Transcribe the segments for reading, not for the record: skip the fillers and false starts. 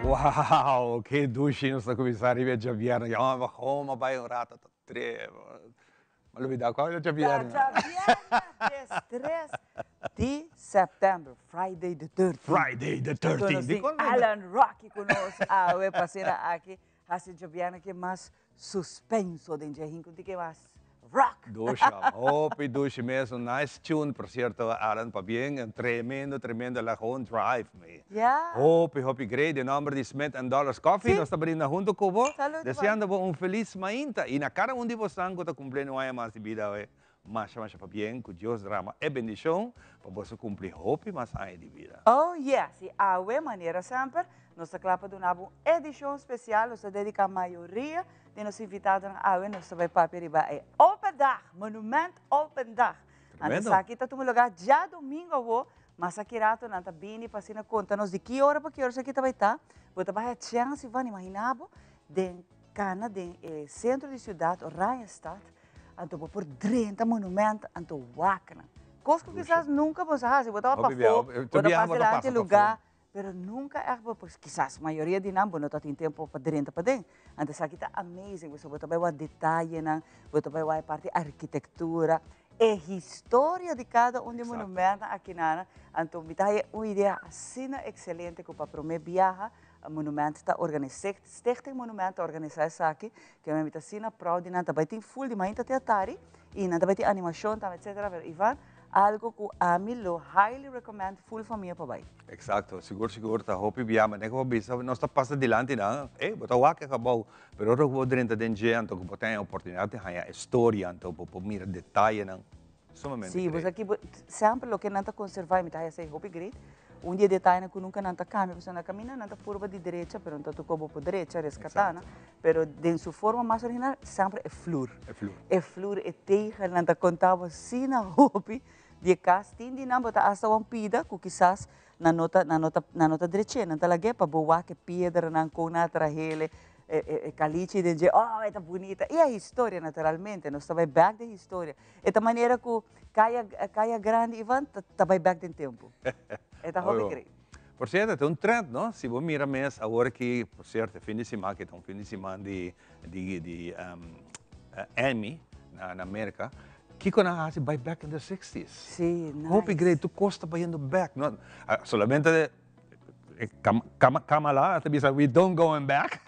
Wow, ki dushi nos ta kuminsá riba e djabièrnè. Ya mi home a bai un rato ta trema. Mi a lubidá kua ta djabièrnè. Ta djabièrnè 13 di sèptèmber, Friday the 13. Friday the 13. Nos tin Alan Rocky ku nos awe pa asina aki hasi djabièrnè ki mas suspenso den dje hinku di ke mas rock. Dushi am, hopi dushi mes, un nice tune por cierto Alan, pabien, tremendo tremendo el a gewoon drive me. Ya. Hopi hopi great, den nomber di Smith and Dollars Coffee nos ta brinda hunto cu bo, Salud deseando bo un feliz mainta y na cada un di bosnan cu ta cumpliendo un aña mas di bida awe, masha masha pabien, cu Dios drama e bendicion pa boso cumpli hopi mas aña di bida. Oh yes, y awe manera semper nos ta cla pa duna bo un edicion special, nos ta dedica mayoria di nos invitadonan awe nos ta bai papia riba e Open Dag, Monument Open Dag. Anto esaki ta tuma lugar djadomingo awo, mas aki rato nan ta bini pa asina konta nos di ki ora pa ki ora esaki ta bai ta. Bo ta bai a chèns Ivan, imagina bo den kana den e sentro di siudat Oranjestad, anto bo por drenta monument anto wak nan. Kos ku kisas nunka bo sa hasi, bo tabata pafó, bo ta pasa dilanti e lugá. Pero nunca echt bo por, kisas mayoria di nan bo no ta tin tempo pa drenta paden. Anto esaki ta amazing pasobra bo ta bai wak detayenan, bo ta bai wak e parti arkitektura, e historia di kada un di e monumentonan akinan. Anto mi ta haya un idea asina excelente ku pa prome biaha Monument ta organisa, Stichting Monument ta organisa esaki, ke mi ta asina proud di nan, ta bai tin full di mainta te atari y nan ta bai tin animacion tambe etcetera, pero Ivan algo cu ami lo highly recommend full famia pa bai. Exacto, sigur sigur ta hopi bia, manera cu bo bisa nos ta pasa dilanti nan, ey bo ta wak e gebouw, pero ora cu bo drenta den dje anto cu bo ta haña oportunidad di haña e storia anto bo por mira detayenan. Sumamente Sí, great. bo sa ki bo, semper loke nan ta conserva, mi ta haya esei hopi great, un di e detayenan cu nunca nan ta cambia, pasobra na caminda nan ta purba di drecha, pero no ta toca bo por drecha, rescata nan, pero den su forma mas original, semper e flur. E flur. E flur, e tegel, nan ta conta bo asina hopi di e cas, tin di nan bo ta hasta wan pida cu kisas nan no ta, nan no ta, nan no ta drech'é, nan ta lag'é pa bo wak e piedranan, con nan a trahele, e calichi den dje, oh e ta bunita, y e historia naturalmente, nos ta bay bek den historia. E ta manera ku kaya kaya grandi Ivan ta ta bai bek den tempu. E ta hopi great. Por sierto, ta un trend, no? Si bo mira mes awor aki, por sierto, e fin di siman aki ta un fin di siman di di di Emmy na na Merka. Kiko nan a hasi bai bek in the sixties? Sí, nice. Hopi great, tur kos ta bayendo bek, no? Solamente Kamala ta bisa we don't going back,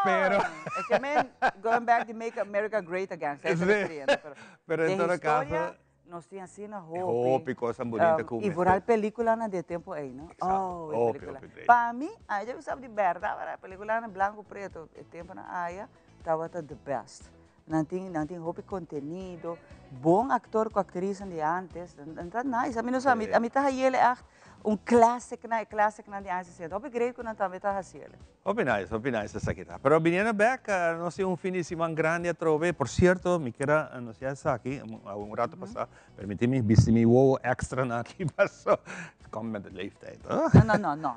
pero. Oh, e ke men going back di make America great again, sa e ta refiriendo, pero. Pero en todo caso. Den historia nos tin asina hopi. Hopi cosnan bunita cu mester. Y vooral peliculanan di e tempo ey, no? Exacto, Oh, e hopi, pelicula. hopi great. Pa mi, a mi ta bisa di berdad, berdad, peliculanan blanco preto, e temponan aya tabata the best. Nan tin, nan tin hopi contenido, bon actor cu actriz di antes, nan ta nice, ami no sa, ami, ami ta hayele echt un classic nan, e classic nan di aña 60, hopi great cu nan tambe ta haciele. Hopi nice, hopi nice esaki ta. Pero biniendo bek, nos tin un fin di siman grandi atrobe, por cierto, mi kier a anuncia esaki, un rato pasa, permiti mi bisti mi wowo extra nan aki paso, komt met de leeftijd, hoor. No, no, no, no.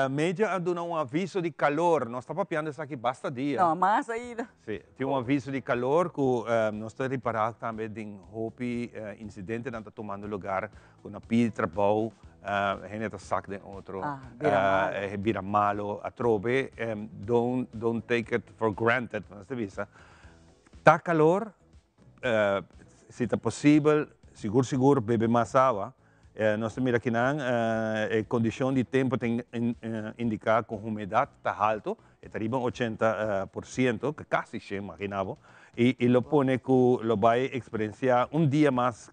Media a duna un aviso di calor. Nos ta papiando esaki basta dia. No, mas ainda. Sí, tin un aviso di calor cu nos ta ripara tambe den hopi incidentenan ta tumando lugar cu na pidi trabou hende ta sak den otro. Ah, bira malo. Bira malo atrobe. Don't take it for granted, nos ta bisa. Ta calor, si ta posibel, sigur sigur bebe mas awa. Nos ta mira kinan e kondishon di tempu ta indiká ku humedat ta haltu, e ta riba un 80%, kasi shen imagina bo, i lo pone ku lo bai eksperensiá un dia mas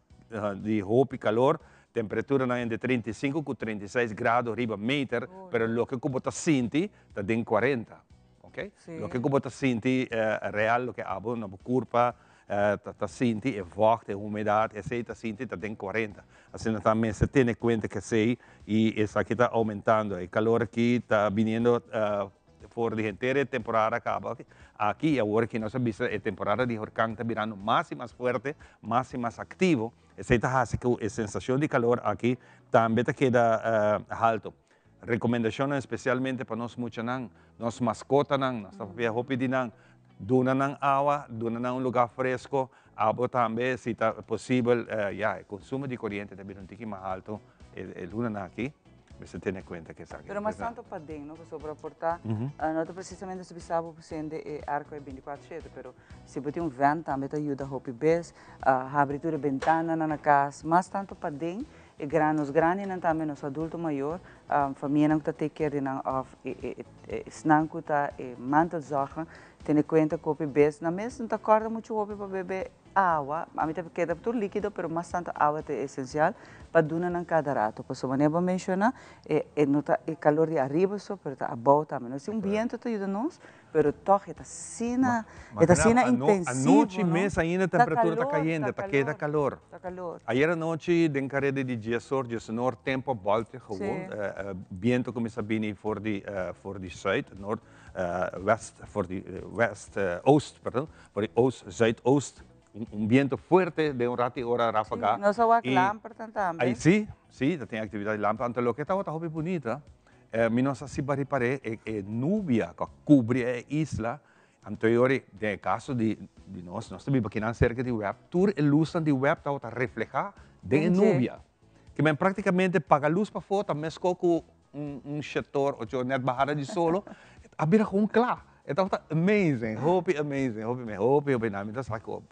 di hopi kalor, temperaturanan entre 35 ku 36 grado riba meter, pero loke ku bo ta sinti ta den 40, oke? Loke ku bo ta sinti real, loke abo na bo kurpa ta sinti e vocht, e humedad, esey ta sinti ta den 40. Asina ta mester tene cuenta cu esey y esaki ta aumentando. E calor aki ta biniendo for di henter e temporada caba aki y awor aki nos a bisa e temporada di horcan ta birando mas y mas fuerte, mas y mas activo. Esey ta haci cu e sensacion di calor aki tambe ta keda halto. Recomendacionnan especialmente pa nos muchanan, nos mascotanan, nos ta papia hopi di nan, duna nan awa, duna nan un lugar fresco, abo tambe si ta posibel, ya e consumo di coriente ta bira un tiki mas alto e lunanan aki. Mester tene kuenta ku esaki. Pero mas tantu paden, no? Pasobra por ta, no ta presisamente si bisa bo por sende e arko e 24/7, pero si bo tin un vent tambe ta yuda hopi bes, habri tur e bentananan na kas, mas tantu paden, e gran, nos grandinan tambe, nos adulto mayor, famianan ku ta take care di nan òf esnan ku ta e mantelzorgnan, tene kuenta ku hopi bes nan mes no ta kòrda muchu hopi pa bebe Awa, ami ta keda tur likido pero mas tanto awa ta esencial pa duna nan cada rato pasobra manera bo a menciona e e no ta e calor di ariba so pero ta abou tambe no si un biento ta yuda nos pero toch e ta asina e ta asina intensivo Anochi mes ainda temperatura ta cayente ta keda calor. Ta calor. Ayer anochi den careda di diesor diesenor tempo a boltea gewoon biento a cuminsa bini for di for di zuid noord west for di west oost perdon For di oost, zuidoost, un biento fuerte den un rato i ora ráfaga. Sí, nos a wak lampernan tambe. Ai, sí, sí, ta tin actividad di lamper. Anto loke tabata hopi bunita, mi no sa si bo a ripar'é, e nubia ku a kubri e isla, anto e ora den e kaso di nos, nos ta biba kinan serka di web, tur e lusnan di web tabata reflehá den e nubia. Ke men praktikamente paga lus pafó ta meskó ku un shetor ocho net bahada di solo, a bira gewoon kla. E tabata amazing, hopi amazing, hopi me, hopi hopi na mi ta sa ku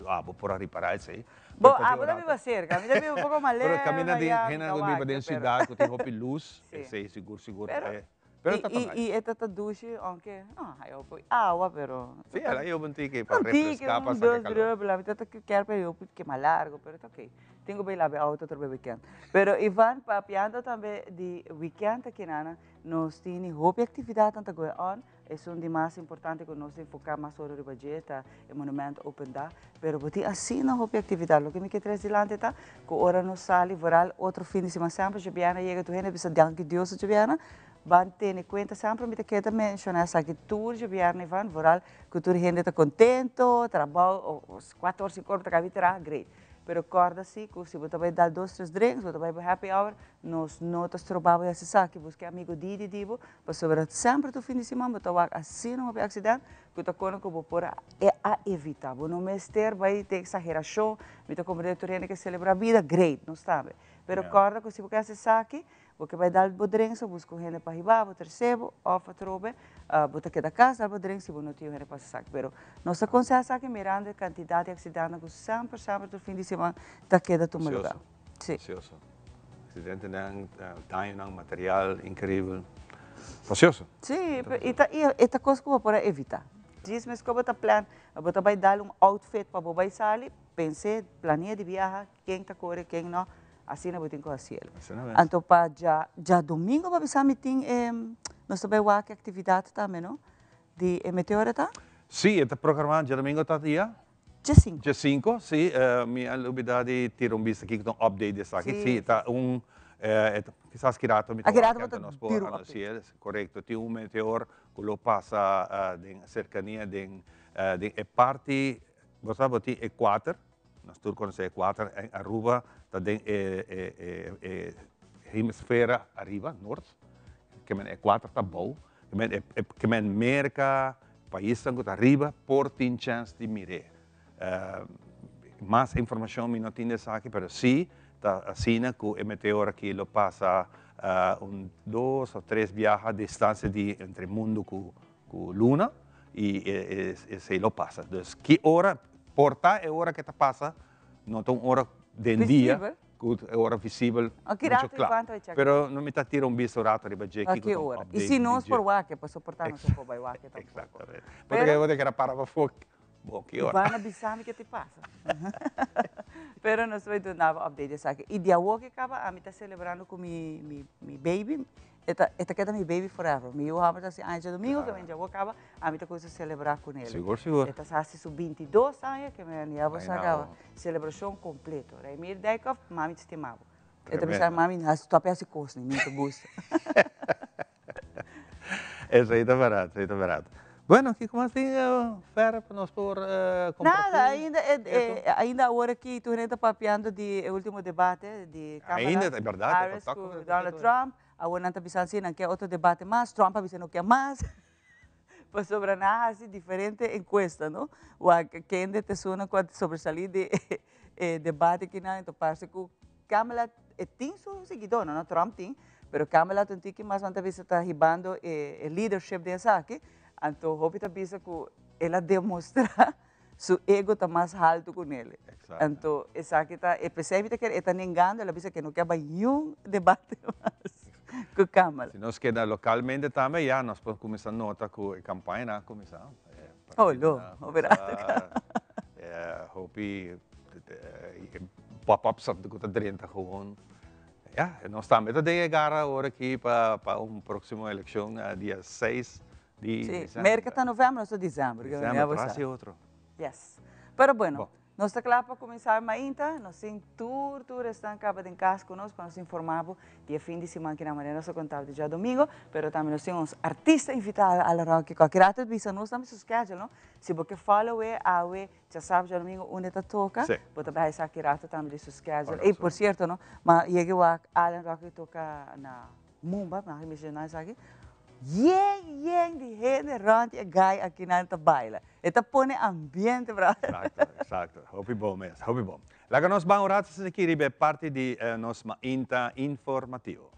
abo por a ripará esei. Bo, abo ta biba serka, mi ta biba un poko mas leu. Pero kaminda di hende ku biba den siudat ku tin hopi lus, esei sigur sigur e. Pero ta nice. I e ta ta dushi, aunke no hay hopi awa, pero. Si, el a yoba un tiki pa refreská, pa saka kalor. Un tiki, un dos druppel, mi ta ta kier pa yoba kema largo, pero ta ok. Tin ku bai laba e auto otro weekend. Pero Ivan, papiando tambe di weekend aki nana, nos tini hopi actividadnan ta going on. Esun di mas importante ku nos ta enfoká mas ora riba dje ta e Monument Open Dag. Pero bo tin asina hopi actividad. Loke mi ke tres dilanti ta ku ora nos sali vooral otro fin di siman semper djobièrnè yega tur hende bisa danki Dios ta djobièrnè. Ban tene kuenta semper mi ta keda menshoná esaki tur djobièrnè Ivan, vooral ku tur hende ta kontento, trabou, kuater or sinku or bo ta kaba di traha, great. Pero corda si cu si bo ta bay dal dos tres drinks, bo ta bay bo happy hour, nos no ta stroba bo di haci esaki. Busca e amigo di di bo, pasobra semper tur fin di siman bo ta wak asina hopi accident cu ta cona cu bo por a a evita. Bo no mester bay den exageracion, mi ta comprende tur hende ke celebra bida, great, nos tambe. Pero corda cu si bo ke haci esaki, Bo ke bai dal bo drinks o buska un hende pa hiba bo, trese bo of atrobe bo ta keda kas dal bo drinks si bo no tin un hende pa hasi esaki. Pero nos ta konseha esaki mirando e kantidat di aksidentenan ku semper semper tur fin di siman ta keda tuma luga. Si. Precioso. Aksidentenan, dañonan material inkribel. Precioso. Si, i ta e ta kos ku bo por a evita. Djis mes ku bo ta plan, bo ta bai dal un outfit pa bo bai sali, pens'é, planea di biaha, ken ta kore, ken no. Asina bo tin ku hasi el. Anto pa dja djadomingo bo a bisa mi tin e nos ta bai wak e aktividat tambe no di e meteora ta? Si e ta programá djadomingo ta dia? Djesinku. Djesinku si mi a lubida di tira un bista kiko ta un update di esaki si ta un kisas ki rato mi ta wak anto nos por anunsi'e korekto tin un meteor ku lo pasa den serkania den e parti bo sa bo tin ekuater. Nos tur conoce Ecuator en Aruba ta den e e e hemisfera ariba, noord. Ke men Ecuator ta bou. Ke men e ke men Merca, paisnan cu ta ariba por tin chance di mir'é. Mas informacion mi no tin di esaki, pero si ta asina cu e meteor aki lo pasa un dos of tres biaha distancia di entre mundo cu Cu luna y esey lo pasa. Dus ki ora por ta e ora ke ta pasa no ta un ora den dia cu e ora visibel mucho cla. Pero no mi ta tira un bista un rato riba dje kico ta un update Y si nos por wak pasobra por ta nos no por bay wak tampoco. Exactamente. Pero bo ta keda para pafó bo ki ora. Bo a bisa mi ke ta pasa. Pero nos ta bay duna bo update di esaki. Y di awor ke caba ami ta celebrando cu mi baby. E ta e ta keda mi baby forever. Mi yu homber ta hasi aña djadumingu, ke men djawo kaba, ami ta kuminsa selebrá ku nel. Sigur, sigur. E ta hasi su 22 aña, ke men ya bo sa kaba. Selebrashon kompleto. Reimir Dijkhoff, mami ta stima bo. E ta bisa mami, hasi stòp hasi kos ni, mi no ta gusta. Esei ta bèrdat, esei ta bèrdat. Bueno, kiko mas tin Ferre pa nos por comparti? Nada, ainda ainda awor aki tur hende ta papiando di e ultimo debate di Kamala Harris ku Donald Trump. Awor nan ta bisa si nan ke otro debate mas, Trump a bisa no ke mas. Pasobra nan a hasi diferente enkuesta, no? Wak kende ta esunnan ku a sobresalí di e debate kinan, enton parse ku. Kamala e tin su siguidónan, no? Trump tin, pero Kamala ta un tiki mas, nan ta bisa ta hibando e leadership den esaki. Anto hopi ta bisa ku el a demostrá su ego ta mas haltu ku nele. Anto esaki ta e p'esei mi ta kere e ta nengando, el a bisa ku e no ke bai niun debate mas ku Kamala. Si nos keda lokalmente tambe ya nos por kuminsá nota ku e kampañanan a kuminsá. Oh lo, hopi rato ka. Hopi pop-ups ku ta drenta gewoon. Ya, nos tambe ta den e gara awor aki pa un próksimo elekshon dia seis di Sí, december. Merca ta november, nos ta december. December, tras di otro. Yes. Pero bueno, nos ta kla pa kuminsá mainta. Nos tin tur tur esnan kaba den kas ku nos pa nos informá bo di e fin di siman kina manera nos a konta bo di djadomingo. Pero tambe nos tin ons artista invitado, Alan Rocky. Kualke rato ta bisa nos tambe su schedule, no? Si bo ke follow e awe djasabra, djadomingo unda e ta toka, bo ta bai sa ki rato tambe di su schedule. Ey, por cierto, no? Ma yega wak Alan Rocky toka na Mumba, mi a mencioná esaki, yen yen di hende rond e guy akinan ta baila. E ta pone ambiente, brother. Exacto, exacto. Hopi bon mes, hopi bon. Laga nos ban un rato esaki riba e parti di nos mainta informativo.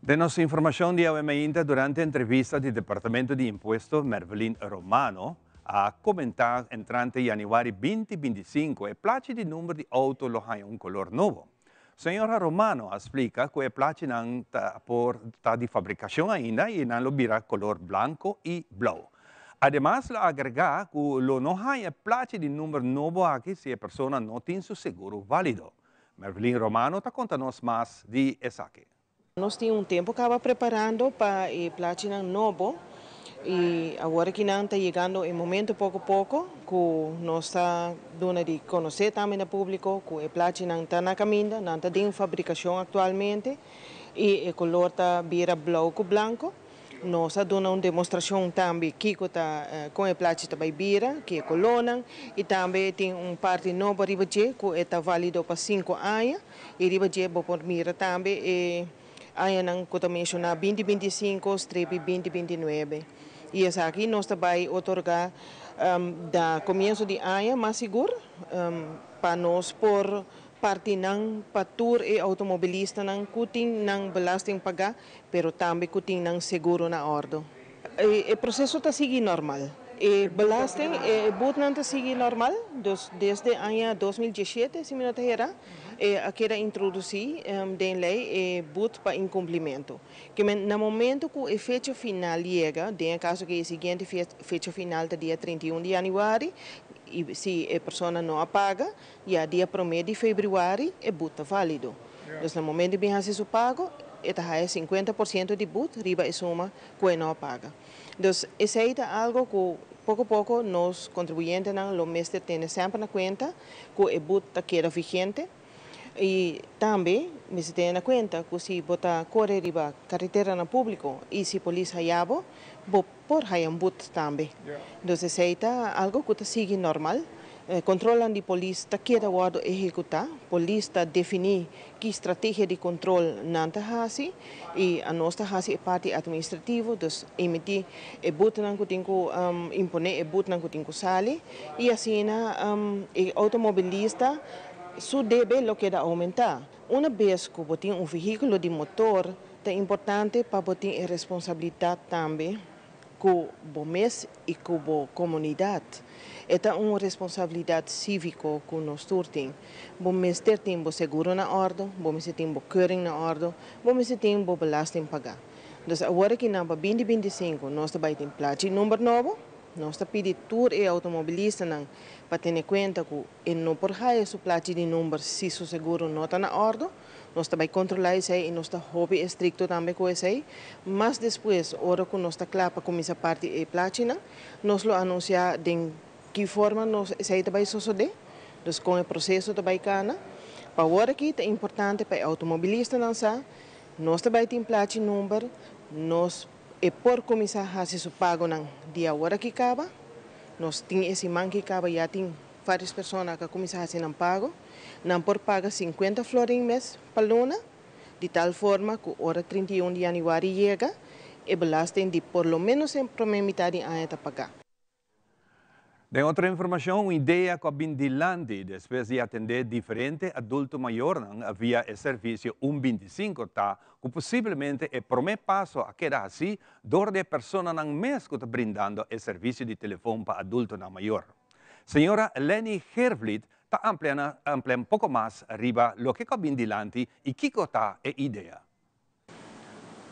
Den nos informacion di awe mainta durante entrevista di Departamento di Impuesto Mervelin Romano a comenta entrante januari binti 25 e plachi di number di auto lo haña un color nobo. Señora Romano a splica cu e plachinan ta por ta di fabricacion ainda y nan lo bira color blanco y blauw. Ademas lo agrega cu lo no haña e plachi di number nobo aki si e persona no tin su seguro valido. Mervelin Romano ta conta nos mas di esaki. Nos tin un tempo caba preparando pa e plachinan nobo y awor aki nan ta yegando e momento poco poco cu nos ta duna di conoce tambe na publico cu e plachinan ta na caminda, nan ta den fabricacion actualmente y e color ta bira blauw cu blanco. Nos a duna un demostracion tambe kico ta con e plachi ta bay bira, ki e colornan y tambe tin un parti nobo riba dje cu e ta valido pa cinco aña y riba dje bo por mira tambe e añanan cu ta menciona binti 25 strepi binti 29 y esaki nos ta bay otorga da comienzo di aña mas sigur pa nos por parti nan pa tur e automobilistanan cu tin nan belasting paga pero tambe cu tin nan seguro na ordo. E proceso ta sigui normal. E belasting, e boetnan ta sigui normal, dus desde aña 2017, si mi no ta hera, e a keda introduci den ley e boet pa incumplimento. Ke men na momento cu e fecha final yega, den e caso cu e siguiente fecha final ta dia 31 di januari, y si e persona no a paga, ya dia prome di februari e boet ta valido. Dus na momento di bin haci su pago, e ta haya 50% di boet riba e suma cu e no a paga. Dus esey ta algo cu poco poco nos contribuyentenan lo mester tene semper na cuenta cu e boet ta keda vigente. Y tambe mester tene na cuenta cu si bo ta core riba carreteranan publico y si polis haya bo, bo por haya un boet tambe. Dus esey ta algo cu ta sigui normal. Controlnan di polis ta keda wordo ehecuta. Polis ta defini ki strategia di control nan ta haci y anos ta haci e parti administrativo, dus emiti e boetenan cu tin cu impone, e boetenan cu tin cu sali y asina e automobilista su debe lo keda aumenta. Una bes cu bo tin un vehiculo di motor, ta importante pa bo tin e responsabilidad tambe cu bo mes y cu bo comunidad. E ta un responsabilidad civico cu nos tur tin. Bo mester tin bo seguro na ordo, bo mester tin bo keuring na ordo, bo mester tin bo belasting paga. Dus awor aki nan pa binti 25 nos ta bay tin plachi number nobo, nos ta pidi tur e automobilistanan pa tene cuenta cu e no por haya su plachi di number si su seguro no ta na ordo. Nos ta bay controla esey y nos ta hopi estricto tambe cu esey. Mas despues, ora cu nos ta cla pa cuminsa parti e plachinan, nos lo anuncia den ki forma nos esey ta bay sosode, dus con e proceso ta bay cana. Pa awor aki ta importante pa e automobilistanan sa, nos ta bay tin plachi number, nos e por cuminsa haci su pagonan di awor aki caba, nos tin e siman ki caba ya tin. Varios persona a kuminsá hasi nan pago. Nan por paga 50 florin mes pa luna, di tal forma ku ora 31 di yanüari yega, e belasting di por lo ménos e promé mitar di aña ta pagá. Den otro informashon, un idea ku a bin dilanti despues di atendé diferente adulto mayornan via e servisio 125 ta ku posiblemente e promé paso a keda hasí dor di e personanan mes ku ta brindando e servisio di telefòn pa adultonan mayor. Señora Lenny Gervliet ta amplia amplia un poko mas riba loke a bin dilanti i kiko ta e idea.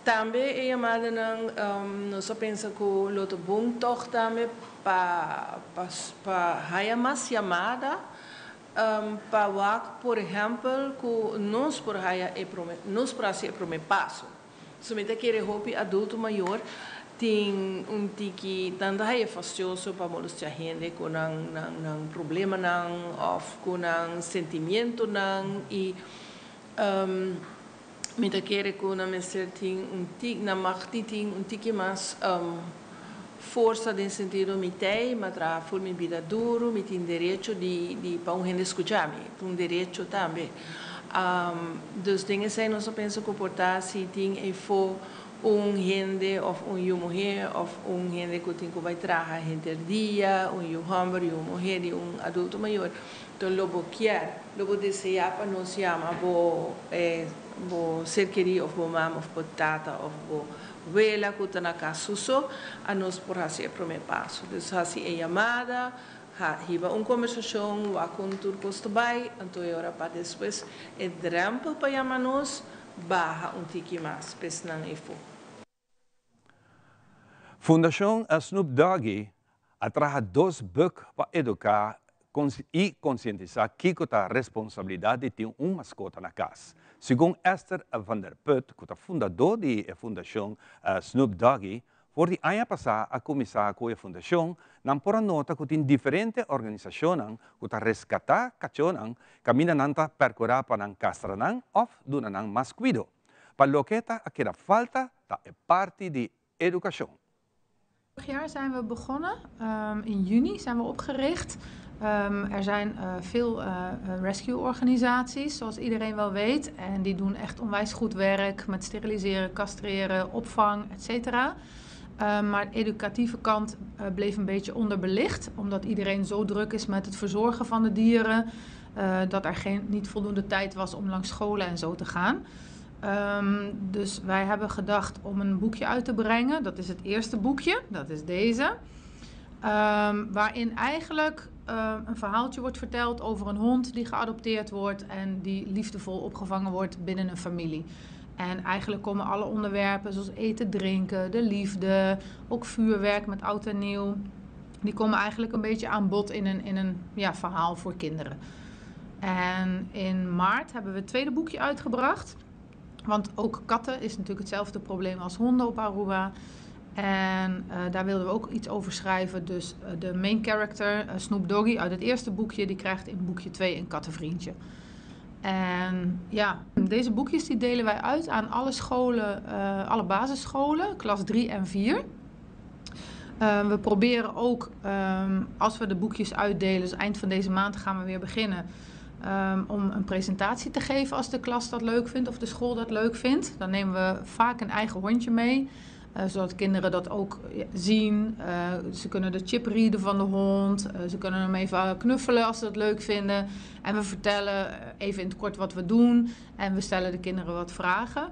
Tambe e yamadanan, nos a pensa ku lo ta bon toch tambe pa haya mas yamada pa wak, por ehèmpel, ku nos por haya e promé, nos por hasi e promé paso. So mi ta kere hopi adulto mayor tin un tiki tanto haya fastioso pa molestia hende ku nan problemanan òf ku nan sentimientonan i mi ta kere ku nan mester tin un tiki, nan mag di tin un tiki mas forsa den sentido mi t'ei, mi a traha ful mi bida duru, mi tin derecho di pa un hende skucha mi, ta un derecho tambe. Dus den esei nos a pensa ku por ta si tin eifó un hende òf un yu muhé òf un hende ku tin ku bai traha henter dia, un yu hòmber, yu muhé di un adulto mayor. Enton lo bo kier, lo bo deseá pa nos yama bo bo ser kerí òf bo mama òf bo tata òf bo wela ku ta na kas su so, a nos por hasi e promé paso. Dus hasi e yamada, hiba un kombersashon, wak kon tur kos ta bai, anto e ora pa despues e drèmpel pa yama nos baha un tiki mas p'esnan efo. Fundashon Snoop Doggy a traha dos buk pa eduká i konsientisá kiko ta responsabilidat di tin un maskota na kas. Segun Esther van der Put, ku ta fundadó di e fundashon Snoop Doggy, for di aña pasá a kuminsá ku e fundashon, nan por a nota ku tin diferente organisashonnan ku ta reskatá kachónan kaminda nan ta pèrkurá pa nan kastra nan òf duna nan mas kuido. Pa loke ta a keda falta ta e parti di edukashon. Vorig jaar zijn we begonnen. In juni zijn we opgericht. Er zijn veel rescue-organisaties, zoals iedereen wel weet. En die doen echt onwijs goed werk met steriliseren, castreren, opvang, et cetera. Maar de educatieve kant bleef een beetje onderbelicht, omdat iedereen zo druk is met het verzorgen van de dieren, dat er niet voldoende tijd was om langs scholen en zo te gaan. Dus wij hebben gedacht om een boekje uit te brengen. Dat is het eerste boekje, dat is deze. Waarin eigenlijk een verhaaltje wordt verteld over een hond die geadopteerd wordt en die liefdevol opgevangen wordt binnen een familie. En eigenlijk komen alle onderwerpen zoals eten, drinken, de liefde, ook vuurwerk met oud en nieuw. Die komen eigenlijk een beetje aan bod in een, ja, verhaal voor kinderen. En in maart hebben we het tweede boekje uitgebracht. Want ook katten is natuurlijk hetzelfde probleem als honden op Aruba. En daar wilden we ook iets over schrijven. Dus de main character, Snoop Doggy uit het eerste boekje, die krijgt in boekje 2 een kattenvriendje. En ja, deze boekjes die delen wij uit aan alle scholen, alle basisscholen, klas 3 en 4. We proberen ook, als we de boekjes uitdelen, dus eind van deze maand gaan we weer beginnen, om een presentatie te geven als de klas dat leuk vindt of de school dat leuk vindt. Dan nemen we vaak een eigen hondje mee, zodat kinderen dat ook zien. Ze kunnen de chip readen van de hond. Ze kunnen hem even knuffelen als ze dat leuk vinden. En we vertellen even in het kort wat we doen. En we stellen de kinderen wat vragen.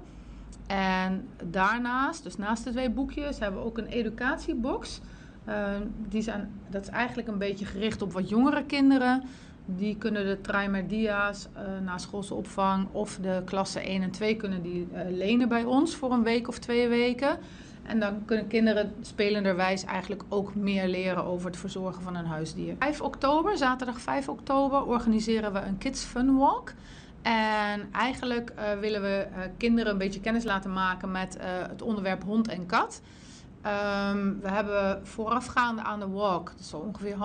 En daarnaast, dus naast de twee boekjes, hebben we ook een educatiebox. Dat is eigenlijk een beetje gericht op wat jongere kinderen. Die kunnen de Traimerdia's na schoolse opvang of de klasse 1 en 2 kunnen die lenen bij ons voor een week of 2 weken. En dan kunnen kinderen spelenderwijs eigenlijk ook meer leren over het verzorgen van een huisdier. 5 oktober, zaterdag 5 oktober, organiseren we een Kids Fun Walk. En eigenlijk willen we kinderen een beetje kennis laten maken met het onderwerp hond en kat. We hebben voorafgaande aan de walk, dus zo ongeveer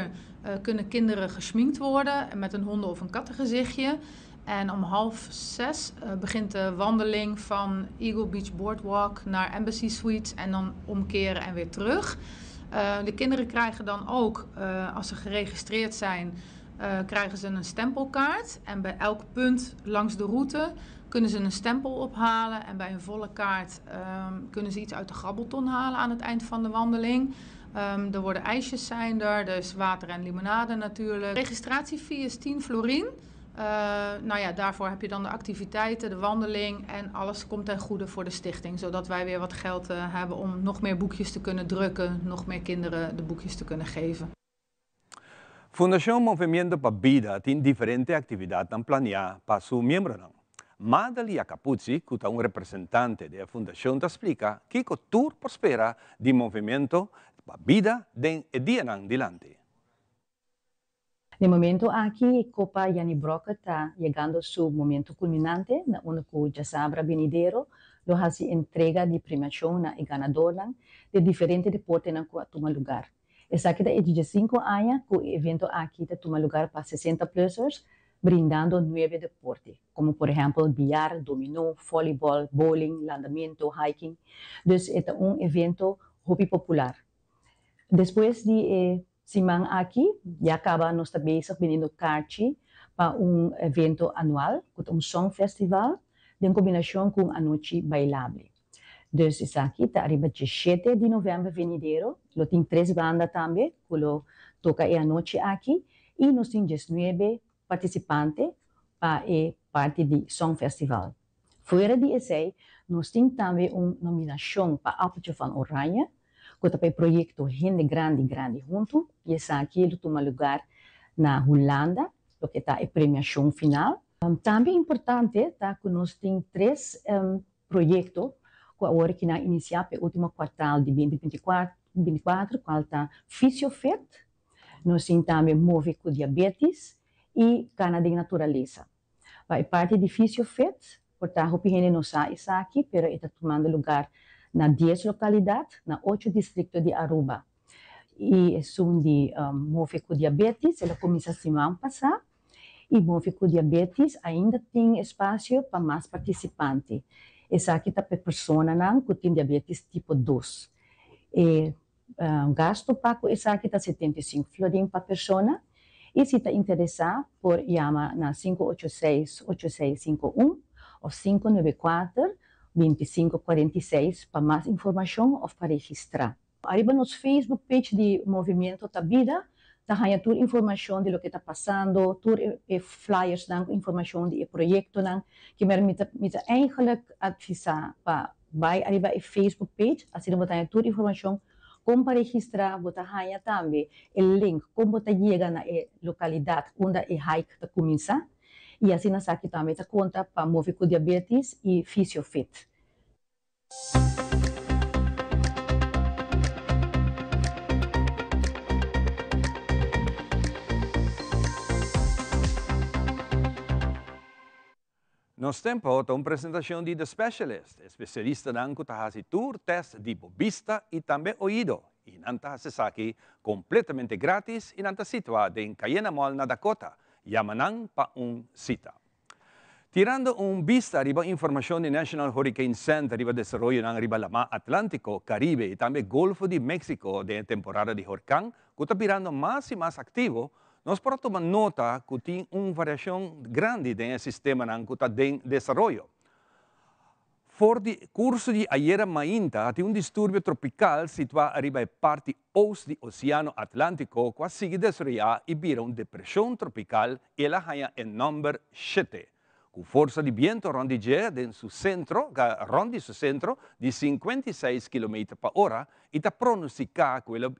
3.30, kunnen kinderen geschminkt worden met een honden- of een kattengezichtje. En om 5.30 begint de wandeling van Eagle Beach Boardwalk naar Embassy Suites en dan omkeren en weer terug. De kinderen krijgen dan ook, als ze geregistreerd zijn, krijgen ze een stempelkaart. En bij elk punt langs de route kunnen ze een stempel ophalen. En bij een volle kaart kunnen ze iets uit de grabbelton halen aan het eind van de wandeling. Er worden ijsjes zijn er, dus water en limonade natuurlijk. Registratiefee is 10 florin. Nou ja, daarvoor heb je dan de activiteiten, de wandeling en alles komt ten goede voor de stichting. Zodat wij weer wat geld hebben om nog meer boekjes te kunnen drukken, nog meer kinderen de boekjes te kunnen geven. Fundashon Movimiento pa Bida tin diferente aktividatnan planiá pa su miembronan. Madel Jacapuzzi, ku ta un representante di e fundashon ta splika kiko tur por spera di Movimiento pa Bida den e dianan dilanti. Na e momento aki Copa Janny Brokke ta yegando su momento culminante na unda cu djasabra benidero lo haci entrega di premiacion na e ganadornan di diferente deportenan cu a tuma lugar. Esaki ta e diesinco aña cu e evento aki ta tuma lugar pa 60 plussers brindando nuebe deporte, como por ehempel billar, dominó, volleyball, bowling, landamento, hiking. Dus e ta un evento hopi popular. Despues di e siman aki ya caba nos ta bezig biniendo kaarchi pa un evento anual cu ta un song festival den combinacion cu un anochi bailable. Dus esaki ta ariba 17 di november venidero. Lo tin tres banda tambe cu lo toca e anochi aki y nos tin 19 participante pa e parti di Song Festival. Fuera di esey, nos tin tambe un nominacion pa Appeltje van Oranje, cu ta pa e proyecto Hende Grandi Grandi Hunto, y esaki lo tuma lugar na Hulanda, loke ta e premiacion final. Tambe importante ta cu nos tin tres proyecto cu awor cu nan inicia pa e ultimo kwartaal di 2024, cual ta Fysiofit, nos tin tambe Move cu Diabetes y Cana den Naturalesa. Pa e parti di Fysiofit, por ta hopi hende no sa esaki, pero e ta tumando lugar na 10 localidad, na ocho districto di Aruba. Y esun di Move cu Diabetes, el a cuminsa siman pasa, y Move cu Diabetes ainda tin espacio pa mas participante. Esaki ta pa personanan cu tin diabetes tipo 2. E gasto pa cu esaki ta 75 florin pa persona y si ta interesa por yama na 586 8651 of 594 2546 pa mas informacion of pa registra. Ariba nos Facebook page di Movimiento ta Bida ta haya tur informacion di loke ta pasando, tur e flyers nan cu informacion di e proyectonan. Kimer mi ta eigenlijk advisa pa bay ariba e Facebook page, asina bo ta haya tur informacion con pa registra, bo ta haya tambe e link con bo ta yega na e localidad unda e hike ta cuminsa y asina esaki tambe ta conta pa Move cu Diabetes y Fysiofit. Nos Tempo ta un presentacion di The Specialist, especialistanan cu ta haci tur test di bo bista y tambe oido. Y nan ta haci esaki completamente gratis y nan ta situa den Cayena Mall na Dakota. Yama nan pa un cita. Tirando un bista riba informacion di National Hurricane Center riba desaroyonan riba Lama Atlantico, Caribe y tambe Golfo di Mexico den e temporada di horcan cu ta birando mas y mas activo, nos por a tuma nota cu tin un variacion grandi den e sistemanan cu ta den desaroyo. For di curso di ayera mainta tin un disturbio tropical situa ariba e parti oost di Oceano Atlantico cu a sigui desaroya y bira un depresion tropical y el a haya e nomber 7. Cu forsa di biento rond di dje den su centro, rond di su centro, di 56 kilometer pa ora y ta pronostica cu el a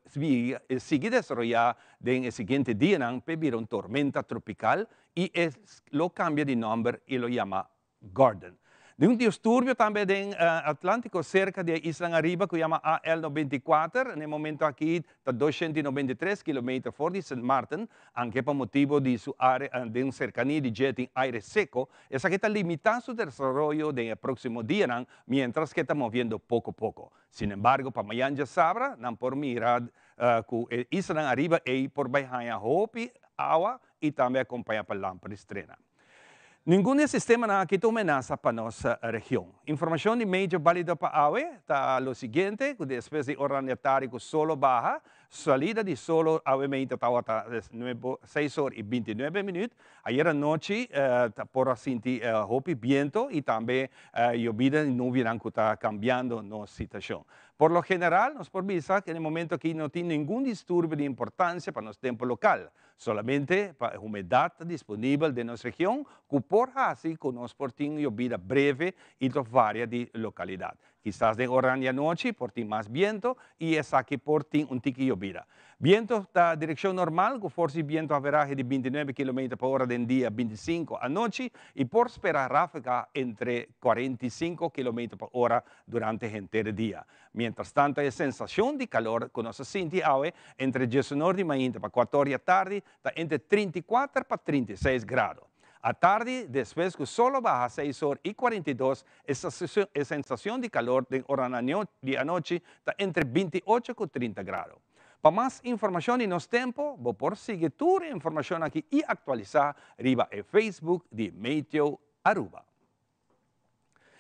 sigui desaroya den e siguiente dianan pa bira un tormenta tropical y e lo cambia di nomber y lo yama Gordon. Di un disturbio tambe den Atlantico cerca di isla ariba cu yama AL94, na e momento aki ta 293 kilometer for di St. Martin, aunke pa motibo di su area den cercania di dje tin aire seco, esaki ta limita su desaroyo den e proximo dianan, mientras cu ta moviendo poco poco. Sin embargo, pa mañan diasabra, nan por mira cu e islanan ariba ey por bay haya hopi awa y tambe acompaña pa lamper di strena. Ningun di e sistemanan aki ta un menasa pa nos region. Informacion di meteo balido pa awe ta lo siguiente, cu despues di ora di atardi cu solo baha, salida di solo awe meinta tawata seis or y bintinuebe minuut. Ayer anochi ta por a sinti hopi biento y tambe yobida y nubianan cu ta cambiando nos situacion. Por lo general nos por bisa cu na e momento aki no tin ningun disturbio di importancia pa nos tempo local. Solamente pa e humedat ta disponibel den nos region ku por hasi ku nos por tin yobida breve i ta varia di lokalidat. Kisas den oran di anochi por tin mas biento i esaki por tin un tiki yobida. Biento ta direkshon normal ku forsa di biento averahe di 29 kilometer pa ora den dia 25 anochi i por spera ráfaga entre 45 kilometer pa ora durante henter dia. Mientrastanto e sensashon di kalor ku nos a sinti awe entre diesunor di mainta pa kuator di atardi ta entre 34 pa 36 grado. Atardi, despues ku sol a baha seis or i 42, e e sensashon di kalor den oranan di anochi ta entre 28 ku 30 grado. Pa mas informashon di nos tempu, bo por sigui tur e informashon aki i aktualisá riba e Facebook di Meteo Aruba.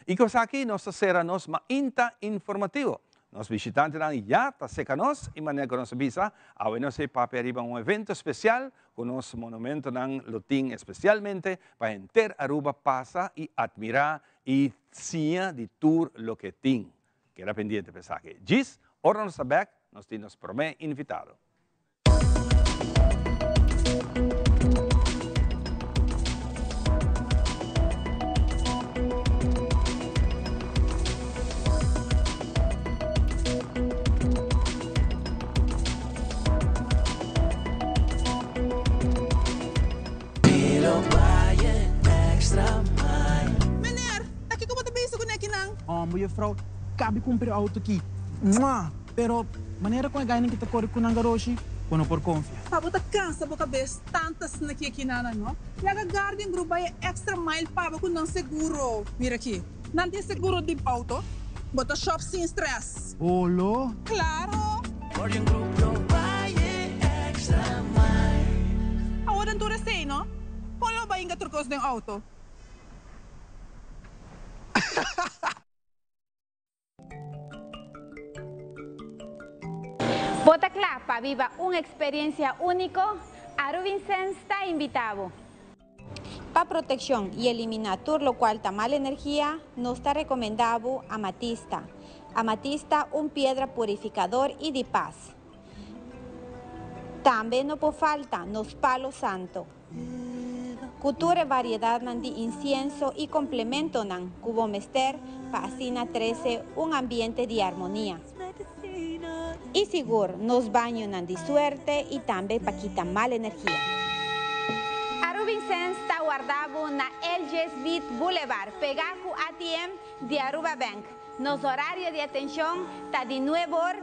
I ku esaki nos ta sera nos mainta informativo. Nos bishitantenan ya ta seka nos i manera ku nos a bisa, awe nos ei papia riba un evento spesial ku nos monumentonan lo tin espesialmente pa henter Aruba pasa i atmirá i siña di tur loke tin. Keda pendiente pa esaki. Djis ora nos ta bèk nos tin nos promé invitado. Meneer, ta kiko bo ta bisa ku nekinan? Homber, juffrouw, kabi kumpra e auto aki. Mwah! Pero, manera con e gainan ki ta core cu nan garoshi, bo no por confia. Pa bo ta cansa bo cabes tanto asina ki aki nana no. Laga Guardian Group bay e extra mile pa bo cu nan seguro. Mira aki, nan tin seguro di auto, bo ta shop sin stress. Holo? Claro! Guardian Group lo bay e extra mile. Awor den tur esey no, con lo bay inga tur cos den auto? Bo ta kla pa biba un eksperensia úniko? Aruvincens ta invitá bo! Pa protekshon i eliminá tur lokual ta mal energia, nos ta rekomendá bo amatista. Amatista un piedra purifikador i di pas. Tambe no por falta nos palo santo. Ku tur e variedatnan di insienso i komplementonan ku bo mester pa asina trese un ambiente di armonia. I sigur nos bañonan di suerte i tambe pa kita mal energia. Arubinsens ta warda bo na LG Smith Boulevard, pegá ku ATM di Aruba Bank. Nos orario di atenshon ta di nuebe or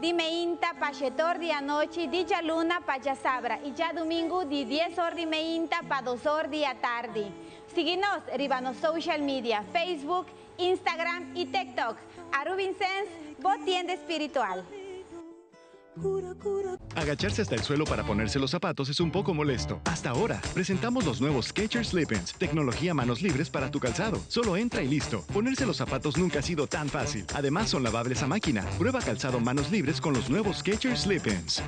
Di meinta pa shetor di anochi, di djaluna pa djasabra i djadumingu di dies or di meinta pa dos or di atardi. Sigui nos riba nos social media, Facebook, Instagram i TikTok. Arubinsens, bo tienda espiritual. Agacharse hasta el suelo para ponerse los zapatos es un poco molesto. Hasta ahora, presentamos los nuevos Skechers Slip-ins, tecnología manos libres para tu calzado. Solo entra y listo. Ponerse los zapatos nunca ha sido tan fácil. Además, son lavables a máquina. Prueba calzado manos libres con los nuevos Skechers Slip-ins.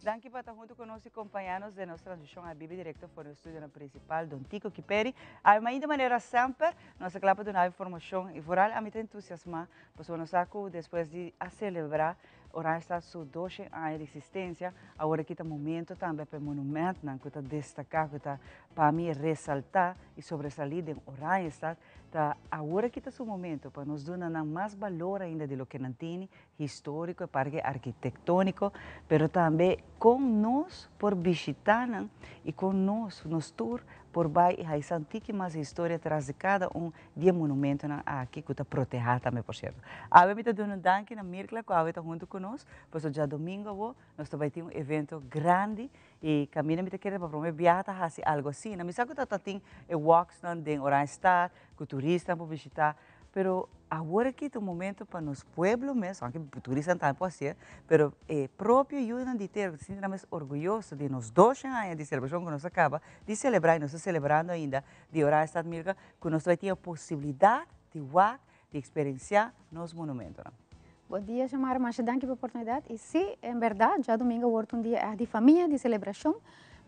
Danki pa ta huntu ku nos i kompañá nos den nos transmishon a bibi direkto for nos estudionan prinsipal Don Tico Kiperi. Awe manera semper nos ta kla pa duna informashon i vooral ami ta entusiasmá pasobra nos sa ku despues di a selebrá Oranjestad su doshen aña di eksistensia awor aki ta momento tambe pa e monumentnan ku ta destaká ku ta pa mi resaltá i sobresalí den Oranjestad ta awor aki ta su momento pa nos duna nan mas balor ainda di loke nan tene histórico, e parke arquitectónico, pero tambe con nos por bishita nan y con nos, nos tur, por bay y hay san tiki mas historia tras di cada un di e monumentonan aki cu ta proteha tambe por cierto. Awe mi ta duna un danki na Mirkla cu awe ta hunto cu nos, pasobra djadomingo awo nos ta bay tin un evento grandi y caminda mi ta kere pa prome biaha ta haci algo asina. Mi sa cu ta tin e walksnan den Oranjestad cu turistanan por bishita. Pero awor aki ta un momento pa nos pueblo mes, aunke turistanan tambe por hacié, pero e propio yunan di tera ku ta sinti nan mes orguyoso di nos 200 aña di selebrashon ku nos a kaba di selebrá i nos ta selebrando ainda di Oranjestad Milka, ku nos ta bai tin e posibilidat di wak, di eksperensiá nos monumentonan. Bon dia Xiomara, masha danki pa e oportunidat. I sí, en bèrdat djadumingu a wòrdu un dia ègt di famia, di selebrashon,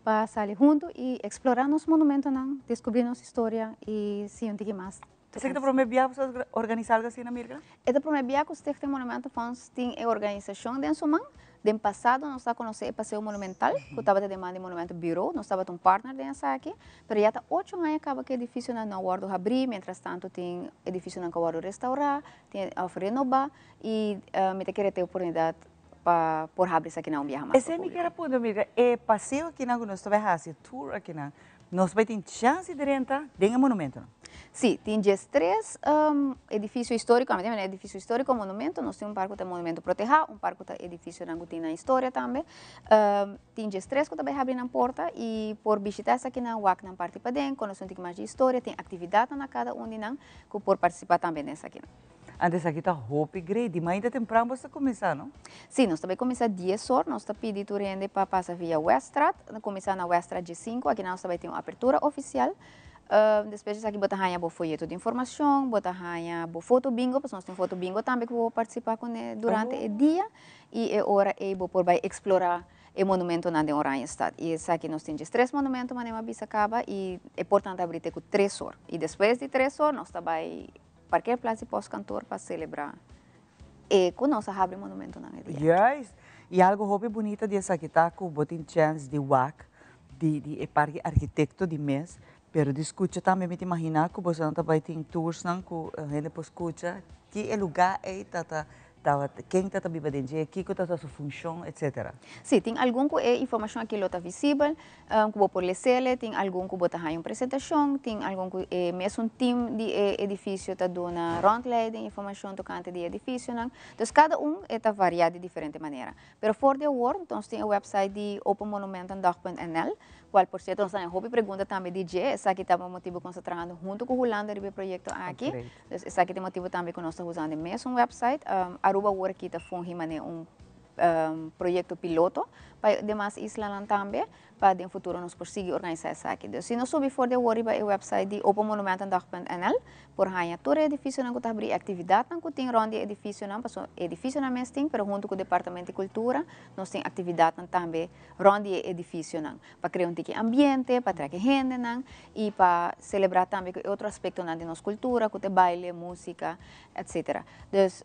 pa sali huntu i eksplorá nos monumentonan, deskubrí nos historia i siña un tiki mas. Esaki ta promé bia ku boso organisá algu asina, Mirka? E ta promé bia ku Stichting Monumentenfonds tin e organisashon den su man. Den pasado nos ta konosé e Paseo Monumental, ku tabata den man di Monumento Bureau. Nos tabata un partner den esaki. Pero ya ta ocho aña kaba ku e edifisionan no a wòrdu habrí. Mientras tanto tin edifisionan ku a wòrdu restaurá, tin òf renobá i mi ta kere ta e oportunidat pa por habri esakinan un biaha mas pa Esei mi públiko. kier a puntra, Mirka. E paseo akinan ku nos ta bai hasi, e tour akinan, Nos bai tin chance di drenta den e monumentonan? Sí, tin 13 edificio historico, ami ta mira edificio historico, monumento, nos tin un par cu ta monumento proteha, un par cu ta edificionan cu tin nan historia tambe. Tin 13 cu ta bai habri nan porta y por bishita esakinan, wak nan parti paden, conoce un tiki mas di historia, tin actividadnan na cada un di nan cu por participa tambe den esakinan. Anto esaki ta hopi great. Di mainta tempran bo ta kuminsá, no? Sí, nos ta bai kuminsá 10 or. Nos ta pidi tur hende pa pasa via Weststraat. Kuminsá na Weststraat 15. Aki nos ta bai tin un apertura ofisial. Despues di esaki bo ta haña bo foyeto di informashon, bo ta haña bo foto bingo, pasobra nos tin foto bingo tambe ku bo por partisipá kuné durante e dia. I e ora ei bo por bai eksplorá e monumentonan den Oranjestad. I esaki nos tin 13 monumento manera mi a bisa kaba i e portanan ta abrí te ku 3 or. I despues di 3 or nos ta bai parkeerplaats di postkantoor pa celebra e cu nos a habri monumentonan e dia. Juist. Y algo hopi bunita di esaki ta cu bo tin chance di wak di e parke arquitecto di mes, pero di scucha tambe. Mi ta imagina cu boso ta bay tin toursnan cu hende por scucha ki e lugar ey ta ta, ken ta biba den dje, kico ta su funcion, etc. Si, tin algun cu e informacion aki lo ta visibel, cu bo por lesele, tin algun cu bo ta haya un presentacion, tin algun cu e mesun team di e edificio ta duna rondleiding, informacion tocante di edificionan. Dus cada un e ta varia di diferente manera. Pero for di awor, nos tin e website di openmonumentendag.nl, cual por cierto nos tin hopi pregunta tambe di dje, esaki ta e motibo cu nos ta trahando hunto cu Hulanda riba e proyecto aki. Dus esaki ta e motibo tambe cu nos ta usando e mesun website. Aruba awor aki ta fungi manera un proyecto piloto pa demas islanan tambe, pa den futuro nos por sigui organisa esaki. Dus si nos subi for di awor riba e website di openmonumentendag.nl, por haña tur e edificionan cu ta habri, actividadnan cu tin rond di edificionan, paso edificionan mes tin, pero hunto cu Departamento di Cultura, nos tin actividadnan tambe rond di edificionan, pa crea un tiki ambiente, pa trek hendenan y pa celebra tambe cu otro aspectonan di nos cultura, cu ta baile, musica, etc. Dus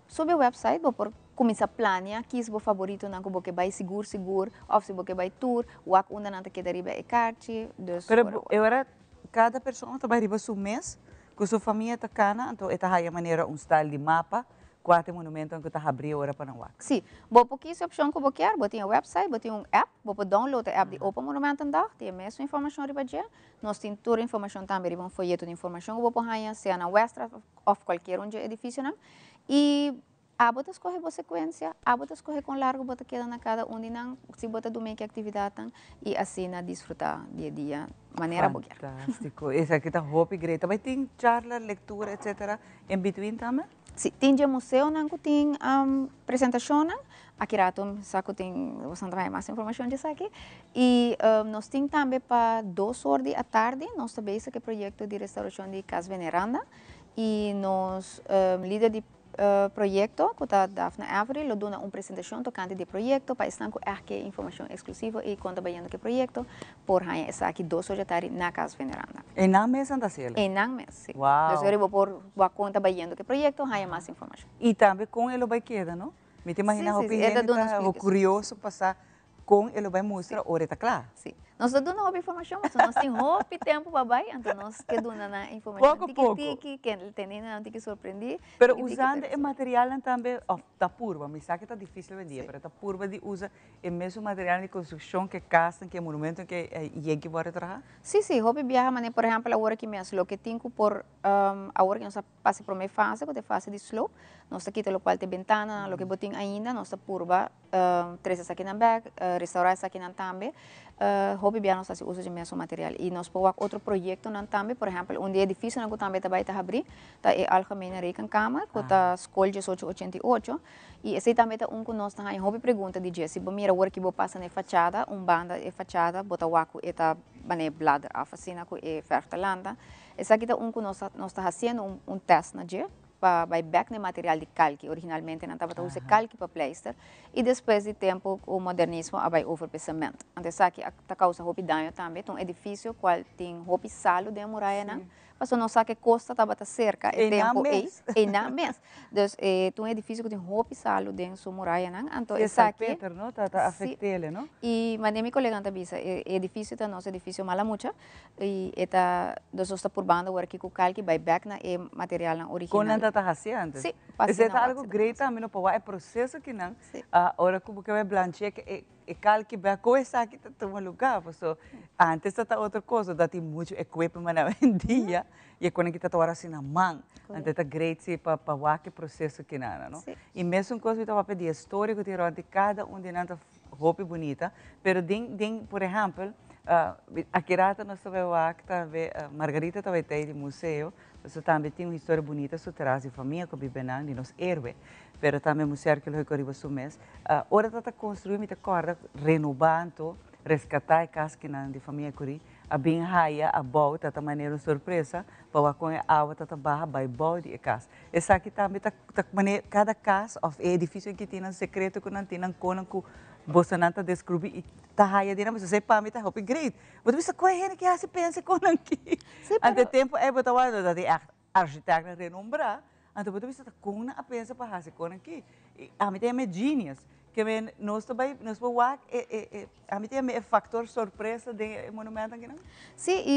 subi e website, bo por cuminsa planea kies bo favoritonan cu bo ke bay sigur sigur, of si bo ke bay tour, wak unda nan ta keda riba e kaartje. Dus Pero awor cada persona ta bay riba su mes, cu su famia ta cana, anto e ta haya manera un style di mapa, cuatro monumento cu ta habri ora pa nan wak. Si, bo por kies opcion cu bo kier, bo tin un website, bo tin un app, bo por download e app di Open Monumentendag, tin mesun informacion riba dje. Nos tin tur informacion tambe riba un folleto di informacion cu bo por haya, sea na Weststraat of cualkier un edificionan. Y abo ta scoge bo secuencia, abo ta scoge con largo bo ta keda na cada un di nan, si bo ta duna ki actividadnan y asina disfruta di e dia manera bo kier. Fantastico. Esaki ta hopi great. Tambe tin charla, lectura, etc. In between tambe? Si, tin dje museonan cu tin presentacionnan. Aki rato sa cu tin, bo ta mas informacion di esaki. Y nos tin tambe pa 2 or di atardi, nos ta bezig cu e proyecto di restauracion di Cas Veneranda y nos lider di proyecto, cu ta Daphne Avery, lo duna un presentacion tocante di proyecto pa esnan cu echt ke informacion exclusivo y con ta bayendo cu e proyecto, por haña esaki 2 or di atardi na Cas Veneranda. E nan mes anda sele? E nan mes, si. Dus bo por wak con ta bayendo cu e proyecto, haña mas informacion. Y tambe con e lo bay keda, no? Mi ta imagina hopi e ta hende duna ta explicacion. Curioso pa sa con e lo bay mustra ora ta cla. Si. Nos ta duna hopi informacion, mas nos tin hopi tempo pa bay, anto nos ke duna nan informacion Poco tiki poco. Tiki, ke tene nan tiki sorprendi. Pero Tiki tiki, usando pero e materialnan tambe, of ta purba, mi sa cu ta dificil hoy en dia, pero ta purba di usa e mesun material di construccion cu cas, cu monumento cu yegi por traha? Si, hopi biaha, mane, por ehempel, awor aki mes, loke tin cu por, awor cu nos a pasa prome fase, cu ta e fase di slope, nos ta kita locual ta e bentana, loke bo tin ainda, nos ta purba trece esakinan back, restaura esakinan tambe. Hopi bia nos ta hasi uso dje mesun material i nos por wak otro proyektonan tambe, por ehèmpel un di e edifisionan ku tambe ta bai ta habrí ta e Algemene Rekenkamer ku ta skol 1888 i esei tambe ta un ku nos ta haña hopi pregunta di dje. Si bo mira awor ki bo pasa na e fachada, un banda e fachada bo ta wak ku e ta manera blader af asina ku e fèrf ta lanta. Esaki ta un ku nos ta nos ta hasiendo un un tèst na dje. Pa bai bek na e material di kalki. Originalmente nan tabata usa e kalki pa pleister i despues di tempu ku modernismo a bai over pa e sement. Anto esaki a ta kousa hopi daño tambe. Ta un edifisio kual tin hopi salu den e murayanan pasobra nos sa ku e kosta tabata serka e tempu ei. Einan mes. Dus e ta un edifisio ku tin hopi salu den su murayanan. Anto esaki. E salpeter no ta ta afekt'el no? I manera mi koleganan ta bisa e edifisio ta nos edifisio Malamucha. I e ta, dus nos ta purbando awor aki ku kalki bai bèk na e materialnan original. Kon nan ta ta hasi antes? Sí, pa Esei asina ta wak algu si ta great hasi. tambe no pa wak e proseso kinan. Sí. Ora ku bo ke bai blanchea ke e e kalki bèk kon esaki ta tuma lugá paso antes ta ta otro kos no ta tin muchu equipment manera awendia i e konan ki ta ta wòrdu hasi na man. Anto e ta great si pa pa wak e proseso kinan no. Sí. I mesun kos mi ta papia di e storia ku tin rònt di kada un di nan ta Hopi bunita, pero den den por ehempel aki rato nos ta bai wak tambe Margarita ta bai tei di museo, pasobra tambe tin un historia bunita su tras di famia ku biba nan di nos héroe, pero tambe Museo Arkeológiko riba su mes. Ora ta ta konstruí mi ta kòrda renobá anto reskatá e kas kinan di famia Curie a bin haya abou ta ta manera un sorpresa pa wak kon e awa ta ta baha bai bou di e kas. Esaki tambe ta ta manera kada kas òf e edifisio ki tin nan sekreto ku nan tin nan konan ku bosonan ta deskrubí i ta haya di nan pasobra esei pa mi ta hopi great. Bo ta bisa ku e hende ke hasi pensa konan aki. Anto e tempu ei bo ta wak no ta di ègt architèktnan renombrá anto bo ta bisa ta kon nan a pensa pa hasi konan aki. I ami ta yama e genius. Ke men nos ta bai nos por wak e e e ami ta yama e factor sorpresa den e monumento akinan. Sí, i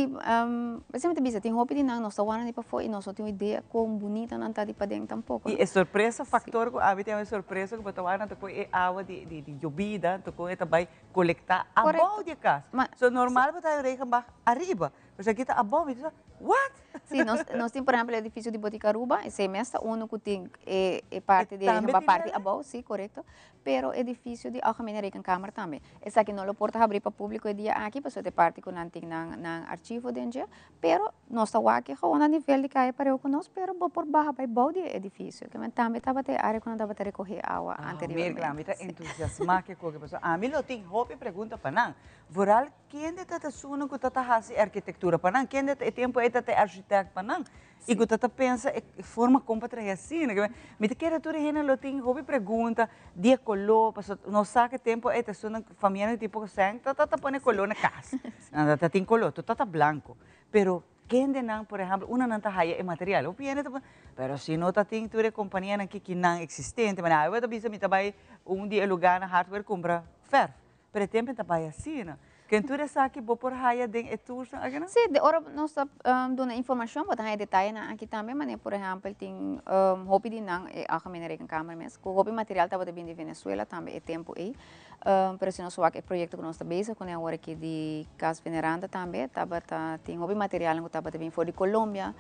esei mi ta bisa, tin hopi di nan nos ta wak nan di pafó i nos no tin un idea kon bunita nan ta di paden tampoko. I e sorpresa factor ku ami ta yama e sorpresa ku bo ta wak nan ta kohe e awa di di di yobida, ta kohe ta bai kolekta abou di e kas. So normal bo ta haña regenbach ariba, pero esaki ta abou, mi ta bisa, what? Sí, nos, nos tin por ehempel e edificio di Botica Aruba, esey mes ta uno cu tin e, e parte di E tambe regenba tin parti dele? abou, sí, corecto. Pero edificio di Algemene Rekenkamer tambe. Esaki no lo por ta habri pa publico e dia aki, pasobra ta e parti cu nan tin nan, nan archivo den dje. Pero nos ta wak e gewoon na nivel di caya pareu cu nos, pero bo por baha bay bou di e edificio. Ke men tambe tabata e area cu nan tabata recoge awa Ah, anteriormente. Mirkla, mi ta entusiasma ke koke, pasobra ami lo tin hopi pregunta pa nan. Vooral Kende ta ta esunnan ku ta ta hasi arkitektura pa nan? Kende ta e tempu ei ta ta e architect pa nan? I ku ta ta pensa e forma kon pa traha asina? Mi ta kere tur e hende lo tin hopi pregunta di e koló, pasobra nos sa ku e tempu ei ta esunnan famianan di tipo sèn ta ta pone koló na kas. Nan ta ta tin koló, tur ta ta blanko. Pero kendenan, por ehèmpel, unda nan ta haya e material? Hopi hende ta puntra, pero si no ta tin tur e kompanianan ki nan eksistente, manera awe bo ta bisa mi ta bai un di e lugánan hardware kumpra fèrf. Pero e tempu ta bai asina. Ken tur esaki bo por haya den e tournan aki nan? Sí, de ora nos ta duna informacion bo ta haya detayenan aki tambe, manera por ehempel tin hopi di nan, e Algemene Rekenkamer mes, cu hopi material tabata bin di Venezuela tambe e tempo ey. Pero si nos wak e proyecto cu nos ta bezig cune awor aki di Cas Veneranda tambe, tabata tin hopi materialnan cu tabata bin for di Colombia.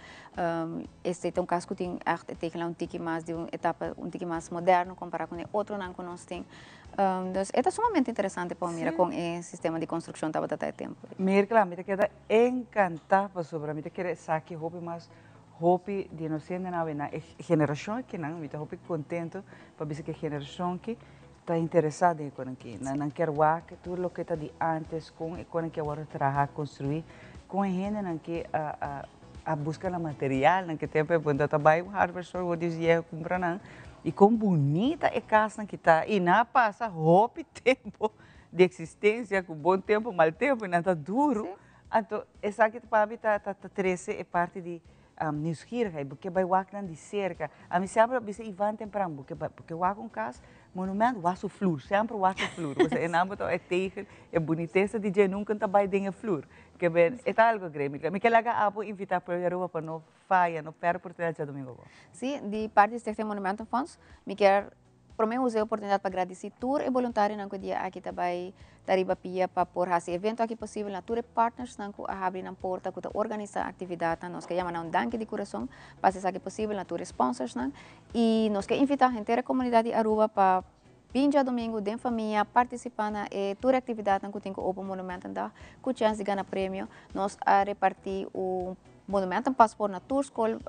Este ta un cas cu tin echt e tegelnan un tiki mas di un etapa un tiki mas moderno compara cu e otronan cu nos tin. Dus e ta sumamente interesante pa mira kon e sistema di konstrukshon tabata ta e tempu ei. Mirkla, mi ta keda enkantá pasobra mi ta kere esaki hopi mas hopi di nos hendenan awe na e generashon akinan, mi ta hopi kontentu pa bisa ku e generashon aki ta interesá den e konan aki. Nan nan kier wak tur loke ta di ántes, kon e konan aki a wòrdu traha, konstruí, kon e hendenan aki a a a buska nan materialnan ke tempu e bo ta bai un hardware store bo dies yega kumpra nan i kon bunita e kasnan ki ta i nan a pasa hopi tempu di eksistensia ku bon tempu mal tempu i nan ta duru anto esaki pa mi ta ta trese e parti di nieuwsgierigheid bo ke bai wak nan di serka ami semper a bisa Ivan tempran bo ke bai bo ke wak un kas Monument wak su flur, semper wak su flur. Pasobra e nan bo ta e tegel, e bunitesa di dje nunca ta bai den e flur. Ke ben, e ta algo grei. Mi ke laga abo invita pueblo di Aruba pa no faya, no perde oportunidad djadomingo bo. Sí, di parti di Stichting Monumentenfonds, mi kier prome usa e oportunidad pa gradici tur e boluntarionan cu e dia aki ta bai ta riba pia pa por haci e evento aki posibel, na tur e partnersnan cu a habri nan porta, cu ta organisa actividadnan. Nos ke yama nan un danki di curason pa haci esaki posibel, na tur e sponsorsnan. Y nos ke invita henter e comunidad di Aruba pa. Bin djadumingu den famia partisipá na e tur aktividatnan ku tin ku Open Monumentendag ku chèns di gana premio. Nos a repartí un monumentenpaspoort na tur skol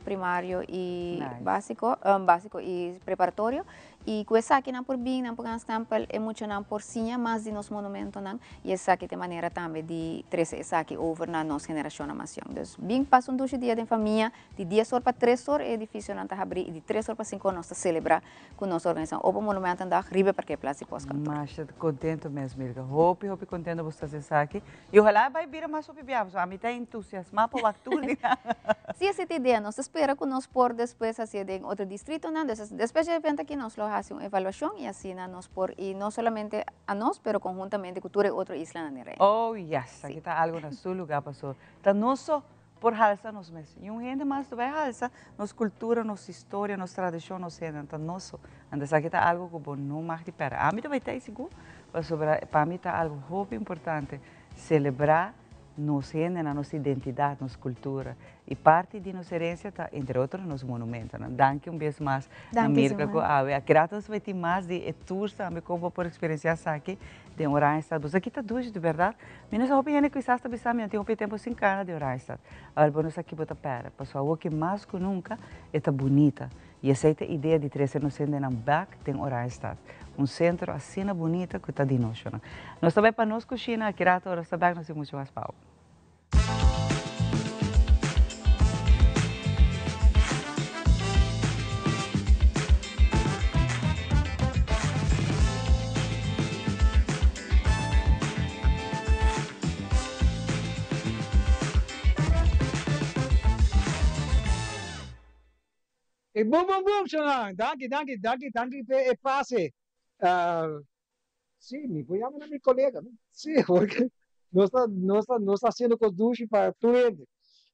primario i básiko, básiko i preparatorio. I ku esaki nan por bin, nan por gana stèmpel, e muchanan por siña mas di nos monumentonan i esaki ta e manera tambe di trese esaki over na nos generashonnan mas yòn. Dus bin pasa un dushi dia den famia, di dies or pa tres or e edifisionan ta habrí i di tres or pa sinku or nos ta selebrá ku nos organisá un Open Monumentendag riba e parkeerplaats di Postkantoor. Masha contento mes Mirka. Hopi hopi contento bo sta haci esaki. Y ojalá e bay bira mas hopi bia pasobra ami ta entusiasma pa wak tur di nan. Si esi ta idea. Nos ta spera ku nos por despues hacié den otro distritonan. Dus despues dje evento aki nos lo haci un evaluacion y asina nos por y no solamente anos pero conhuntamente ku tur e otro islanan den Reino. Oh yes, aki ta algo na su lugar pasobra ta nos so por halsa nos mes. Niun hende mas ta bai halsa nos kultura, nos historia, nos tradishon, nos hendenan ta nos so. Anto esaki ta algu ku bo no mag di pèrdè. Ami ta bai tei sigur, pasobra pa mi ta algu hopi importante selebrá nos hendenan, nos identidat, nos kultura. I parti di nos herensia ta entre otro nos monumentonan. Danki un bes mas na Mirka ku awe a krea nos bai tin mas di e tours tambe kon bo por eksperensiá esaki den Oranjestad. Bo sa ki ta dushi di bèrdat. Mi no sa hopi hende kisas ta bisa mi no tin hopi tempu sin kana di Oranjestad. Awor bo no sa ki bo ta pèrdè, pasobra awor ki mas ku nunka e ta bunita. I esei ta e idea di trese nos hendenan bèk den Oranjestad. Un sentro asina bunita ku ta di nos shona. Nos ta bai pa nos kushina aki rato ora nos ta bèk nos tin muchu mas pau. E boom boom boom shonnan. Danki danki danki danki p'e e pase. Si mi por yama na mi colega no. Si porque nos ta nos ta nos ta haciendo cos dushi pa tur hende.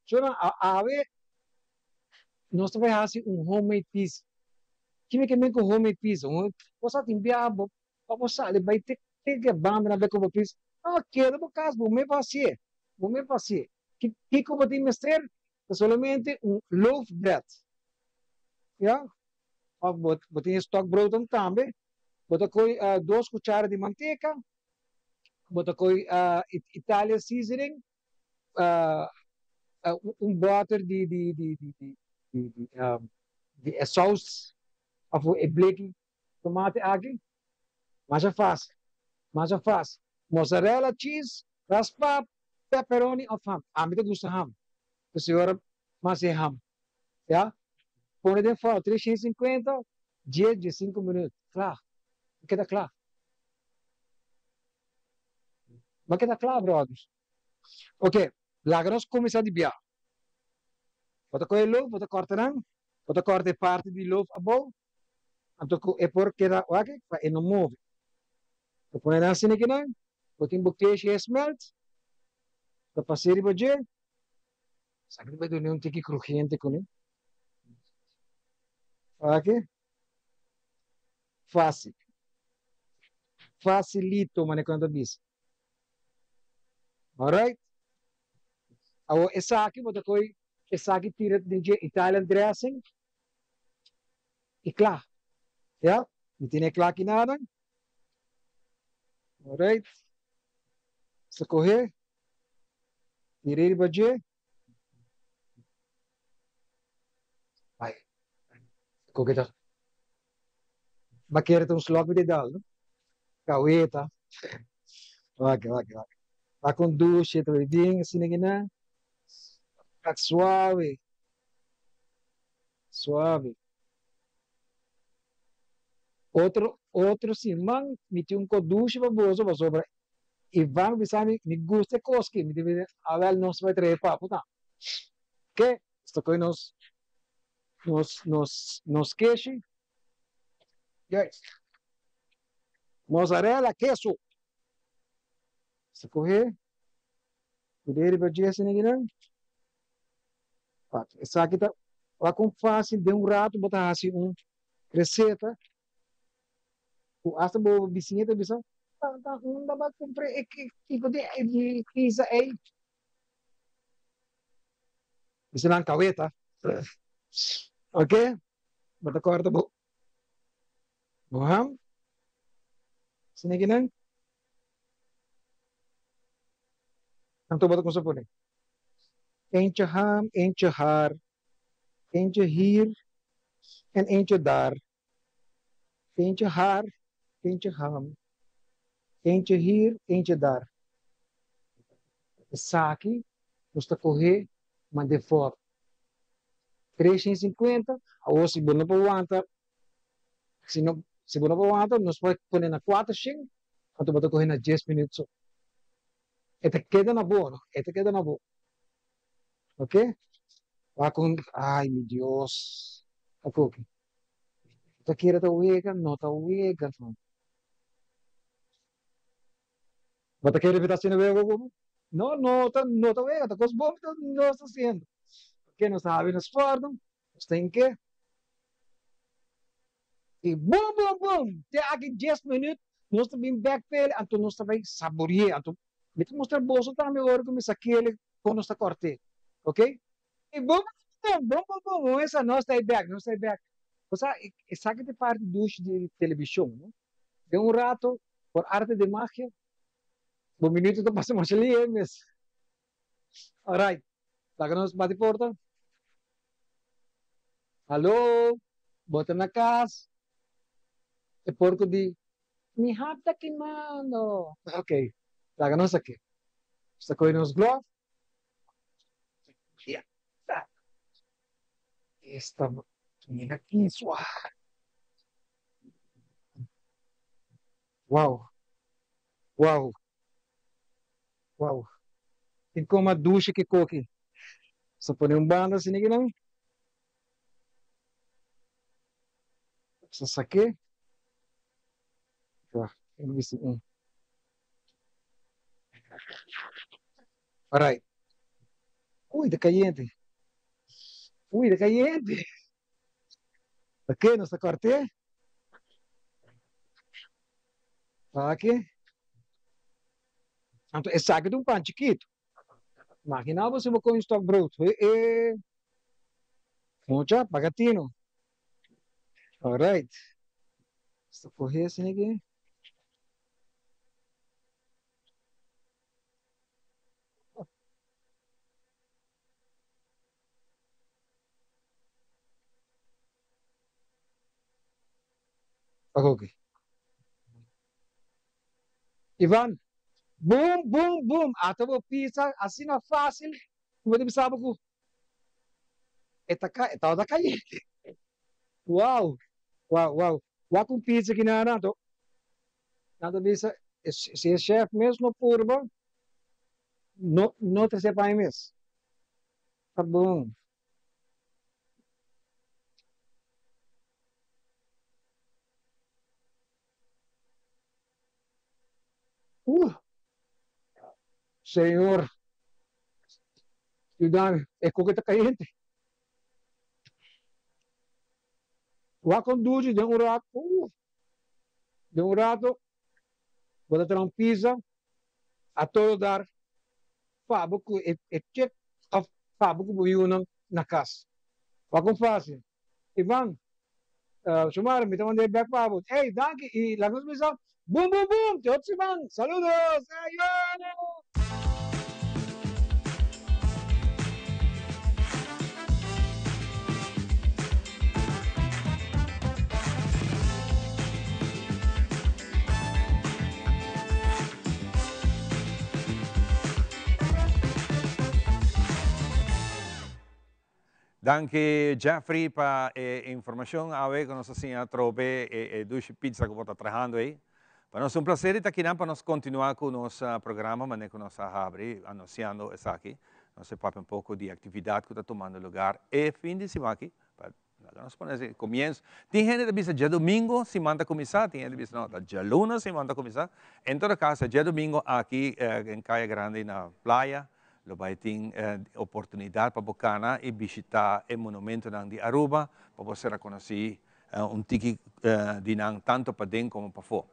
Shonnan awe nos ta bay haci un homemade pizza. Ki mi ke men ku homemade pizza? Bo sa tin biaha bo Pa bo sali bai te te banda na bai kumpra pis. No, keda bo kas, bo mes por hasié. Bo mes por hasié. Kiko bo tin mester? Ta solamente un loaf bread. Ya? Òf bo bo tin e stokbroodnan tambe. Bo ta koi dos kuchara di manteka, bo ta koi Italian seasoning, un bòter di di di di di di di e sous òf e bleki Tomate aki? Masha fácil, masha fácil. Mozzarella cheese, raspá, pepperoni of ham. Ami ta gusta ham. P'esei ora mas e ham. Ya. Pone den forno 350, dies, diesinco minuut. Kla. A keda kla. Bo a keda kla, brothers. Ok, laga nos kuminsá di bia. Bo ta kohe lof, bo ta kòrta nan. Bo ta kòrta e parti di lof abou. Anto ku e por keda wak pa e no move. Bo pone nan asina kinan, bo tin bo keshi e smelt, ta pas'é riba dje, esaki ta bai duna un tiki kruhiente kuné. Wak, fásil. Fasilito manera ku nan ta bisa. Alright. Awor esaki bo ta koy esaki tira den dje Italian dressing. E kla. Ya, mi tene e kla aki nanan. Alright. Sa kohe. Tira riba dje. Ai. Koke ta. Ba kere ta un slok di dal, no? Kaweta. Wak, wak, wak. Wak un douche, ta bien, asina kinan. Wak suave. Suave. Otro, otro siman mi tin un kodushi pa boso pasobra Ivan bisa mi, mi gusta e kos ki, mi tin bisa, awel nos bai trae papu ta. Ke, nos ta kohe nos, nos, nos, nos keshi. Juist. Mozzarella, keso. Nos ta kohe, pone riba dje asina kinan. Esaki ta wak kon fácil den un rato bo ta hasi un receta ku asta bo bisiña ta bisa, Tanta unda bo a kumpra e tipo di pizza ei? Bisa nan kaweta. Ok, bo ta kòrta bo ham. Sine kinan. Anto bo ta kumsa pone. Eentje ham, eentje haar, eentje hier en eentje daar. Eentje haar, eentje ham, eentje hier, eentje daar. Esaki nos ta kohe mand'é for. 350, awor si bo no por wanta, si no, si bo no por wanta, nos por pone na 400, anto bo ta kohe na 10 minuut so. E ta keda na bo, no? E ta keda na bo. Ok? Wak un, ay mi Dios. Akoki. Ta kere ta wega, no ta wega. Bo ta kere mi ta haciendo wega ku bo? No, no ta, no ta wega, ta kos bon mi ta, nos ta haciendo. Ok, nos ta habi nos forno, nos ta hinke. I bum, bum, bum! Te aki dies minuut, nos ta bin bek p'el, anto nos ta bai sabori'é. Anto mi ta mustra boso tambe ora ku mi sak'el kon nos ta kòrt'é. Ok? I bum, bum, bum, bum, bum, bum, esa nos ta ei bek, nos ta ei bek. Bo sa, esaki ta e parti dushi di telebishon, no? Den un rato, por arte de magia, bo minuto ta pasa masha lihé mes. Alright, laga nos bati porta. Hallo, bo ta na kas? E porko di, Mi hap ta kimando. Ok, laga nos aki. Nos ta kohe nos glòf. Ya. Esta mira ki suave. Wow. Wow. Wow. Tin koma dushi ki koki. Sa pone un banda asina ki nan. Sa sake. Ya, bisti un. Alright. Uy, ta cayente. Uy, ta cayente. Ok, nos ta corte. Aki. Anto esaki ta un pan chikitu. Imagina bo si bo come un stokbrood. He he. Mucha, paga tino. Alright. Nos ta coge esaki aki. Oké. Ivan, boom, boom, boom. Ata bo pizza asina fácil. Ku bo ta bisa bo ku e ta ka, e tabata kayente. Wow, wow, wow. Wak un pizza ki nan anto. Nan ta bisa, si e chef mes no purba, no, no trese pa mi mes. Ta bon. Uh! Señor, yuda mi, e koke ta kayente. Wak kon dushi den un rato, uh! Den un rato, bo ta traha un pizza a todo dar pa bo ku e chek of pa bo ku bo yunan na kas. Wak kon fácil. Ivan, Xiomara, mi ta manda e bek pa bo. Ey, danki y laga nos bisa boom boom boom! Te otro siman! Saludos! Ayo! Danki Jeffrey pa e informacion awe cu nos a siña atrobe e dushi pizza cu bo ta trahando ey. Pa nos ta un placer di ta akinan pa nos continua cu nos programa manera cu nos a habri anunciando esaki. Nos a papia un poco di actividad cu ta tumando lugar e fin di siman aki. Pa laga nos pone asi comienzo. Tin hende ta bisa djadomingo siman ta cuminsa, tin hende ta bisa no ta djaluna siman ta cuminsa. En todo caso djadomingo aki den Caya Grandi na Playa Lo bai tin oportunidad pa bo cana y bishita e monumentonan di Aruba pa bo ser reconoci un tiki di nan tanto paden como pafo.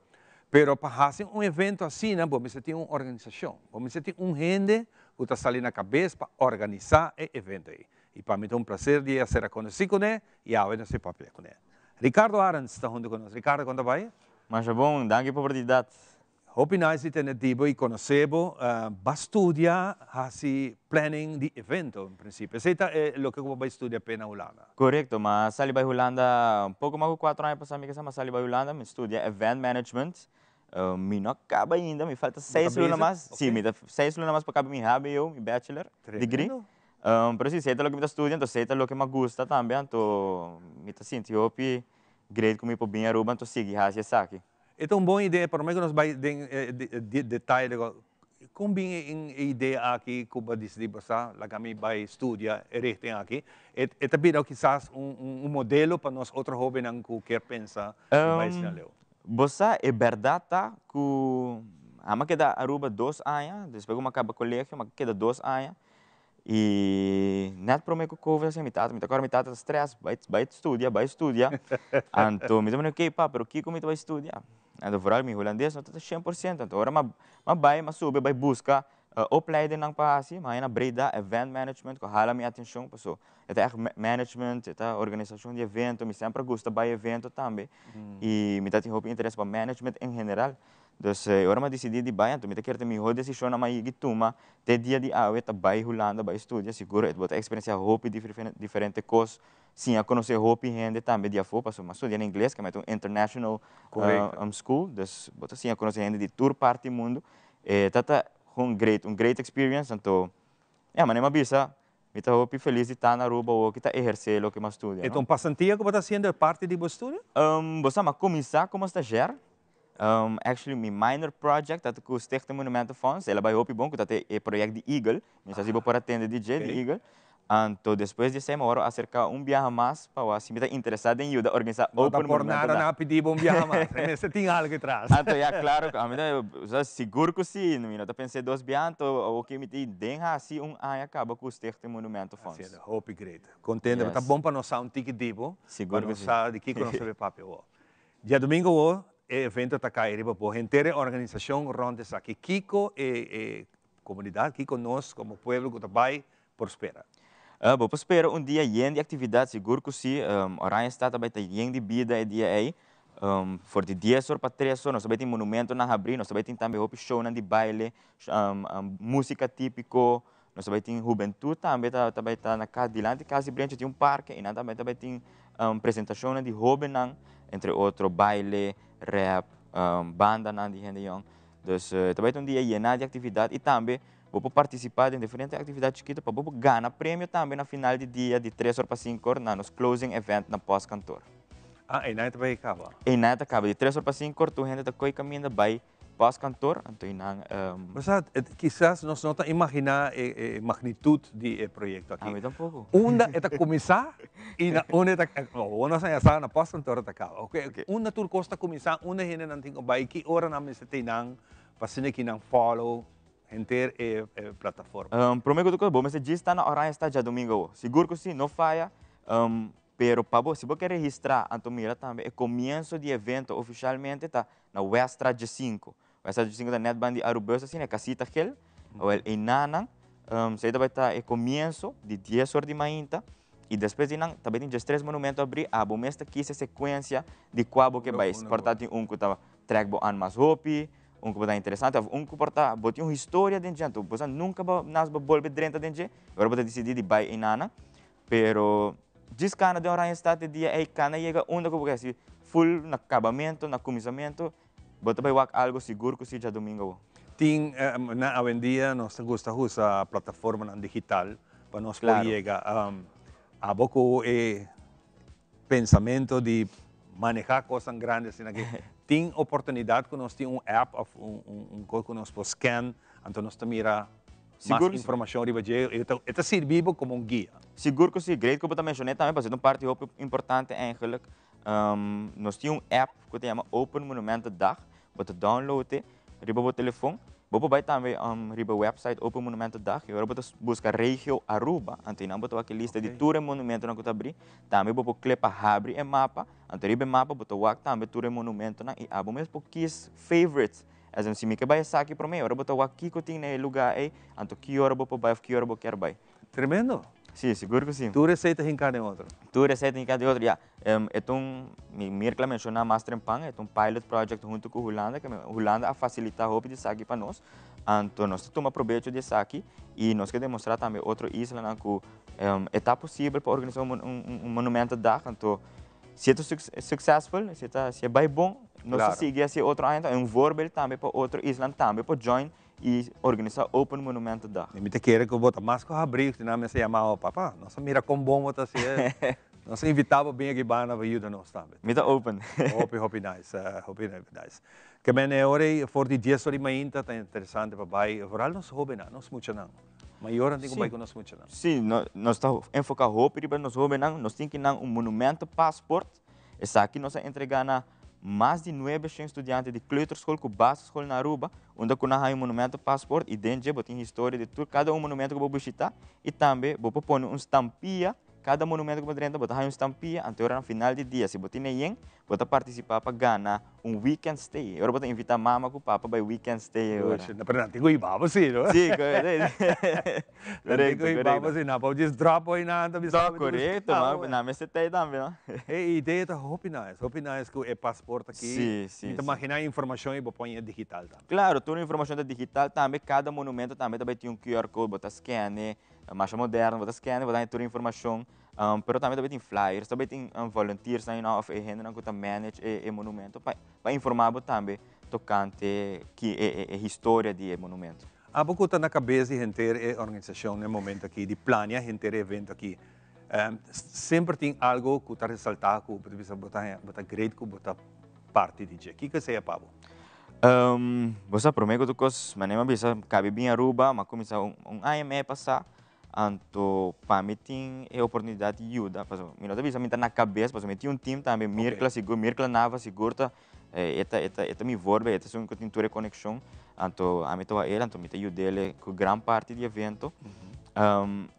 Pero pa haci un evento asina bo mester tin un organisacion, bo mester tin un hende cu ta sali na cabes pa organisa e evento ey. Y pa mi ta un placer di a ser reconoci cune y awe nos ta papia cune. Ricardo Arends ta hunto cu nos. Ricardo con ta bay? Masha bon, danki pa oportunidat. Hopi nice di tene di bo y conoce bo. Ba studia haci planning di evento en principio. Esey ta e loke cu bo bay studia pe na Hulanda? Corecto, mi a sali bay Hulanda un poco mas cu cuatro aña pasa mi kesa mi a sali bay Hulanda, mi studia event management. Mi no a caba ainda, mi falta seis luna mas. Si, mi ta seis luna mas pa caba mi hbo, mi bachelor degree. Pero si, esey ta loke mi ta studia, entonces esey ta loke mi a gusta tambe, anto mi ta sinti hopi great cu mi por bin Aruba anto sigui haci esaki. E ta un bon idea, prome ku nos bai den e detaye di kon bin e idea aki ku bo a disidí bo sa laga mi bai studia e richting aki. E ta bira kisas un modelo pa nos otro hóbennan ku kier pensa di bai asina leu. Bo sa e bèrdat ta ku ami a keda Aruba dos aña, despues ku mi a kaba kolegio mi a keda dos aña I net prome ku covid asina mi tata, mi ta kòrda mi tata ta stress, bai bai studia, bai studia. Anto mi ta manda okey pa, pero kiko mi ta bai studia? Anto vooral mi hulandes no ta shen por siento, anto ora mi a bai, mi a subi bai buska opleidingnan pa hasi, mi a haña na Breda event management ku a hala mi atenshon paso e ta ègt management, e ta organisashon di evento, mi semper a gusta bai evento tambe i mi ta tin hopi interes pa management en general. Dus e ora mi a disidí di bai, anto mi ta kere ta e mihó desishon nan mi a yegi tuma te dia di awe ta bai Hulanda, bai studia. Sigur bo ta eksperensiá hopi diferente kos, siña konosé hopi hende tambe di afó, pasobra mi a studia na ingles, kende ta un international school, dus bo ta siña konosé hende di tur parti mundu. E ta ta un great, un great experience, anto ya, manera mi a bisa, mi ta hopi felis di ta na Aruba awor ki ta ehersé loke mi a studia, E ta un pasantia ku bo ta hasiendo e parti di bo studio? Bo sa, mi a kuminsá komo stazjèr. Actually mi minor project ta cu Stichting Monumentenfonds, el a bay hopi bon cu ta e project di Eagle, mi sa si bo por a tende di dje, di Eagle. Anto despues di esey mi a worde acerca un biaha mas pa wak si mi ta interesa den yuda organisa No ta Open por nada Monumentendag. nan a pidi bo un biaha mas, e mester tin algo atras. Anto ya claro cu ami ta, osea sigur cu si, mi no ta pensa dos biaha, anto awoki mi tin den haci un aña caba cu Stichting Monumentenfonds. Haciendo hopi great. Contento, ta bon pa nos sa un tiki di bo, pa nos sa di kico nos ta bay papia awor. Diadomingo awor e evento ta kai riba bo henter e organisashon rònt esaki. Kiko e e komunidat, kiko nos komo pueblo ku ta bai por spera? Bo por spera un dia yen di aktividat, sigur ku si. Oranjestad ta bai ta yen di bida e dia ei. For di dies or pa tres or nos ta bai tin monumentonan habrí, nos ta bai tin tambe hopi shownan di baile, músika típiko, nos ta bai tin hubentut tambe ta ta bai ta na kas dilanti kas di Brencho tin un parke i nan tambe ta bai tin presentashonnan di hóbennan, entre otro baile, rèp, bandanan di hende yòn. Dus ta bai ta un dia yená di aktividat i tambe bo por partisipá den diferente aktividat chikitu pa bo por gana premio tambe na final di dia di tres or pa sinku or na nos closing event na Postkantoor. Ah, einan e ta bai kaba? Einan e ta kaba. Di tres or pa sinku or tur hende ta koi kaminda bai Postkantoor, anto einan. Bo sa, kisas nos no ta imaginá e magnitud di e proyekto aki. Ami tampoko. Unda e ta kuminsá i na unda e ta, bo nos a ya sa na Postkantoor e ta kaba. Oke, unda tur kos ta kuminsá, unda hendenan tin ku bai, ki ora nan mester tin nan pa asina ki nan follow henter e plataforma. Promé ku tur kos, bo mester djis ta na Oranjestad djadumingu awo. Sigur ku si, no faya. Pero pa bo, si bo ke registrá, anto mira tambe e komienso di evento ofishalmente ta na Weststraat diesinko. Weststraat diesinko ta nèt banda di Arubus asina, e kasita gel. Awel einanan, esei ta bai ta e komienso di dies or di mainta i despues di nan ta bai tin diestres monumento abrí. Abo mes ta kis e sekuensia di kua bo ke bai. Por ta tin un ku ta trèk bo an mas hopi, un ku por ta interesante òf un ku por ta bo tin un historia den dje anto bo sa nunka bo nas bo bolbe drenta den dje, ora bo ta disidí di bai einanan. Pero djis cana den Oranjestad e dia ey cana yega unda cu bo ke haci full na cabamento, na cuminsamento, bo ta bay wak algo sigur cu si djadomingo awo. Tin na awendia nos ta gusta usa plataformanan digital pa nos por yega abo cu e pensamento di maneha cosnan grandi asina ki tin oportunidad cu nos tin un app of un cos cu nos por scan anto nos ta mira mas informacion riba dje, e ta sirbi bo como un guia. Sigur cu si, great cu bo ta menciona tambe pasobra ta un parti hopi importante eigenlijk. Nos tin un app cu ta yama Open Monumentendag, bo ta download e riba bo telefon, bo por bai tambe riba website Open Monumentendag y ora bo ta busca regio Aruba, anto eynan bo ta wak e lista di tur e monumentonan cu ta abri, tambe bo por click pa habri e mapa, anto riba e mapa bo ta wak tambe tur e monumentonan y abo mes por kies favorites. As in, si mi ke bai esaki promé, ora bo ta wak kiko tin na e lugá ei, anto ki ora bo por bai òf ki ora bo kier bai. Tremendo! Si, sigur ku si. Tur esei ta hinká den otro. Tur esei ta hinká den otro, ya. E ta un, mi Mirkla menshoná mas trempan, e ta un pilot project huntu ku Hulanda, ke Hulanda a fasilitá hopi di esaki pa nos. Anto nos ta tuma probecho di esaki i nos ke demostrá tambe otro islanan ku e ta posibel pa organisá un monumentendag. Anto si e ta successful, si e ta, si e bai bon, nos ta sigui hasi otro aña. E un voorbeeld tambe pa otro islan tambe por join i organisá Open Monumentendag. Mi ta kere ku bo ta mas ku habrí, si nan mester yama bo, Papa, nos a mira kon bon bo ta hasié. Nos a invitá bo bin aki banda pa yuda nos tambe. Mi ta open. Hopi, hopi nice, hopi nice. Ke men e ora ei for di dies ora di mainta ta interesante pa bai, vooral nos hobennan, nos muchanan. Mayornan tin ku bai ku nos muchanan. Sí, nos ta enfoká hopi riba nos hobennan. Nos tin kinan un monumento paspoort. Esaki nos a entregá na mas di nuebeshen studiante di kleuterschool ku basisschool na Aruba, unda ku nan haña un monumento paspoort i den dje bo tin historia di tur kada un monumento ku bo bishitá i tambe bo por pone un stampia. Kada monumento ku bo drenta bo ta haña un stampia, anto e ora na final di dia si bo tin eyen bo ta partisipá pa gana un weekend stay. E ora bo ta invitá mama ku papa bai weekend stay e ora. Pero nan tin ku hiba bo si, no? Si, korekto. Nan tin ku hiba bo si, nan por djis drop bo einan ta bisa No, korekto, ma nan mester tei tambe, no? E idea ta hopi nice, hopi nice ku e pasport aki. Si, si, Mi ta maginá e informashon ei bo pon e digital tambe. Klaro, tur informashon ta digital tambe, kada monumento tambe ta bai tin un QR code, bo ta scan e. Masha moderno, bo ta scan, bo ta haña tur informashon, pero tambe ta bay tin flyers, ta bay tin volunteers nan of e hendenan ku ta manage e monumento pa pa informa bo tambe tokante ki e historia di e monumento. Abo ku ta na kabes di henter e organisashon na e momento aki, di plania henter e evento aki, semper tin algo ku ta resalta ku bo ta bisa bo ta haña bo ta great ku bo ta parti di dje. Kiko esei a pa bo? Bo sa prome ku tur kos, manera mi a bisa kabi bin Aruba, mi a kuminsá un aña i mei pasá, anto pa mi tin e oportunidat di yuda, pasobra mi no ta bisa mi ta na kabes, pasobra mi tin un team tambe, Mirkla sigur, Mirkla Nava sigur ta e ta e ta e ta mi voorbeeld, e ta esun ku tin tur e konekshon, anto ami ta wak el, anto mi ta yud'el ku gran parti di evento.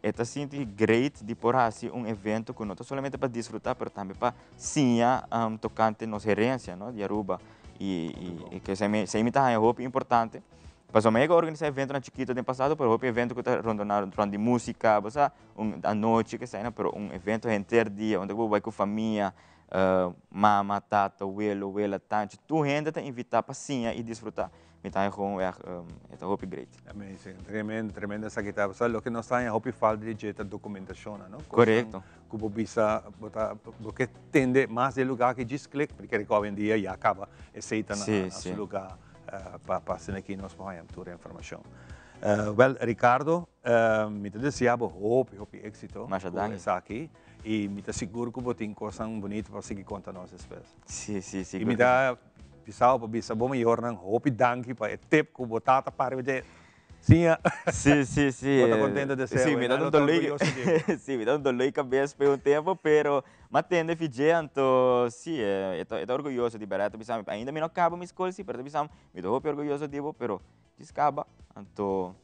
E ta sinti great di por hasi un evento ku no ta solamente pa disfrutá, pero tambe pa siña tokante nos herensia, no, di Aruba. Y que esey mi ta haña hopi importante. Pasobra mi a yega organisa eventonan chikito den pasado, pero hopi evento cu ta rondona rond di musica, bo sa, un anochi ke eseynan, pero un evento henter dia unda cu bo bay cu famia, mama, tata, welo, wela, tanchi, tur hende ta invita pa siña y disfruta. Mi ta haña gewoon echt, e ta hopi great. Amazing, tremendo, tremendo esaki ta. Pasobra loke nos ta haña hopi falta di dje ta documentacionnan, no? Correcto. Ku bo bisa bo ta bo ke tende mas di e lugá ki djis klik porque rico awendia ya kaba esei ta na su lugá pa pa asina aki nos por haña tur e informashon. Wèl Ricardo mi ta desea bo hopi hopi éksito ku esaki i mi ta sigur ku bo tin kosnan bunito pa sigui konta nos despues. I mi ta bisa bo pa bisa bo mayornan hopi danki pa e tip ku bo tata pari bo dje. Siña. Sí, sí, sí. Bo ta contento de ser, Sí, mi ta un dolor, sí, mi ta un dolor di cabes pe un tempo, pero m'a tende fidje, anto sí, e ta, e ta orguyoso di berdad, e ta bisa mi, ainda mi no caba mi scol, sí, pero e ta bisa mi, mi ta hopi orguyoso di bo, pero djis caba, anto,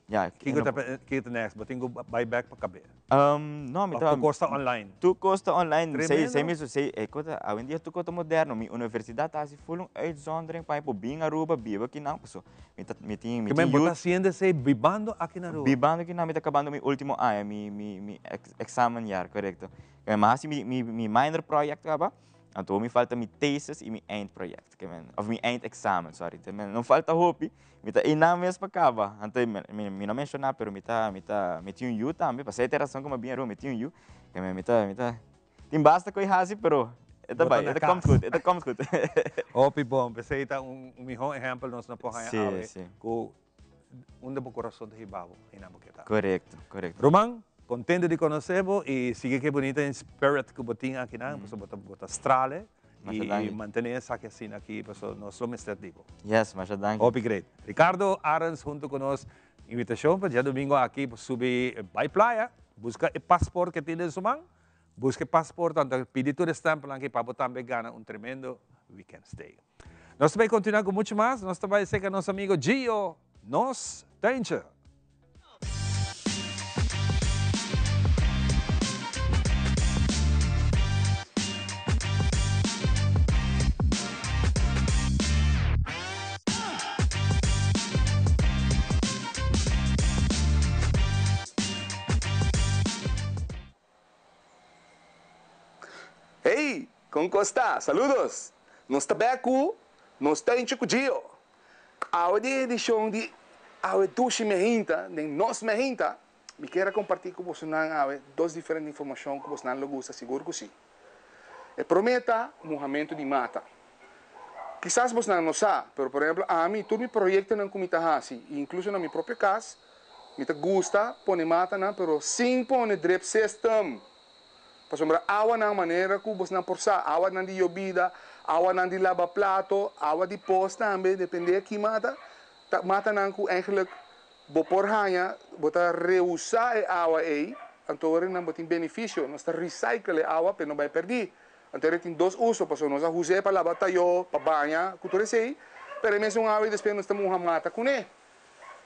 ya. Kico ta, kico ta next? Bo tin cu bay bek pa cabe? No, mi ta. Of tur cos ta online? Tur cos ta online. Sei, sei mi, sei, e cos ta, awendia tur cos ta moderno. Mi universidad ta haci full un uitzondering pa mi por bin Aruba, biba akinan, paso mi ta, mi tin, mi tin yu. Bo ta haciendo esey bibando aki na Aruba? Bibando akinan, mi ta cabando mi ultimo aña, mi, mi, mi examenjaar, corecto. Mi a haci mi, mi, mi minor project caba. Anto mi falta mi thesis y mi eindproject, ke men, of mi eindexamen, sorry. Te men, no falta hopi, mi ta einan mes pa caba. Anto mi, mi, mi no menciona, pero mi ta, mi ta, mi tin un yu tambe, pa esei ta e razon cu mi a bin Aruba, mi tin un yu. Ke men, mi ta, mi ta, tin basta cu e haci, pero e ta Bo ta bai, na e ta komt cas. goed, e ta komt goed. Hopi bon, p'esei ta un miho ehempel nos no por haña Sí, awe sí. cu Unda bo corazon ta hiba bo, einan bo keda. Correcto, correcto. Ruman, contento di conoce bo y sigui ke bunita spirit cu bo tin akinan, pasobra bo ta bo ta strale y mantene esaki asina aki pasobra nos lo mester di bo. Yes, masha danki. Hopi great. Ricardo Arends hunto cu nos. Invitacion pa diadomingo aki bo subi bay playa, busca e paspoort ke tin den su man, busca e paspoort anto pidi tur e stempelnan aki pa bo tambe gana un tremendo weekend stay. Nos ta bay continua cu mucho mas, nos ta bay seca nos amigo Gio, nos tuintje. Hey, con cos ta? Saludos! Nos ta bek cu Nos Tuintje cu Gio. Awe di e edicion di Awe Dushi Mehinta den Nos Mehinta, mi kier a comparti cu bosonan awe dos diferente informacion cu bosonan lo gusta, sigur cu si. E prome ta muhamento di mata. Kisas bosonan no sa, pero por ehemplo ami tur mi proyectonan cu mi ta haci, incluso na mi propio cas, mi ta gusta pone matanan pero sin pone drip system. Pasobra awanan manera ku bosnan por sa, awanan di yobida, awanan di laba plato, awa di pos tambe, depende ki mata, ta matanan ku eigenlijk bo por haña, bo ta reusá e awa ei, anto ora nan bo tin benefisio, nos ta recycle e awa p'e no bai pèrdí. Anto e tin dos uso, pasobra nos a us'é pa laba tayó, pa baña, ku tur esei, pero e mesun awa ei despues nos ta muha mata kuné.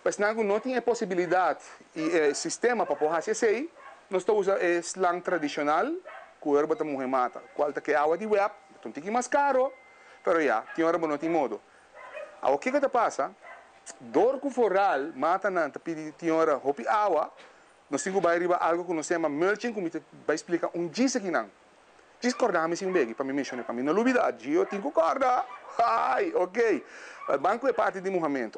Pa esnan ku no tin e posibilidat i e sistema pa por hasi esei, nos ta usa e slang tradishonal ku ora bo ta muhe mata, kual ta ke awa di wèp, ta un tiki mas karo, pero ya, tin ora bo no tin modo. Awor kiko ta pasa? Dor ku foral matanan ta pidi tin ora hopi awa, nos tin ku bai riba algu ku nos yama mulching ku mi ta bai splika un djis akinan. Djis kòrda mi sin begi pa mi menshoné pa mi no lubidá. Gio tin ku kòrda! Hai! Oké. Ban ku e parti di muhamentu.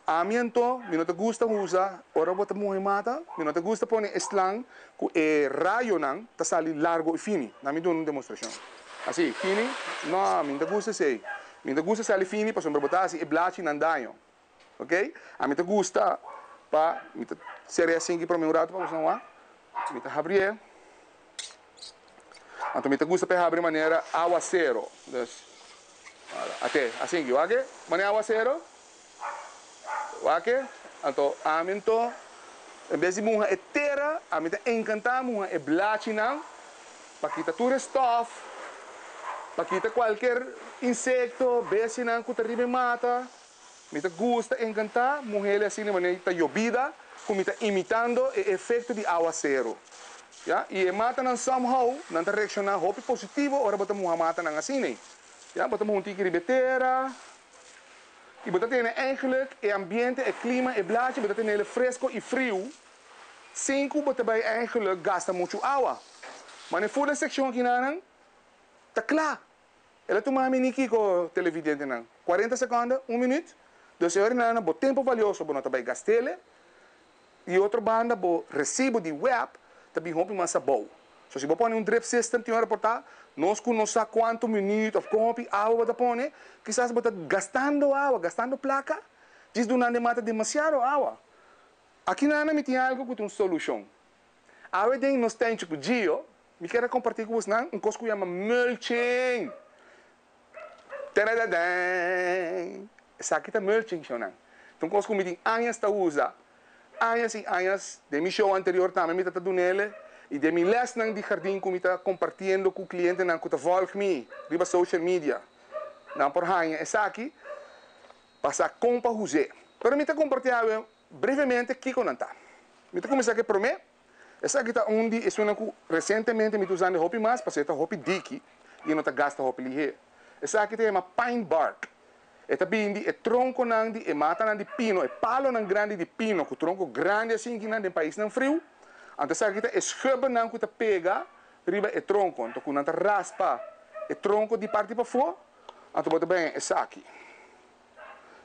Ami anto, mi no ta gusta usa, ora bo ta muha e mata, mi no ta gusta pone e slang ku e rayonan ta sali largo i fini. Na mi duna un demostrashon. Asi, fini? No, mi no ta gusta esei. Mi no ta gusta sali fini pasobra bo ta hasi e blachinan daño. Oké? Ami ta gusta pa, mi ta sera e asinki promé un ratu pa boso nan wak. Mi ta habrié. Anto mi ta gusta pa e habri manera awasero. Dus, ate, asinki, wak e? Manera awasero. Wak e? Anto ami anto, en bes di muha e tera, ami ta enkantá muha e blachinan pa kita tur e stòf, pa kita kualker insekto, bestianan ku ta riba e mata. Mi ta gusta encantá muhele asina manera ta yobida cu mi ta imitando e efecto di awacero. Ya, y e matanan somehow nan ta reacciona hopi positivo ora bo ta muha matanan asina. Ya, bo ta muha un tiki riba e tera y bo ta tene eigenlijk e ambiente, e clima, e blachi bo ta tenele fresco y friu sin cu bo ta bay eigenlijk gasta mucho awa. Mane fur e seccion akinanan ta cla. El a tuma mi ni kiko, televidentenan. Cuarenta seconde, un minuut. Dus e ora nan bo tempo valioso bo no ta bay gastele. Di otro banda bo recibo di web ta bin hopi mas abou. So si bo pone un drip system tin ora por ta nos cu no sa cuanto minuut of con hopi awa bo ta pone, kisas bo ta gastando awa, gastando placa, djis dunando e mata demasiado awa. Aki nan mi tin algo cu ta un solucion. Awe den nos tenchi cu Gio, Mi kier a kompartí ku bosnan un kos ku yama mulching. Tadadadán! Esaki ta mulching, shownan. Ta un kos ku mi tin añas ta usa. Añas i añas. Den mi show anterior tambe mi ta ta dun'el. I den mi lèsnan di hardin ku mi ta kompartiendo ku klientenan ku ta vòlg mi riba social media, nan por haña esaki pa sa kon pa us'é. Pero mi ta kompartí awe brevemente kiko nan ta. Mi ta kuminsá ku e promé. Esaki ta un di esunnan ku resientemente mi ta usando hopi mas pasobra e ta hopi diki i e no ta gasta hopi lihé. Esaki ta yama pine bark. E ta bini di e tronkonan di e matanan di pino, e palonan grandi di pino ku tronko grandi asinkinan den paisnan friu. Anto esaki ta e schubbennan ku ta pega riba e tronko. Anto ku nan ta raspa e tronko di parti pafó, anto bo ta bini esaki.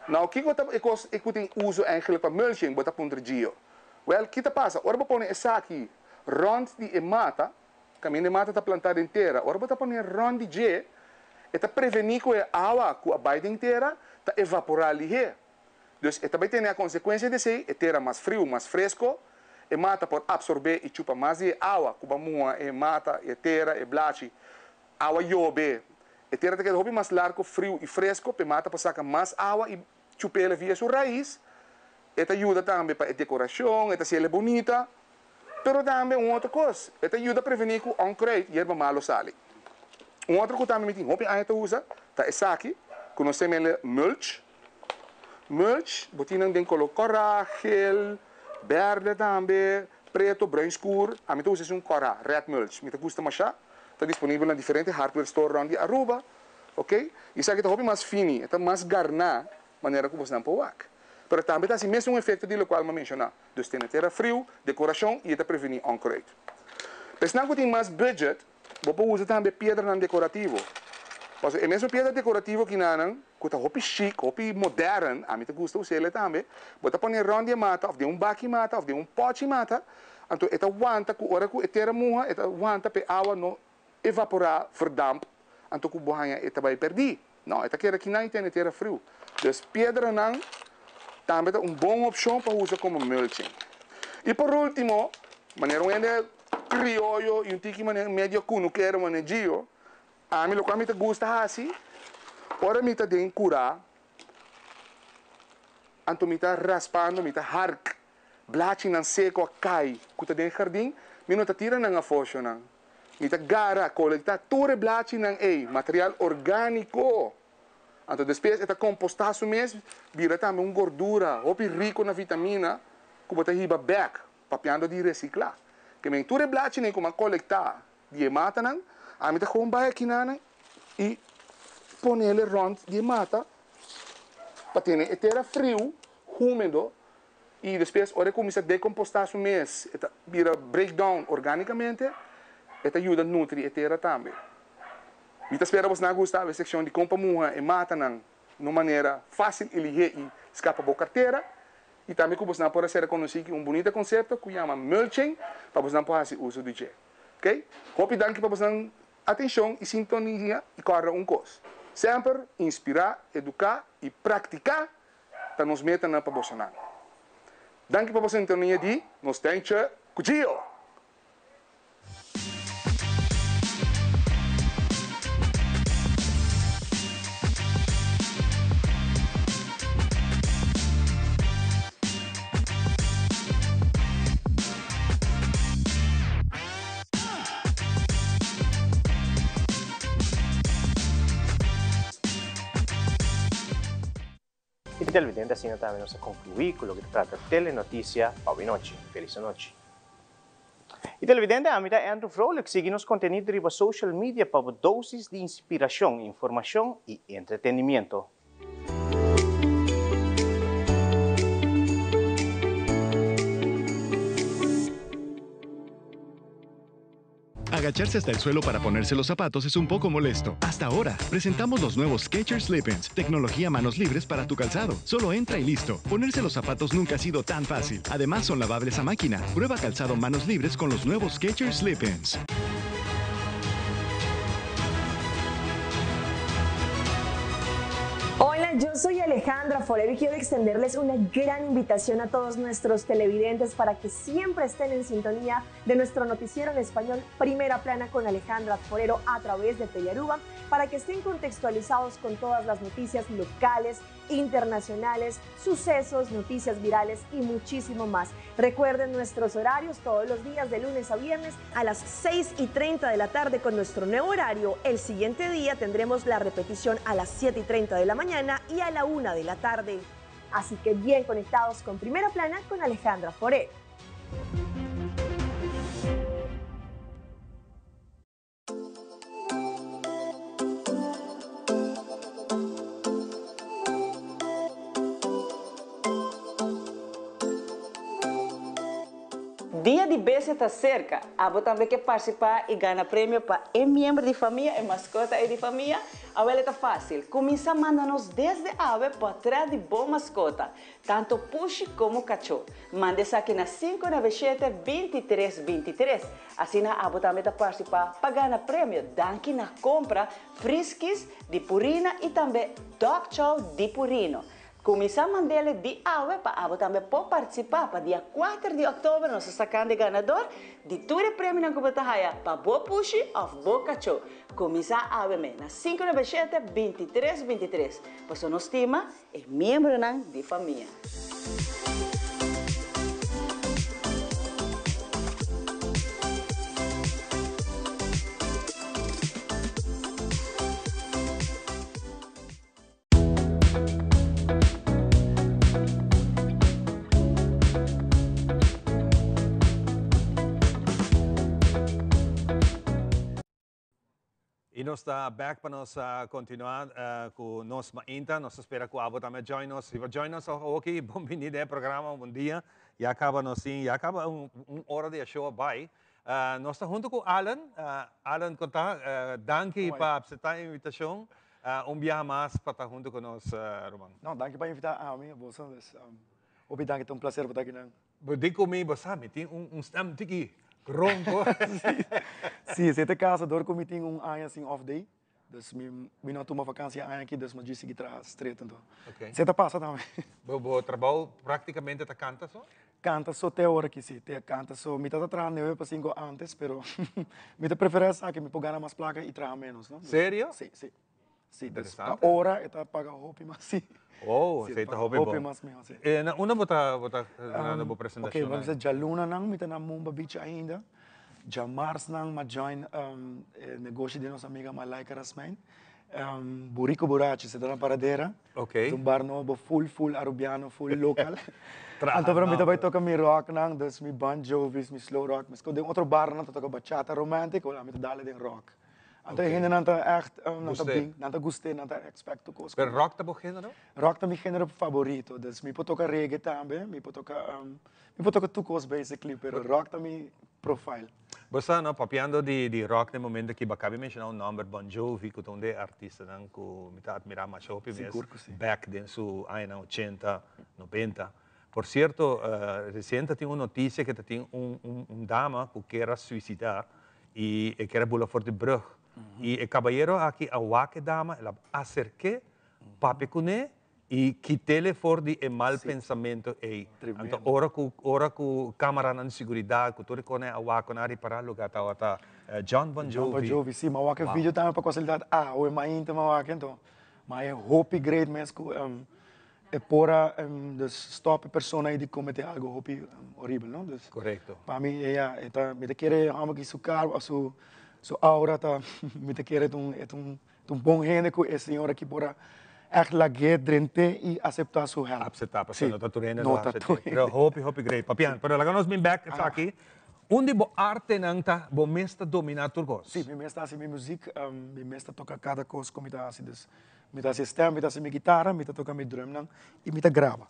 Now kiko ta e kos ku tin uso eigenlijk pa mulching? Bo ta puntra Gio. Wel, ki ta pasa ora bo pone esaki rond di e mata, kaminda e mata ta plantá den tera, ora bo ta pone rond di dje, e ta prevení ku e awa ku a bai den tera ta evaporá lihé. Dus e ta bai tene a konsekuensia di esei, e tera mas friu, mas fresko, e mata por apsorbé i chupa mas di e awa ku bo a muha e mata, e tera, e blachi. Awa yobe. E tera ta keda hopi mas largo, friu i fresko, p'e mata por saka mas awa i chup'el via su rais. E ta yuda tambe pa e dekorashon, e ta hasiel bunita. Pero tambe un otro kos, e ta yuda prevení ku onkruid, yerba malo, sali. Un otro ku tambe mi tin hopi aña ta usa ta esaki, ku nos ta yam'el mulch. Mulch, bo tin nan den koló kòrá, gel, bèrdè tambe, preto, bruin skur. Ami ta usa esun kòrá, red mulch. Mi ta gusta mashá. Ta disponibel na diferente hardware store rond di Aruba, ok. Y esaki ta hopi mas fini, e ta mas garná manera cu bosnan por wak. Pero tambe ta haci mesun efecto di locual mi a menciona, dus tene tera friu, decoracion y e ta preveni onkruid. Pa esnan cu tin mas budget, Bo por usa tambe piedranan dekorativo. Pasobra e mesun piedra dekorativo kinanan ku ta hopi chic, hopi modern, ami ta gusta us'el tambe, bo ta pone rònt di e mata òf den un baki mata òf den un pòchi mata, anto e ta wanta ku ora ku e tera muha e ta wanta pa e awa no evaporá, verdamp, anto ku bo haña e ta bai pèrdí. No, e ta keda kinan i tene tera friu. Dus piedranan tambe ta un bon opshon pa usa komo mulching. I por último, manera un hende krioyo i un tiki manera medio kunukero manera Gio, ami lokual mi ta gusta hasi ora mi ta den kurá, anto mi ta raspando, mi ta hark blachinan seko a kai ku ta den hardin, mi no ta tira nan afó shonnan. Mi ta gara, kolektá tur e blachinan ei, material orgániko. Anto despues e ta kompostá su mes, bira tambe un gordura hopi riko na vitamina ku bo ta hiba bèk, papiando di resiklá. Ke men tur e blachinan ei ku mi a kolektá di e matanan, ami ta gewoon bai akinanan i ponele rònt di e mata pa tene e tera friu, húmedo, I despues ora e kuminsá dekompostá su mes, e ta bira breakdown orgánikamente, e ta yuda nutri e tera tambe. Mi ta spera bosnan a gusta e sekshon di kon pa muha e matanan na un manera fásil i lihé i skapa bo kartera, i tambe ku bosnan por a sera konosí ki un bunita konsepto ku yama mulching pa bosnan por hasi uso di dje. Oké? Hopi danki pa bosnan atenshon i sintonia i kòrda un kos, semper inspirá, eduká i praktiká ta nos metanan pa bosonan. Danki pa bo sintonia di nos Tentje ku Gio! Y televidente asina tambe nos a conclui cu loke ta trata Telenoticia pa awe nochi. Feliz anochi. Y televidente ami ta Andrew Vrolijk sigui nos contenido riba social media pa bo dosis di inspiracion, informacion y entretenimiento. Agacharse hasta el suelo para ponerse los zapatos es un poco molesto. Hasta ahora, presentamos los nuevos Skechers Slip-ins, tecnología manos libres para tu calzado. Solo entra y listo. Ponerse los zapatos nunca ha sido tan fácil. Además, son lavables a máquina. Prueba calzado manos libres con los nuevos Skechers Slip-ins. Hola, yo soy Alejandra Forero y quiero extenderles una gran invitación a todos nuestros televidentes para que siempre estén en sintonía de nuestro noticiero en español Primera Plana con Alejandra Forero a través de Telearuba para que estén contextualizados con todas las noticias locales, internacionales, sucesos, noticias virales y muchísimo más. Recuerden nuestros horarios todos los días de lunes a viernes a las 6 y 30 de la tarde con nuestro nuevo horario. El siguiente día tendremos la repetición a las 7 y 30 de la mañana y a la 1 de la tarde. Así que bien conectados con Primera Plana con Alejandra Forero. Dia di Bestia ta serka, abo tambe ke partisipá i gana premio pa e miembro di famia, e maskota ei di famia? Awel e ta fásil, kuminsá manda nos desde awe pòtrèt di bo maskota. Tanto pushi komo kachó. Manda esaki na 597 23 23. Asina abo tambe ta partisipá pa gana premio danki na kompra Friskies di Purina i tambe Dog Chow di Purino. Kuminsá mand'ele di awe pa abo tambe por partisipá pa dia kuater di òktober nos ta sakando e ganador di tur e premionan ku bo ta haya pa bo pushi òf bo kachó. Kuminsá awe me na 597 23 23. Pasobra nos stima E miembronan di famia. Y nos ta back pa nos continua cu nos mainta. Nos ta spera cu abo tambe a join nos. Si bo join nos awoki, bon bini den e programa, bon dia. Ya caba nos tin, ya caba un ora di e show a bay. Nos ta hunto ku Allen. Allen kon ta? Danki pa apseptá e invitashon un biaha mas pa ta hunto ku nos ruman. No, danki pa invitá ami, boso. Hopi danki, ta un plaser pa ta akinan. Bo di ku mi, bo sa mi tin un stem tiki ronko. Si, si e ta e kaso dor ku mi tin un aña sin off day, dus mi mi no a tuma vakansia e aña aki, dus mi a djis sigui traha stret anto. Si ta pasa tambe. Bo trabou praktikamente ta kanta so? Kanta so te ora aki si, te kanta so. Mi tabata traha nuebe pa sinku antes, pero mi ta prefera esaki, mi por gana mas plaka i traha menos, no? Serio? Si, si. Si, dus pa ora e ta paga hopi mas, si. Oh, esei ta hopi bon. Hopi mas miho, si. E na unda bo ta bo ta dando bo presentacionnan? Ok, bo bisa djalunanan mi ta na Mumba Beach ainda. Djamarsnan m'a join e negoshi di nos amiga Malaika Rasmijn. Burico Burachi, se ta na Paradera. Ok. Ta un bar nobo, full full Arubiano, full local. Anto pero mi ta bai toca mi rocknan, dus mi Bon Jovi's, mi slow rock. Mesco den otro barnan ta toca bachata romantic, ami ta dale den rock. Anto e hendenan ta echt, nan ta bin, nan ta gust'é, nan ta expect tur kos. Pero rock ta bo género? Rock ta mi género favorito, dus mi por toka reggae tambe, mi por toka, mi por toka tur kos basically, pero rock ta mi profile. Bo sa no, papiando di di rock den momento aki, bo a kabi menshoná un nòmber, Bon Jovi, ku ta un di e artistanan ku mi ta atmirá masha hopi mes, Sigur ku si. bèk den su añanan ochenta, nobenta. Por sierto, resien ta tin un notisia ke ta tin un un dama ku kier a suisidá I e kier a bula for di brug. I e kabayero aki a wak e dama, el a aserk'é, papia kuné i kit'é for di e mal pensamentu ei. Anto ora ku ora ku kamaranan di siguridat ku tur e kosnan a wak ku nan a ripará loke a tabata Jon Bon Jon Bon Jovi. Jovi, si, mi a wak e video tambe pa kasualidat awe mainta mi a wak anto. Ma e hopi great mes ku E por a dus stop e persona ei di comete algo hopi horibel, no? Dus Correcto. pa mi e ya, e ta, mi ta kere e homber aki su kar of su su aura ta, mi ta kere ta un e ta un ta un bon hende ku e señor aki por a ègt lag'é drent'é i aseptá su hèlp. Apseptá, pasobra Sí, no ta tur hende lo no ta asept'é. tur hende. Pero hopi, hopi great. Papian, pero laga nos bin bèk esaki. Un di bo artenan ta bo mes ta dominá tur kos. Sí, mi mes ta hasi mi muzik, mi mes ta toka kada kos ku mi ta hasi, dus Mi ta hasi stem, mi ta hasi mi gitara, mi ta toka mi drumnan i mi ta graba.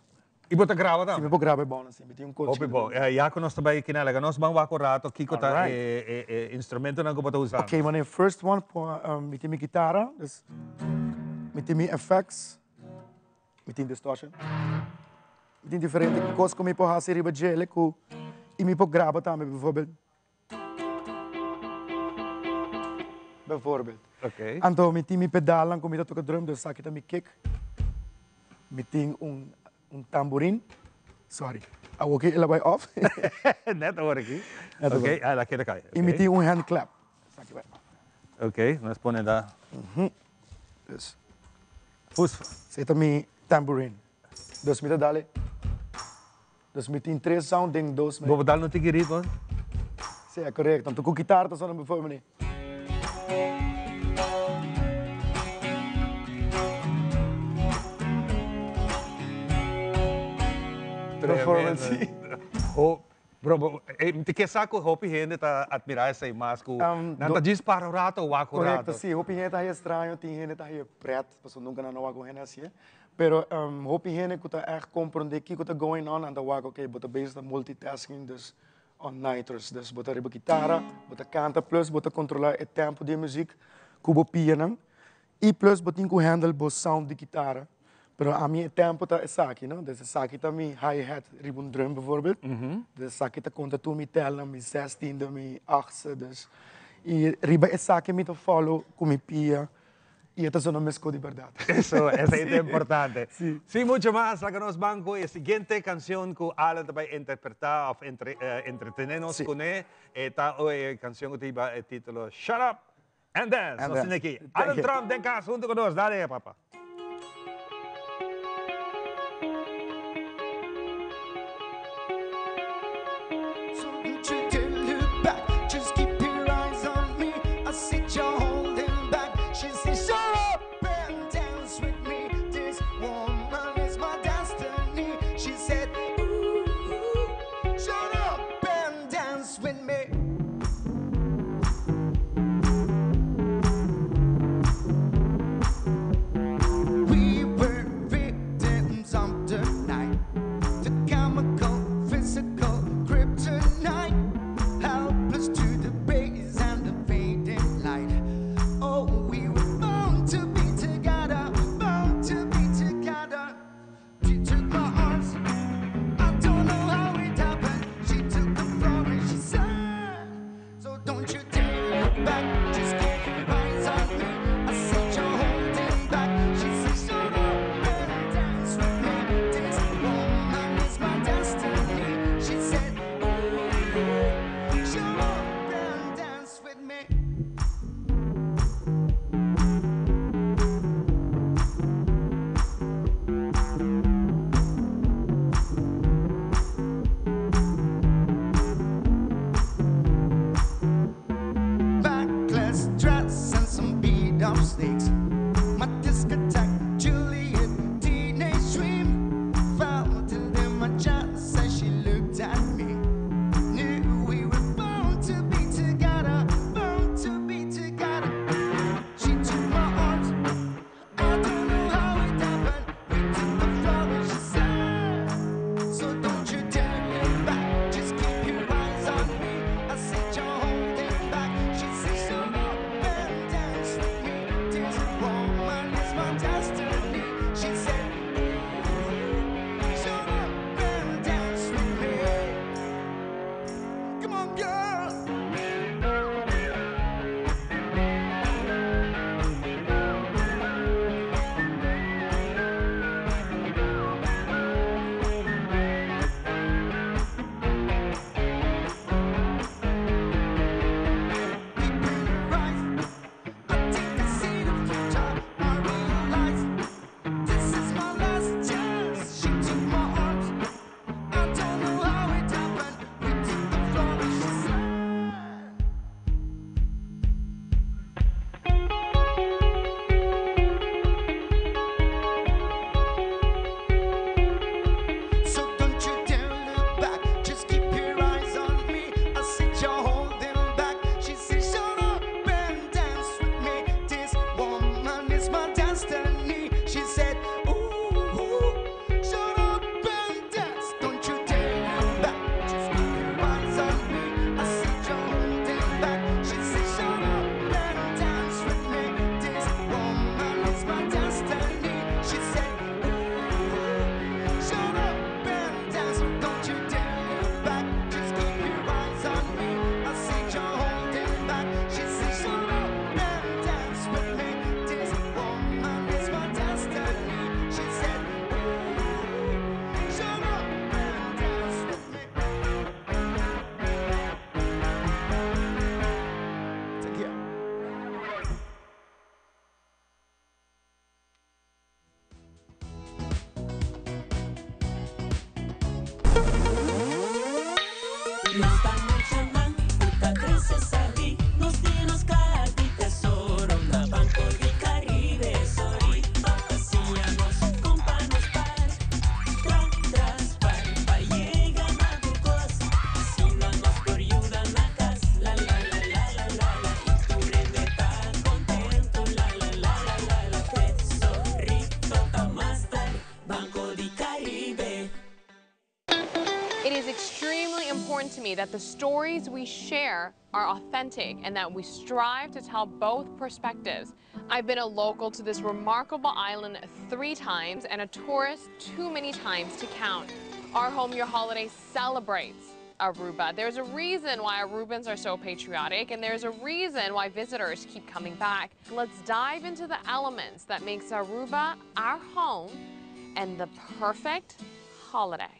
I bo ta graba tambe? Si, mi por graba e bònan, si. Mi tin un coach. Hopi bon. Ya ku nos ta bai kina, laga nos ban wak un rato kiko ta e instrumentonan ku bo ta usando. Ok, mane first one por mi tin mi gitara, dus mi tin mi effects, mi tin distortion, mi tin diferente kos ku mi por hasi riba djele ku i mi por graba tambe, bijvoorbeeld. Bijvoorbeeld. Oké. Anto mi tin mi pedalnan ku mi ta toka drum, dus esaki ta mi kick. Mi tin un un tamburin. Sorry. Awoki el a bai off. Net awor aki. Net awor. Oké, el a keda kai. I mi tin un hand clap. Esaki bai off. Oké, nos pone da. Dus. Fus. Esei ta mi tamburin. Dus mi ta dale. Dus mi tin tres sound den dos Bo dal no tiki ritmo? Sí, e korekto. Anto ku kitar ta sona bijvoorbeeld ni. Bijvoorbeeld, sí. Ho, bro, bo, eh, mi ta ke sa ku hopi hende ta admirá esei mas ku nan ta djis para un rato o wak un rato. Korekto, sí. Hopi hende ta haña straño, tin hende ta haña pret, pasobra nunka nan a wak un hende hasié. Pero hopi hende ku ta ègt komprondé kiko ta going on, nan ta wak ok, bo ta bezig ta multitasking, dus on nighters. Dus bo ta riba kitara, bo ta kanta plus bo ta kontrolá e tempo di e muzik ku bo pianan i plus bo tin ku handle bo sound di kitara. Pero ami e tempo ta esaki, no? Dus esaki ta mi hi hat riba un drum bijvoorbeeld. Dus esaki ta konta tur mi telnan, mi zestiende, mi achtste, dus i riba esaki mi ta follow ku mi pia. I e ta zona mesco di berdad. Eso, esei ta importante. Sí. Sin mucho mas, laga nos ban cu e siguiente cancion cu Alan ta bay interpreta of entretene nos cune. E ta e cancion cu ta hiba e titulo Shut Up and Dance. And Nos tin Dance. aki Thank Alan you. Tromp den cas hunto cu nos. Dale, papa. So don't you dare look back, just keep your eyes on me. I said you're holding back. She said, shut up and dance with me. This woman is my destiny. She said, ooh, ooh, shut up and dance with me. We were victims of the night, the chemical, physical kryptonite, helpless to Oh, we were bound to be together, bound to be together. She took my arms, I don't know how it happened. She took the floor and she said, So don't you dare look back, just keep your eyes on me. I said you're holding back. She said, Shut up and dance with me. This woman is my destiny. She said, Ooh, shut up and dance with me. Backless dress and some beat up sneaks. My discotheque, Juliet, teenage dream. Felt it in my chest as she looked at me. Knew we were bound to be together, bound to be together. She took my arms. I don't know how it happened. We took the floor and she said, So don't you dare look back. Just keep your eyes on me. I said you're holding back. She said, Shut up and dance with me. This woman is my destiny. She said, Ooh, shut up and dance with me. Come on, girl. I think I see the future. I realize this is my last chance. She took my arms. I don't know how it happened. We took the floor and she said. So don't you dare look back, just keep your eyes on me. I said you're holding back. She said, Shut up and dance with me. This woman is my destiny. She said, Ooh, shut up and dance. Don't you dare look back, just keep your eyes on me. I said you're holding back. She said, Shut up and dance with me. This woman is my destiny. She said, Ooh, shut up and dance. Don't you dare look back. Just keep your eyes on me. I said you're holding back. She said, Shut up and dance with me. This woman is my destiny. She said, Ooh, shut up and dance with me. Take care. Nos ta muchanan ku ta krese sabí, nos tin nos kaha di tesoro na Banco di Caribe. Sorry, pa siña nos kon pa nos spar, tra tras par, pa yega na tur kos. Asina nos por yuda na kas, la la la la la la la. I tur hende ta kontentu, la la la la la la. Tesorito ta master, Banco di Caribe. It is extremely important to me that the stories we share are authentic and that we strive to tell both perspectives. I've been a local to this remarkable island three times and a tourist too many times to count. Our Home Your Holiday celebrates Aruba. There's a reason why Arubans are so patriotic and there's a reason why visitors keep coming back. Let's dive into the elements that makes Aruba our home and the perfect holiday.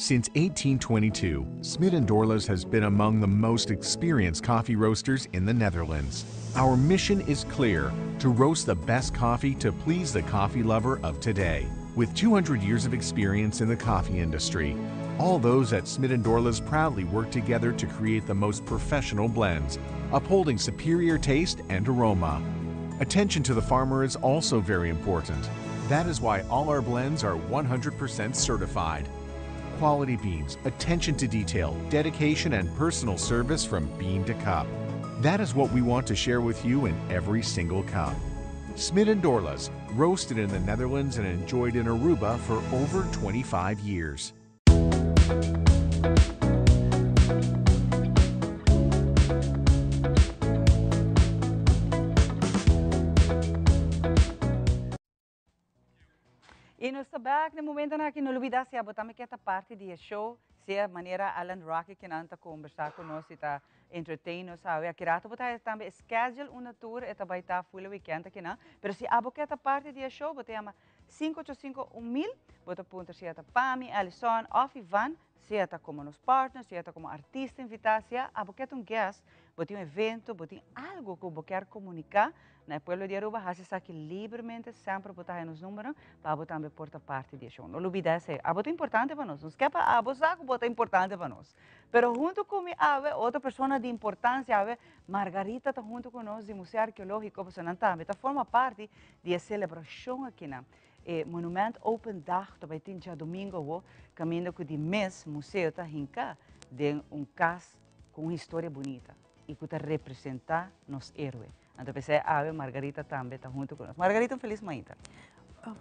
Since 1822, Smit and Dorlas has been among the most experienced coffee roasters in the Netherlands. Our mission is clear to roast the best coffee to please the coffee lover of today. With 200 years of experience in the coffee industry, all those at Smit and Dorlas proudly work together to create the most professional blends, upholding superior taste and aroma. Attention to the farmer is also very important. That is why all our blends are 100% certified. Quality beans, attention to detail, dedication, and personal service from bean to cup. That is what we want to share with you in every single cup. Smit and Dorlas, roasted in the Netherlands and enjoyed in Aruba for over 25 years. I nos ta bek den momentonan aki. No lubida si abo tambe ke ta parti di e show, sea manera Alan Rocky kinan ta kombersá ku nos i ta entertain nos awe. Aki rato bo ta haya tambe e schedule unda tur e ta bai ta full e weekend akinan. Pero si abo ke ta parti di e show, bo ta yama sinku ocho sinku un mil, bo ta puntra si e ta Pami, Alison òf Ivan, sea ta komo nos partner, sea ta komo artista invitá, sea abo ke ta un guest, bo tin un evento, bo tin algu ku bo kier komuniká na e pueblo di Aruba, hasi esaki libremente, semper bo ta haya nos numbernan pa abo tambe por ta parti di e show. No lubida esei, abo ta importante pa nos, nos ke pa abo sa ku bo ta importante pa nos. Pero huntu ku mi awe, otro persona di importansia awe, Margarita ta huntu ku nos di Museo Arkeológiko, pasobra nan tambe ta forma parti di e selebrashon akinan. E Monument Open Dag ta bai tin djadumingu awo, kaminda ku di mes museo ta hinká den un kas ku un historia bunita i ku ta representá nos héroe. Anto p'esei awe Margarita tambe ta huntu ku nos. Margarita un felis mainta.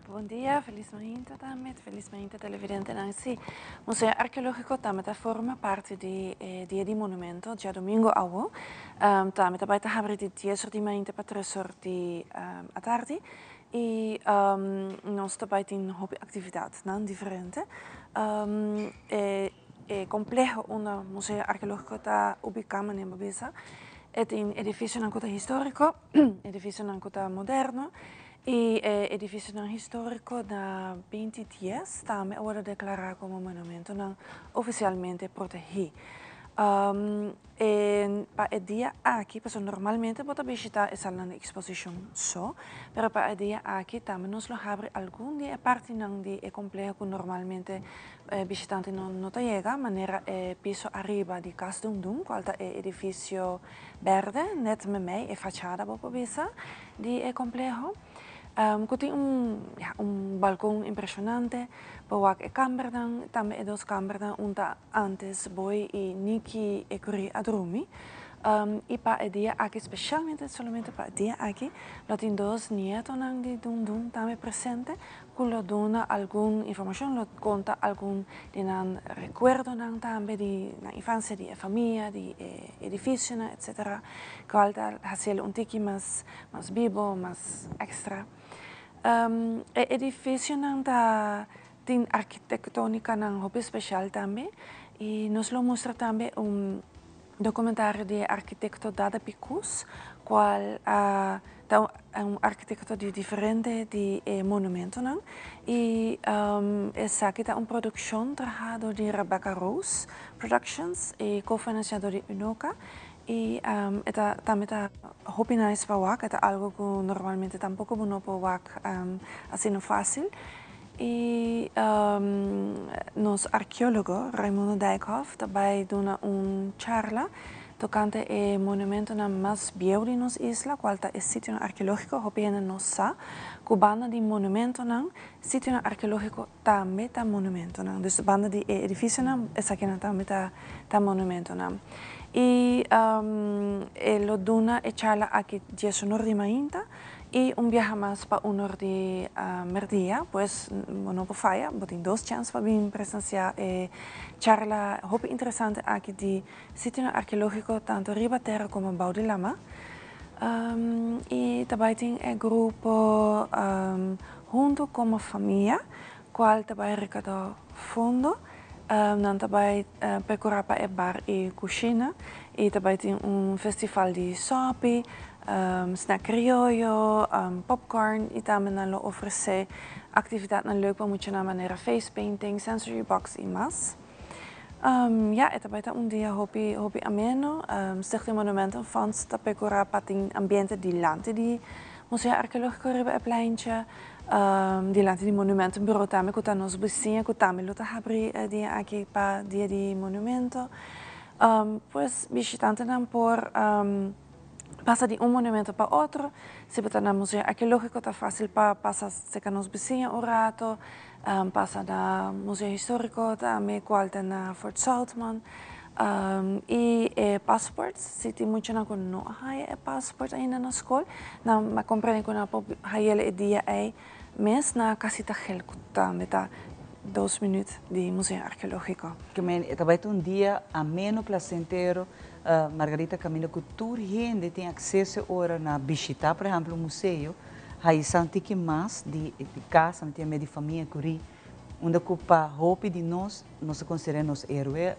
Bon dia, felis mainta tambe, felis mainta televidentenan. Sí, Museo Arkeológiko tambe ta forma parti di e Dia di Monumento djadumingu awo. Tambe ta bai ta habri di dies or di mainta pa tres or di atardi. I nos ta bai tin hopi aktividatnan diferente. E e kompleho unda Museo Arkeológiko ta ubiká manera bo bisa, e tin edifisionan ku ta históriko, edifisionan ku ta moderno i e edifisionan históriko na binti dies tambe a wòrdu deklará komo monumentonan ofisialmente protegí. E pa e dia aki, pasobra normalmente bo ta bishita e salnan di eksposishon so, pero pa e dia aki tambe nos lo habri algun di e partinan di e kompleho ku normalmente e bishitante no no ta yega, manera e piso ariba di Kas Dum Dum, kual ta e edifisio bèrdè nèt meimei e fachada bo por bisa di e kompleho. Ku tin un ya un balkon impreshonante, bo wak e kambernan, tambe e dos kambernan un ta Antes Boy i Nicky e kuri a drumi. I pa e dia aki, spesialmente solamente pa e dia aki, lo tin dos nietonan di Dun Dun tambe presente ku lo duna algun informashon, lo konta algun di nan rekuerdonan tambe di nan infansia, di e famia, di e edifisionan, etsetera, kual ta hasiel un tiki mas mas bibo, mas èkstra. E edifisionan ta Tin arkitektonikanan hopi speshal tambe i nos lo mustra tambe un dokumentario di e arkitekto Dada Picus kual a ta un arkitekto di diferente di e monumentonan i esaki ta un produkshon traha dor di Rebecca Rose Productions i kofinansiá dor di UNOCA i e ta tambe ta hopi nice pa wak e ta algu ku normalmente tampoko bo no por wak asina fásil. I nos arkeólogo Raimundo Dijkhoff ta bai duna un charla tokante e monumentonan mas bieu di nos isla, kual ta e sitionan arkeológiko. Hopi hende no sa ku banda di monumentonan, sitionan arkeológiko tambe ta monumentonan. Dus banda di e edifisionan, esakinan tambe ta ta monumentonan. I e lo duna e charla aki diesunor di mainta. I un biaha mas pa unor di merdia, pues bo no por faya, bo tin dos chèns pa bin presensiá e charla hopi interesante aki di sitionan arkeológiko tantu riba tera komo bou di lama. I ta bai tin e grupo Huntu Komo Famia kual ta bai rekadó fondo. Nan ta bai perkurá pa e bar i kushina i ta bai tin un festival di sòpi, snack krioyo, popcorn i tambe nan lo ofresé aktividatnan leuk pa muchanan manera face painting, sensory box i mas. Ya, e ta bai ta un dia hopi hopi ameno. Stichting Monumentenfonds ta perkurá pa tin ambiente dilanti di Museo Arkeológiko riba e pleintje. Dilanti di Monumentenbureau tambe ku ta nos bisiña ku tambe lo ta habri e dia aki pa Dia di Monumento. Pues bishitantenan por pasa di un monumento pa otro. Si bo ta na Museo Arkeológiko ta fásil pa pasa serka nos bisiña un rato, pasa na Museo Históriko tambe kual ta na Fort Zoutman. I e passport, si tin muchanan ku no a haya e passport ainda na skol, nan a komprende ku nan por hayel e dia ei mes na Casita Gel ku tambe ta dos minüt di Museo Arkeológiko. Ke men e ta bai ta un dia ameno, plasentero, Margarita kaminda ku tur hende tin akseso e ora na bishitá por ehèmpel un museo. Haya sa un tiki mas di di cas, mi tin di famia Ecury, unda cu pa hopi di nos, nos ta considera nos héroe,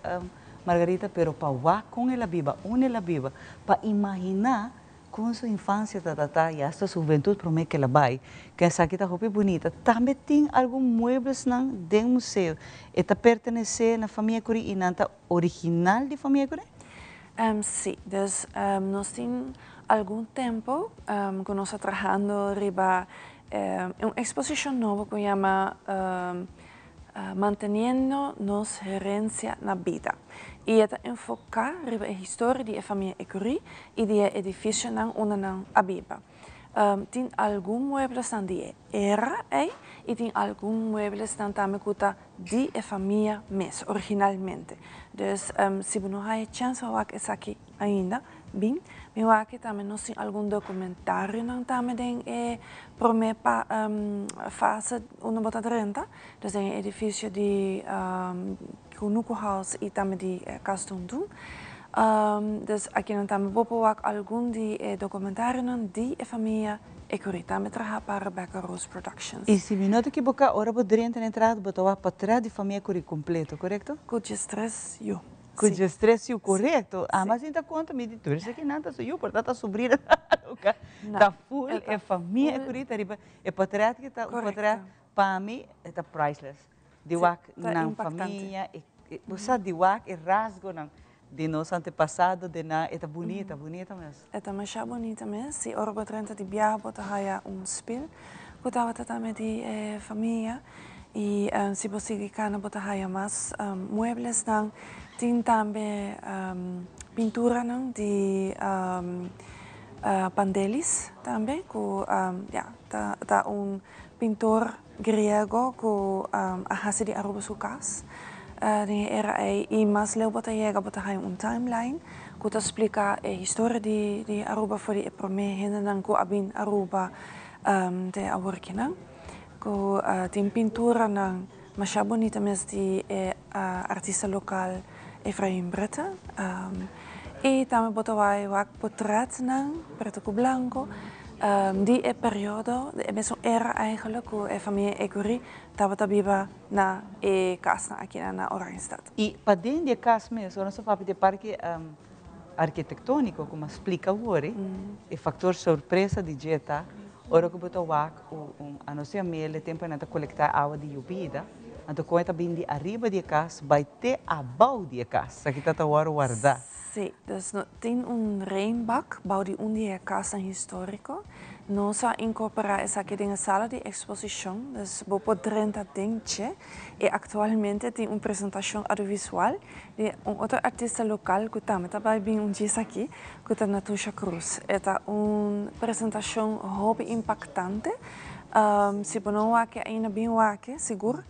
Margarita, pero pa wak con el a biba, unda el a biba, pa imagina con su infancia ta ta y hasta su hubentud prome cu el a bay, cu esaki ta hopi bunita. Tambe tin algun mueblesnan den museo, e ta pertenece na famia Ecury y nan ta original di famia Ecury? Si, dus nos tin algun tempo cu nos ta trahando riba un exposicion nobo cu yama Manteniendo nos herencia na bida y e ta enfoca riba e historia di e famia Ecury y di e edificionan unda nan a biba. Tin algun mueblesnan di e era ey y tin algun mueblesnan tambe cu ta di e famia mes originalmente. Dus si bo no haya chens pa wak esaki ainda, bin. Mi wak tambe nos tin algun documentarionan tambe den e prome pa fase unda bo ta drenta. Dus den e edificio di Kunuku House y tambe di Cas Dundun. Dus akinan tambe bo por wak algun di e documentarionan di e famia Ecury. Tambe traha pa Rebecca Rose Productions. Y si mi no ta ekiboca, ora bo drenta na entrada bo ta wak patras di famia Ecury completo, corecto? Cu diestres yu. Cu diestres yu, corecto. Ama sin ta conta mi di tur esaki nan ta su yu, por ta ta sobrina ta full e famia Ecury ta riba e potret ki ta un potret pa mi e ta priceless. Di wak nan famia, bo sa di wak e rasgonan di nos antepasado den nan, e ta bunita, bunita mes. E ta masha bunita mes, i ora bo drenta di biaha bo ta haya un spil ku tabata tambe di e famia, i si bo sigui kana bo ta haya mas mueblesnan, tin tambe pinturanan di Pandelis tambe ku ya ta un pintor Griego ku a hasi di Aruba su kas den e era ei i mas leu bo ta yega bo ta haña un timeline ku ta splika e historia di di Aruba for di e promé hendenan ku a bin Aruba te awor kinan ku tin pinturanan masha bunita mes di e artista lokal Efraim Britten i tambe bo ta wak wak potretnan pretu ku blanko di e periodo, di e mesun era eigenlijk ku e famia Ecury tabata biba na e kasnan aki na Oranjestad. I paden di e kas mes, ora nos ta papia di e parke arkitektóniko ku mi a splika awor, e faktor sorpresa di dje ta ora ku bo ta wak un anos di Amel e tempu nan ta kolektá awa di yobida, anto kon e ta bin di ariba di e kas bai te abou di e kas, esaki ta ta wòrdu wardá. Sí, dus no tin un reinbak bou di un di e kasnan históriko. Nos a inkorporá esaki den e sala di eksposishon, dus bo por drenta den dje. I aktualmente tin un presentashon audiovisual di un otro artista lokal ku tambe ta bai bin un djis aki, ku ta Natusha Cruz. E ta un presentashon hopi impaktante. Si bo no wak ainda bin wak, sigur.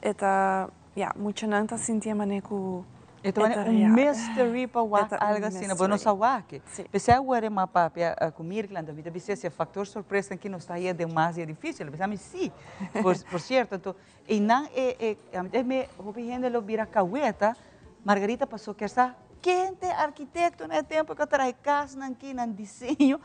E ta Ya, muchanan ta sinti e manera ku E ta manera un mystery pa wak algo asina, bo no sa wak. P'esei awor e m'a papia ku Mirkland, mi ta bisa si e faktor sorpresa aki nos ta haya den mas di e edificio. El a bisa mi si, por sierto. Anto einan e e me hopi hende lo bira kaweta, Margarita pasó kier sa ken ta e arkitekto na e tempo ku a traha e kasnan aki, nan diseño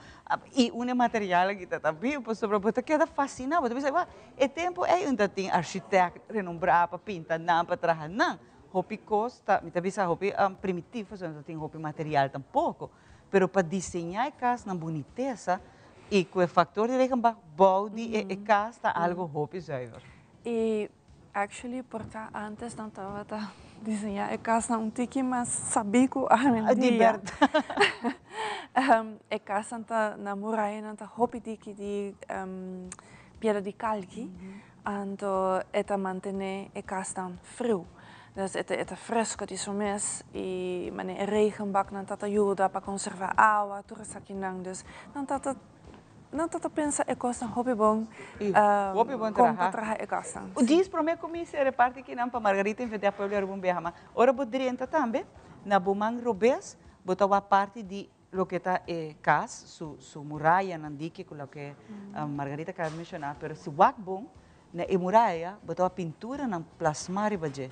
i un e material aki ta ta biu pasobra bo ta keda fasiná, bo ta bisa wak. E tempu ei un ta tin architect renombrá pa pinta nan, pa traha nan. Hopi kos ta, mi ta bisa hopi primitivo pasobra no ta tin hopi material tampoko. Pero pa diseñá e kas nan bunitesa i ku e faktor di regenbach bou di e kas ta algo hopi zuiver. I actually por ta antes nan tabata diseñá e kasnan un tiki mas sabí ku awendia. Di bèrdat. E kasnan ta, nan murayanan ta hopi diki di Piedra di kalki, anto e ta mantené e kasnan friu. Dus e ta e ta fresko di su mes i manera e regenbaknan ta ta yuda pa konservá awa, tur esakinan. Dus nan ta ta nan ta ta pensa e kosnan hopi bon I hopi bon kon pa traha. traha e kasnan. Djis promé ku mi sera e parti akinan pa Margarita inventá Pueblo Aruba un biaha mas. Ora bo drenta tambe na bo man robes bo ta wak parti di Loke ta e cas, su su murayanan diki cu loke Margarita acaba di menciona, pero si wak bon na e muraya bo ta wak pinturanan plasma riba dje.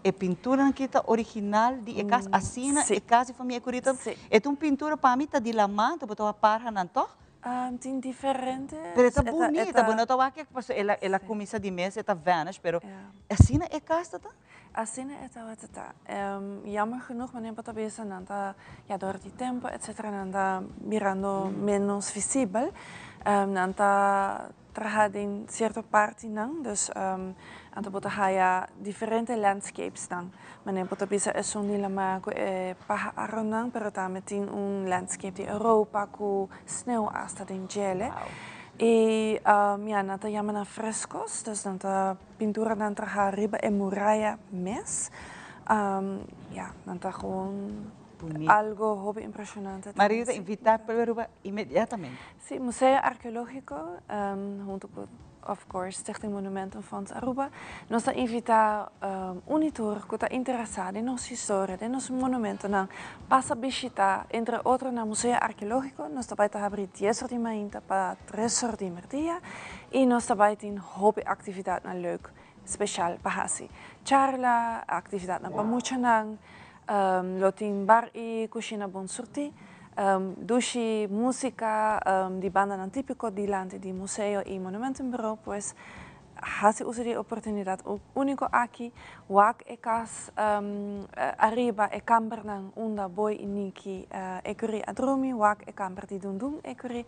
E pinturanan ki ta original di e cas, asina e cas di famia Ecurito, e ta un pintura pa mi ta di lamanta, bo ta wak parhanan toch? Tin diferente. Pero e ta bunita, bo no ta wak e pasobra el a el a cuminsa di mes e ta vanish pero asina e cas ta ta? Asina e tabata ta. Jammer genoeg manera bo ta bisa nan ta ya door di tempo etcetera nan ta birando menos visibel. Nan ta traha den cierto partinan dus anto bo ta haya diferente landscapes nan. Manera bo ta bisa esun di lamar cu e paharonan pero tambe tin un landscape di Europa cu sneeuw hasta den djele. Y ya nan ta yama nan frescos dus nan ta pinturanan traha riba e muraya mes. Ya nan ta gewoon algo hopi impresionante. Maria ta invita pueblo Aruba inmediatamente. Sí, Museo Arqueologico hunto cu of course Stichting Monumentenfonds Aruba nos ta invita un y tur cu ta interesa den nos historia, den nos monumentonan pasa bishita entre otro na Museo Arqueologico. Nos ta bay ta habri dies or di mainta pa tres or di merdia y nos ta bay tin hopi actividadnan leuk special pa haci. Charla, actividadnan pa muchanan, lo tin bar y cushina bon surti. Dushi musica di bandanan tipico dilanti di Museo y Monumentenbureau pues haci uso di e oportunidad unico aki, wak e cas ariba e kambernan unda Boy y Niki Ecury a drumi, wak e kamber di Dundun Ecury,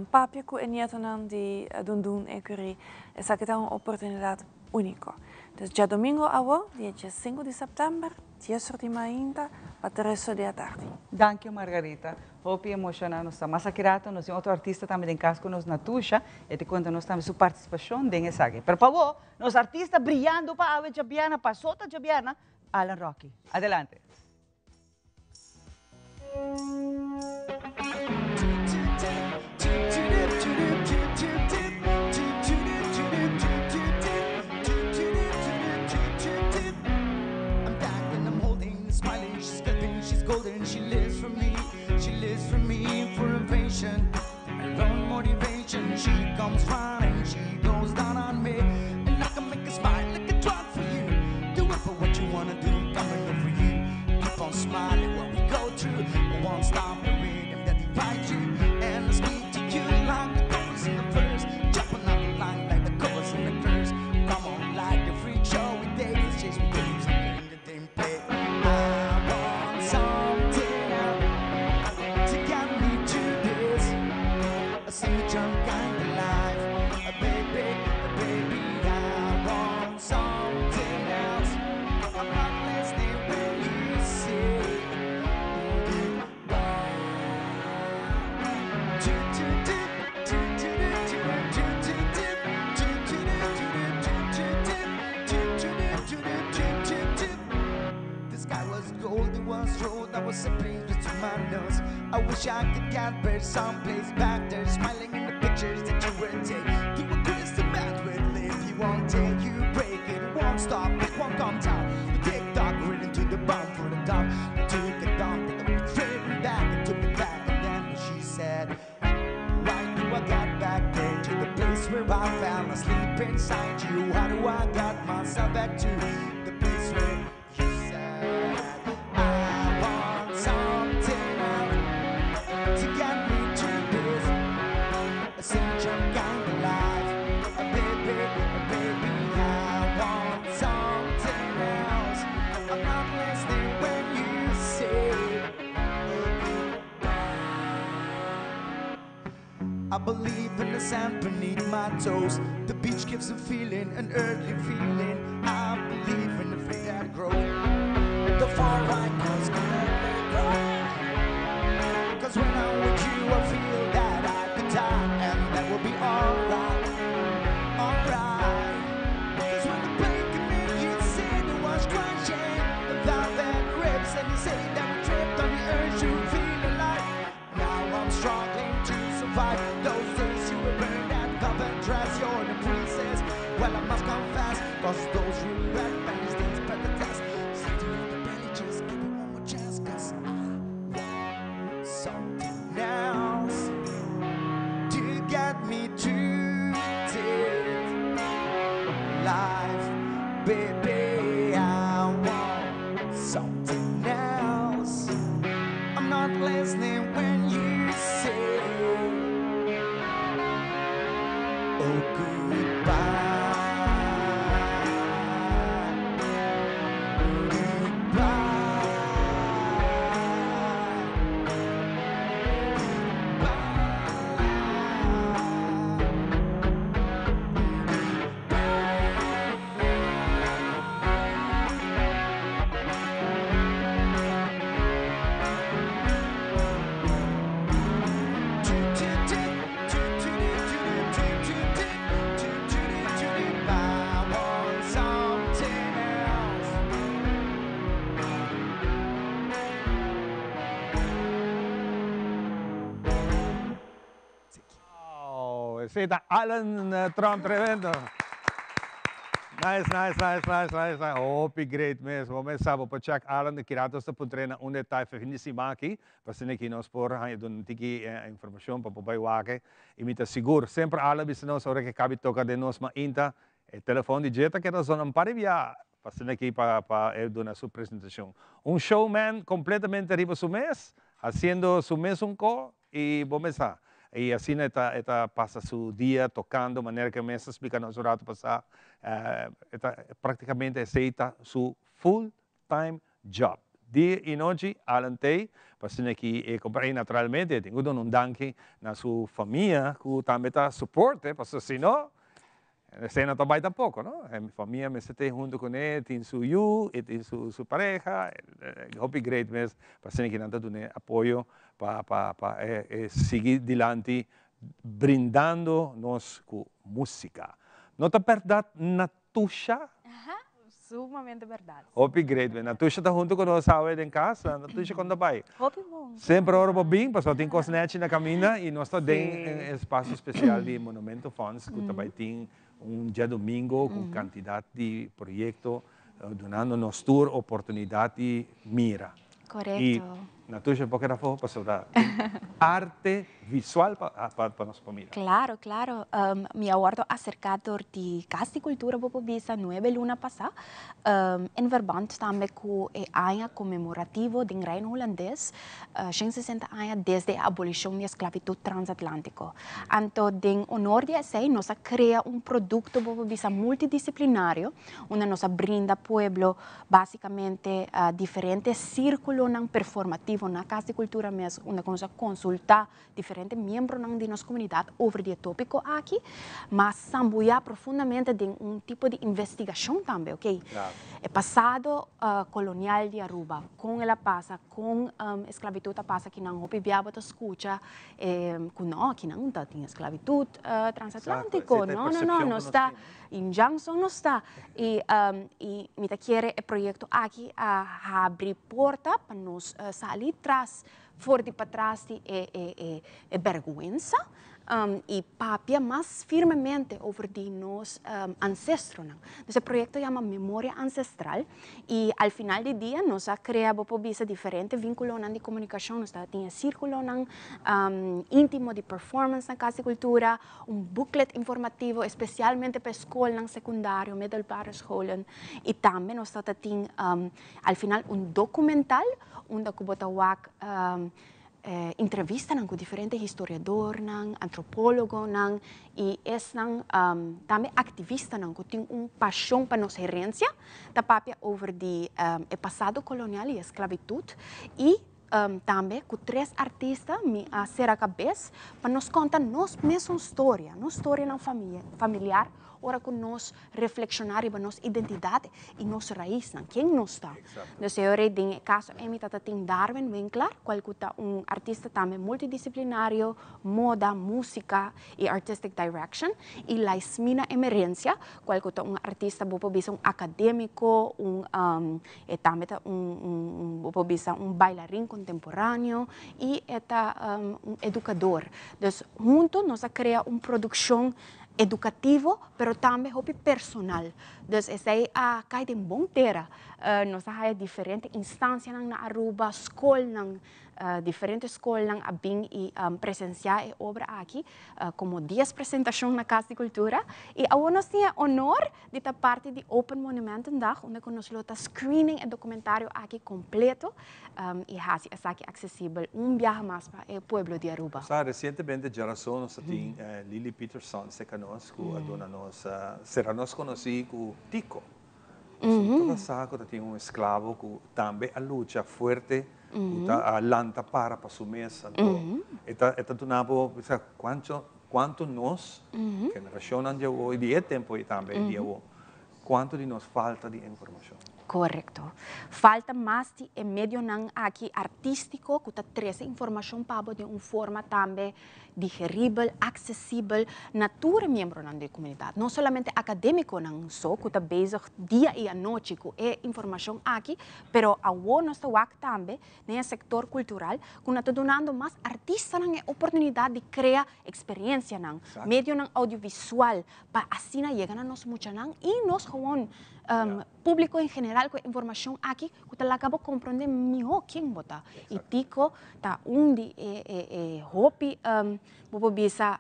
papia cu e nietonan di Dundun Ecury, esaki ta un oportunidad unico. Dus djadomingo awo, dia diescinco di september, Dies or di mainta pa tres or di atardi. Danki Margarita. Hopi emociona nos ta. Mas aki rato nos tin otro artista tambe den cas cu nos Natusha. E ta conta nos tambe su participacion den esaki. Pero pa bo, nos artista briyando pa awe djabièrnè, pasó ta djabièrnè, Alan Rocky. Adelante. I believe in the sand beneath my toes. The beach gives a feeling, an earthly feeling. I believe in the faith that grows. The far right comes can make me cry. Cause when I'm with you, I feel that I could die, and that will be alright. Alright. Cause when the pain came in, you said it was crushing. The velvet rips, and you say that we tripped on the urge to feel alive. Now I'm struggling to survive. Those days you were wearing that velvet dress, you're the princess. Well, I must confess, cause those really red bellies, things better test. Something in the belly, just give it one more chance, cause I want something else to get me to this life, baby. I want something else. I'm not listening when you say. goodbye. I want something else. Wow, esey ta Allen Trump tremendo. Nice, nice, nice, nice, nice, nice. Hopi great mes. Bo mes sa bo por check Allen de Kiratos ta puntra na unda e ta e fin di siman aki. Pa asina ki nos por haña duna un tiki informacion pa por bay wak e. Y mi ta sigur, semper Allen bisa nos ora ke kabi toca den nos mainta, e telefon di dje ta keda zona un par di bia pa asina ki pa pa e duna su presentacion. Un showman completamente riba su mes, haciendo su mesun co Y bo mes sa. Y asina e ta e ta pasa su dia tocando manera cu e mes a splica nos un rato pasa. E ta practicamente esey ta su full time job. Dia y nochi Alan t'ey pa asina ki e compra y naturalmente e tin cu duna un danki na su famia cu tambe ta suporte pasobra si no Esei no ta bai tampoco, no? E mi famia mester t'ei hunto cu ne, tin su yu, e tin su su pareha, hopi great mes pa asina ki nan ta dun'e apoyo pa pa pa e e sigui dilanti brindando nos cu musica. No ta berdad Natusha? Sumamente berdad. Hopi great mes. Natusha ta hunto cu nos awe den cas. Natusha con ta bai? Hopi bon. Semper ora bo bin pasobra tin cos nechi na caminda y nos ta den e espacio especial di Monumento Fonds cu ta bai tin un diadomingo cu cantidad di proyecto dunando nos tur oportunidad di mira. Correcto. Y Natusha bo keda afo pasobra tin arte visual pa nos por mira. Claro, claro. Mi a wordo acerca door di Cas di Cultura bo por bisa nuebe luna pasa en verband tambe cu e aña conmemorativo den Reino Hulandes, 160 aña desde e abolicion di esclavitud transatlantico. Anto den honor di esey nos a crea un producto bo por bisa multidisciplinario unda nos a brinda pueblo Básicamente diferente sírkulonan performativo na Kas di Kultura mes unda ku nos a konsultá diferente miembronan di nos komunidat over di e tópiko aki, mas sambuyá profundamente den un tipo di investigashon tambe, oke. E pasado kolonial di Aruba, kon el a pasa, kon esklabitut a pasa kinan hopi bia bo ta skucha ku no, kinan ta tin esklabitut transatlántiko, no, no, no, nos ta. Indjan so nos ta. Y y mi ta kere e proyecto aki a habri porta pa nos sali tras for di patras di e e e e berguensa y papia mas firmemente over di nos ancestronan. Dus e proyecto yama Memoria Ancestral y al final di dia nos a crea bo por bisa diferente vinculonan di comunicacion, nos ta tin e circulonan intimo di performance na Cas di Cultura, Un booklet informativo especialmente pa e scolnan secundario, middelbare scholen, y tambe nos ta ta tin al final un documental unda cu bo ta wak entrevistanan cu diferente historiadornan, antropologonan y esnan tambe activistanan cu tin un pasion pa nos herencia ta papia over di e pasado colonial y esclavitud y Tambe ku tres artista mi a sera kabes pa nos konta nos mesun storia, nos storianan familiar ora ku nos reflekshoná riba nos identidat i nos raisnan, ken nos ta. Dus e ora ei den e kaso ei mi ta tin Darwin Winklaar, kual ku ta un artista tambe multidisiplinario, moda, músika i artistic direction, i Laismina Emerencia, kual ku ta un artista bo por bisa un akadémiko, un E tambe ta un, un, bo por bisa un bailarin contemporáneo y e ta un educador. Dus hunto nos a crea un produccion educativo, pero tambe hopi personal. Dus esey a cay den bon tera. Nos a haya diferente instancianan na Aruba, scolnan. Diferente skolnan a bin i presensiá e obra aki komo dies presentashon na Kas di Kultura. I awor nos tin e honor di ta parti di Open Monumentendag unda ku nos lo ta screening e dokumentario aki kompleto i hasi esaki aksesibel un biaha mas pa e pueblo di Aruba. Sa, resientemente djarason nos a tin Lily Peterson serka nos ku a duna nos, sera nos konosí ku Tico. Nos no tabata sa ku ta tin un esklabo ku tambe a lucha fuerte, ku ta a lanta para pa su mes. Anto e ta e ta duna bo bisa kuancho kuantu nos, generashonnan di awo i di e tempu ei tambe di awo, kuantu di nos falta di informashon. Korekto. Falta mas di e medionan aki artístiko ku ta trese informashon pa bo den un forma tambe digeribel, aksesibel na tur e miembronan di e komunidat. No solamente akadémikonan so ku ta bezig dia i anochi ku e informashon aki, pero awor nos ta wak tambe den e sektor kultural ku nan ta dunando mas artistanan e oportunidat di krea eksperensianan, medionan audiovisual pa asina yega na nos muchanan i nos gewoon Públiko en general ku e informashon aki ku ta laga bo komprondé mihó ken bo ta. I Tico ta un di e e hopi bo por bisa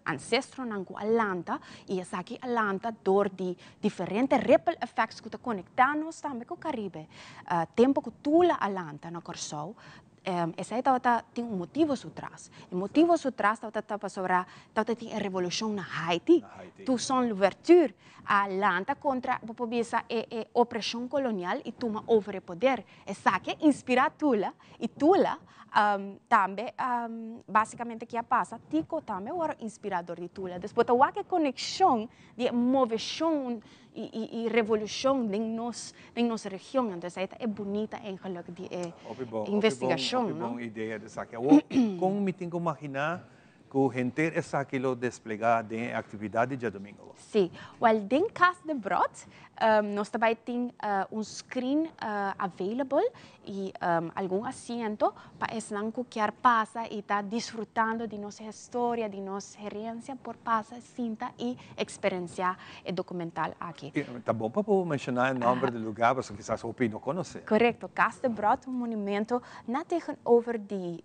ansestronan ku a lanta i esaki a lanta dor di diferente ripple effects ku ta konektá nos tambe ku Karibe. Tempu ku Tula a lanta na Kòrsou Esei tabata tin un motivo su tras. E motivo su tras tabata ta pasobra tabata tin e revolushon na Haiti. Toussaint Louverture a lanta kontra, bo por bisa, e e opreshon kolonial i tuma over e poder. Esaki a inspirá Tula i Tula tambe basikamente ke a pasa, Tico tambe a wòrdu inspirá dor di Tula. Dus bo ta wak e konekshon di e moveshon i revolushon den nos den nos region. Anto esei ta e bunita eigenlijk di e investigashon, no? Hopi bon idea di esaki. Awor, kon mi tin ku maginá ku henter esaki lo desplegá den e aktividat di djadumingu? Sí. Wèl, den Kas de Bròt nos ta bai tin un screen available i algun asiento pa esnan ku kier pasa i ta disfrutando di nos historia, di nos herensia por pasa, sinta i eksperensiá e dokumental aki. Ta bon pa bo menshoná e nòmber di lugá pasobra kisas hopi no konosé. Korekto, Kas de Bròt, un monumento na tegenover di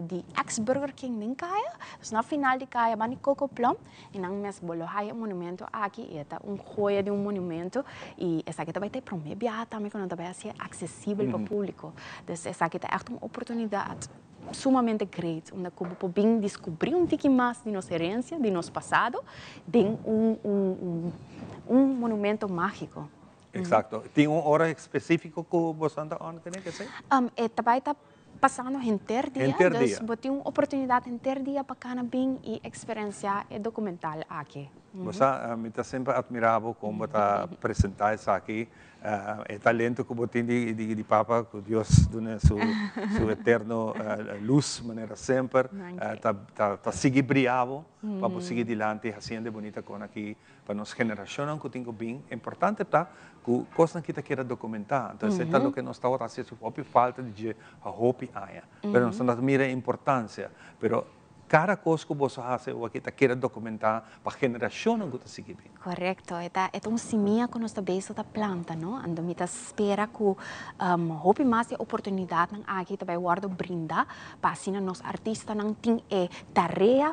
di ex Burger King den kaya, dus na final di kaya banda di Coco Plum. I nan mes bo lo haya e monumento aki i e ta un joya di un monumento i esaki ta bai ta e prome biaha tambe ku nan ta bai hasié aksesibel pa públiko. Dus esaki ta ègt un oportunidat sumamente great unda ku bo por bin diskubrí un tiki mas di nos herensia, di nos pasado den un un un monumento mágiko. Eksakto. Tin un ora espesífiko ku boso ta on tene esei? E ta bai ta pasando henter dia, Henter dus dia. bo tin un oportunidat henter dia pa kana bin i eksperensiá e dokumental aki. Bo sa, mi ta semper atmirá bo kon bo ta presentá esaki, e talento ku bo tin di di di papa, ku Dios duna su su eterno lus manera semper, ta ta ta sigui bria bo pa bo sigui dilanti hasiendo e bunita kon aki Pa nos generashonnan ku tin ku bin, importante ta ku kosnan ki ta keda dokumentá. Anto esei ta loke nos tabata hasi su hopi falta di dje pa hopi aña. Pero nos ta mira e importansia. Pero kada kos ku boso hasi awor aki ta keda dokumentá pa generashonnan ku ta sigui bin. Korekto. E ta e ta un simia ku nos ta bezig ta planta, no? Anto mi ta spera ku hopi mas di e oportunidatnan aki ta bai wòrdu brindá pa asina nos artistanan tin e tarea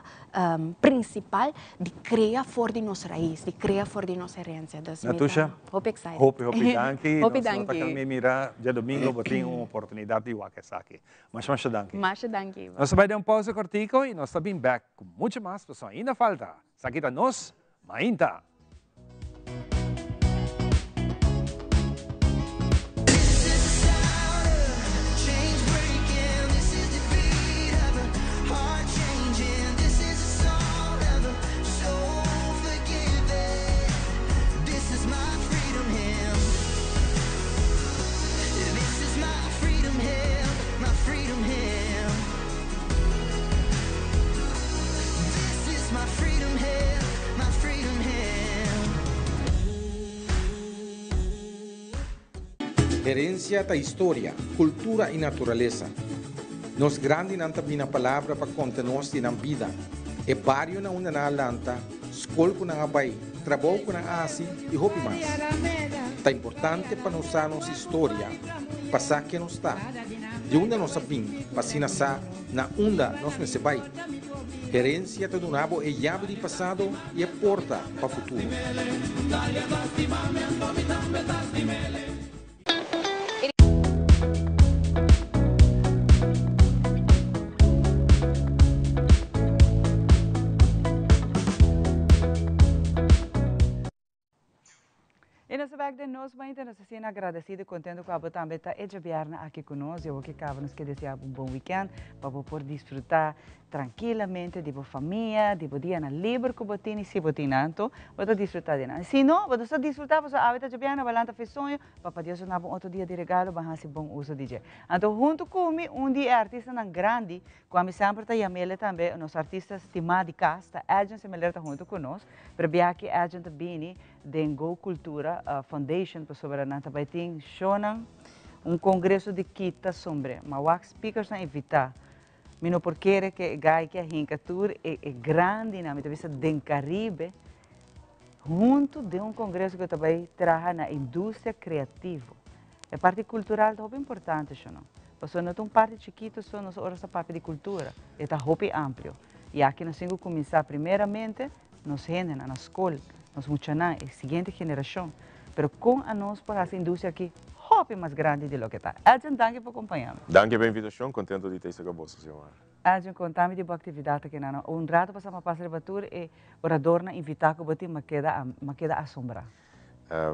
principal di crea for di nos rais, di crea for di nos herencia. Dus mi ta Natusha, hopi excited. hopi hopi danki. Hopi Nos no ta danki. kan mira djadomingo bo tin un oportunidad di wak esaki. Masha masha danki. Masha danki. Nos ta bai den un pausa cortico y nos ta bin bek cu mucho mas pasobra ainda falta. Esaki ta nos Mainta! Herencia ta historia, cultura y naturalesa. Nos grandinan ta bina palabra pa conta nos di nan bida, e bario na unda nan a lanta, scol cu nan a bay, trabou cu nan a haci y hopi mas. Ta importante pa nos sa nos historia pa sa ken nos ta. di unda nos a bin pa asina sa na unda nos mester bai. Herencia ta duna bo e yabi di pasado y e porta pa futuro. Y nos ta bek den nos mainta, nos ta asina agradecido y contento cu abo tambe ta e djabièrnè aki cu nos. Y awor ke caba nos ke desea bo un bon weekend pa bo por disfruta trankilamente di bo famia, di bo dianan liber cu bo tin y si bo tin nan anto bo ta disfruta di nan. Si no, bo ta so disfruta pasobra awe ta djabièrnè bo a lanta fe soño, Papa Dios a duna bo un otro dia di regalo, ban haci bon uso di dje. Anto hunto cu mi un di e artistanan grandi cu ami semper ta yam'ele tambe nos artista stima di cas ta Edjean Semeler ta hunto cu nos. Pero bia ki Edjean ta bini den Go Cultura Foundation pasobra nan ta bay tin shownan, un congreso di kita sombre. Ma wak speakersnan invita. Mi no por kere ke e guy ki a hinka tur e e grandinan, mi ta bisa den Caribe, hunto den un congreso ku ta bay traha na industria creativo. E parti cultural ta hopi importante, sho no? Pasobra no ta un parti chikito so nos ora sa papia di cultura, e ta hopi amplio. Y aki nos tin cu cuminsa primeramente nos hendenan na scol, nos muchanan, e siguiente generacion. Pero con anos por haci industria aki hopi mas grandi di loke ta. Edjean, danki pa acompaña mi. Danki pa invitacion, contento di ta esaki cu boso, Xiomara. Edjean, conta mi di bo actividad aki nan. Un rato pasa mi a pasa riba tur e oradornan invita cu bo tin, mi a keda, mi a keda asombra.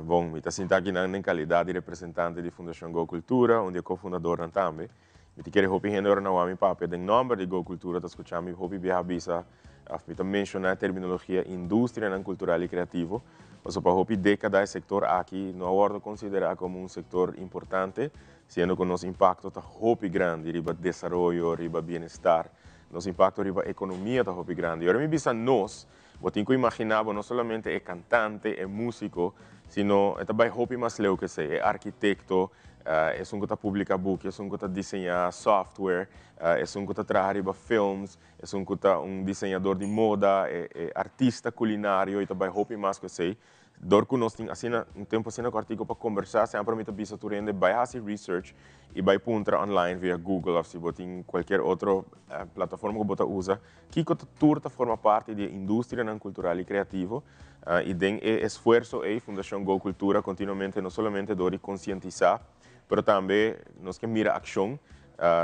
Bon, mi ta sinta akinan den kalidat di representante di Fundashon Go Kultura, un di e kofundadornan tambe. Mi ta kere hopi hende ora nan wak mi papia den nòmber di Go Kultura ta skucha mi hopi biaha bisa òf mi ta menshoná e terminologia industrianan kultural i kreativo, pasobra pa hopi dékada e sektor aki no a wòrdu konsiderá komo un sektor importante, siendo ku nos impakto ta hopi grandi riba desaroyo, riba bienestar, nos impakto riba ekonomia ta hopi grandi. Ora mi bisa nos, Bo tin ku imaginá bo no solamente e kantante, e músiko, sino e ta bai hopi mas leu ku esei, e arkitekto, esun ku ta publiká buki, esun ku ta diseñá software, esun ku ta traha riba films, esun ku ta un diseñador di moda, e artista kulinario, e ta bai hopi mas ku esei. Dor ku nos tin asina un tempu asina kòrtiku pa kombersá, semper mi ta bisa tur hende bai hasi research i bai puntra online via Google òf si bo tin kualkier otro plataforma ku bo ta usa, kiko ta tur ta forma parti di e industrianan kultural i kreativo. I den e esfuerso ei Fundashon Go Kultura kontinuamente no solamente dor di konsientisá, pero tambe nos ke mira akshon,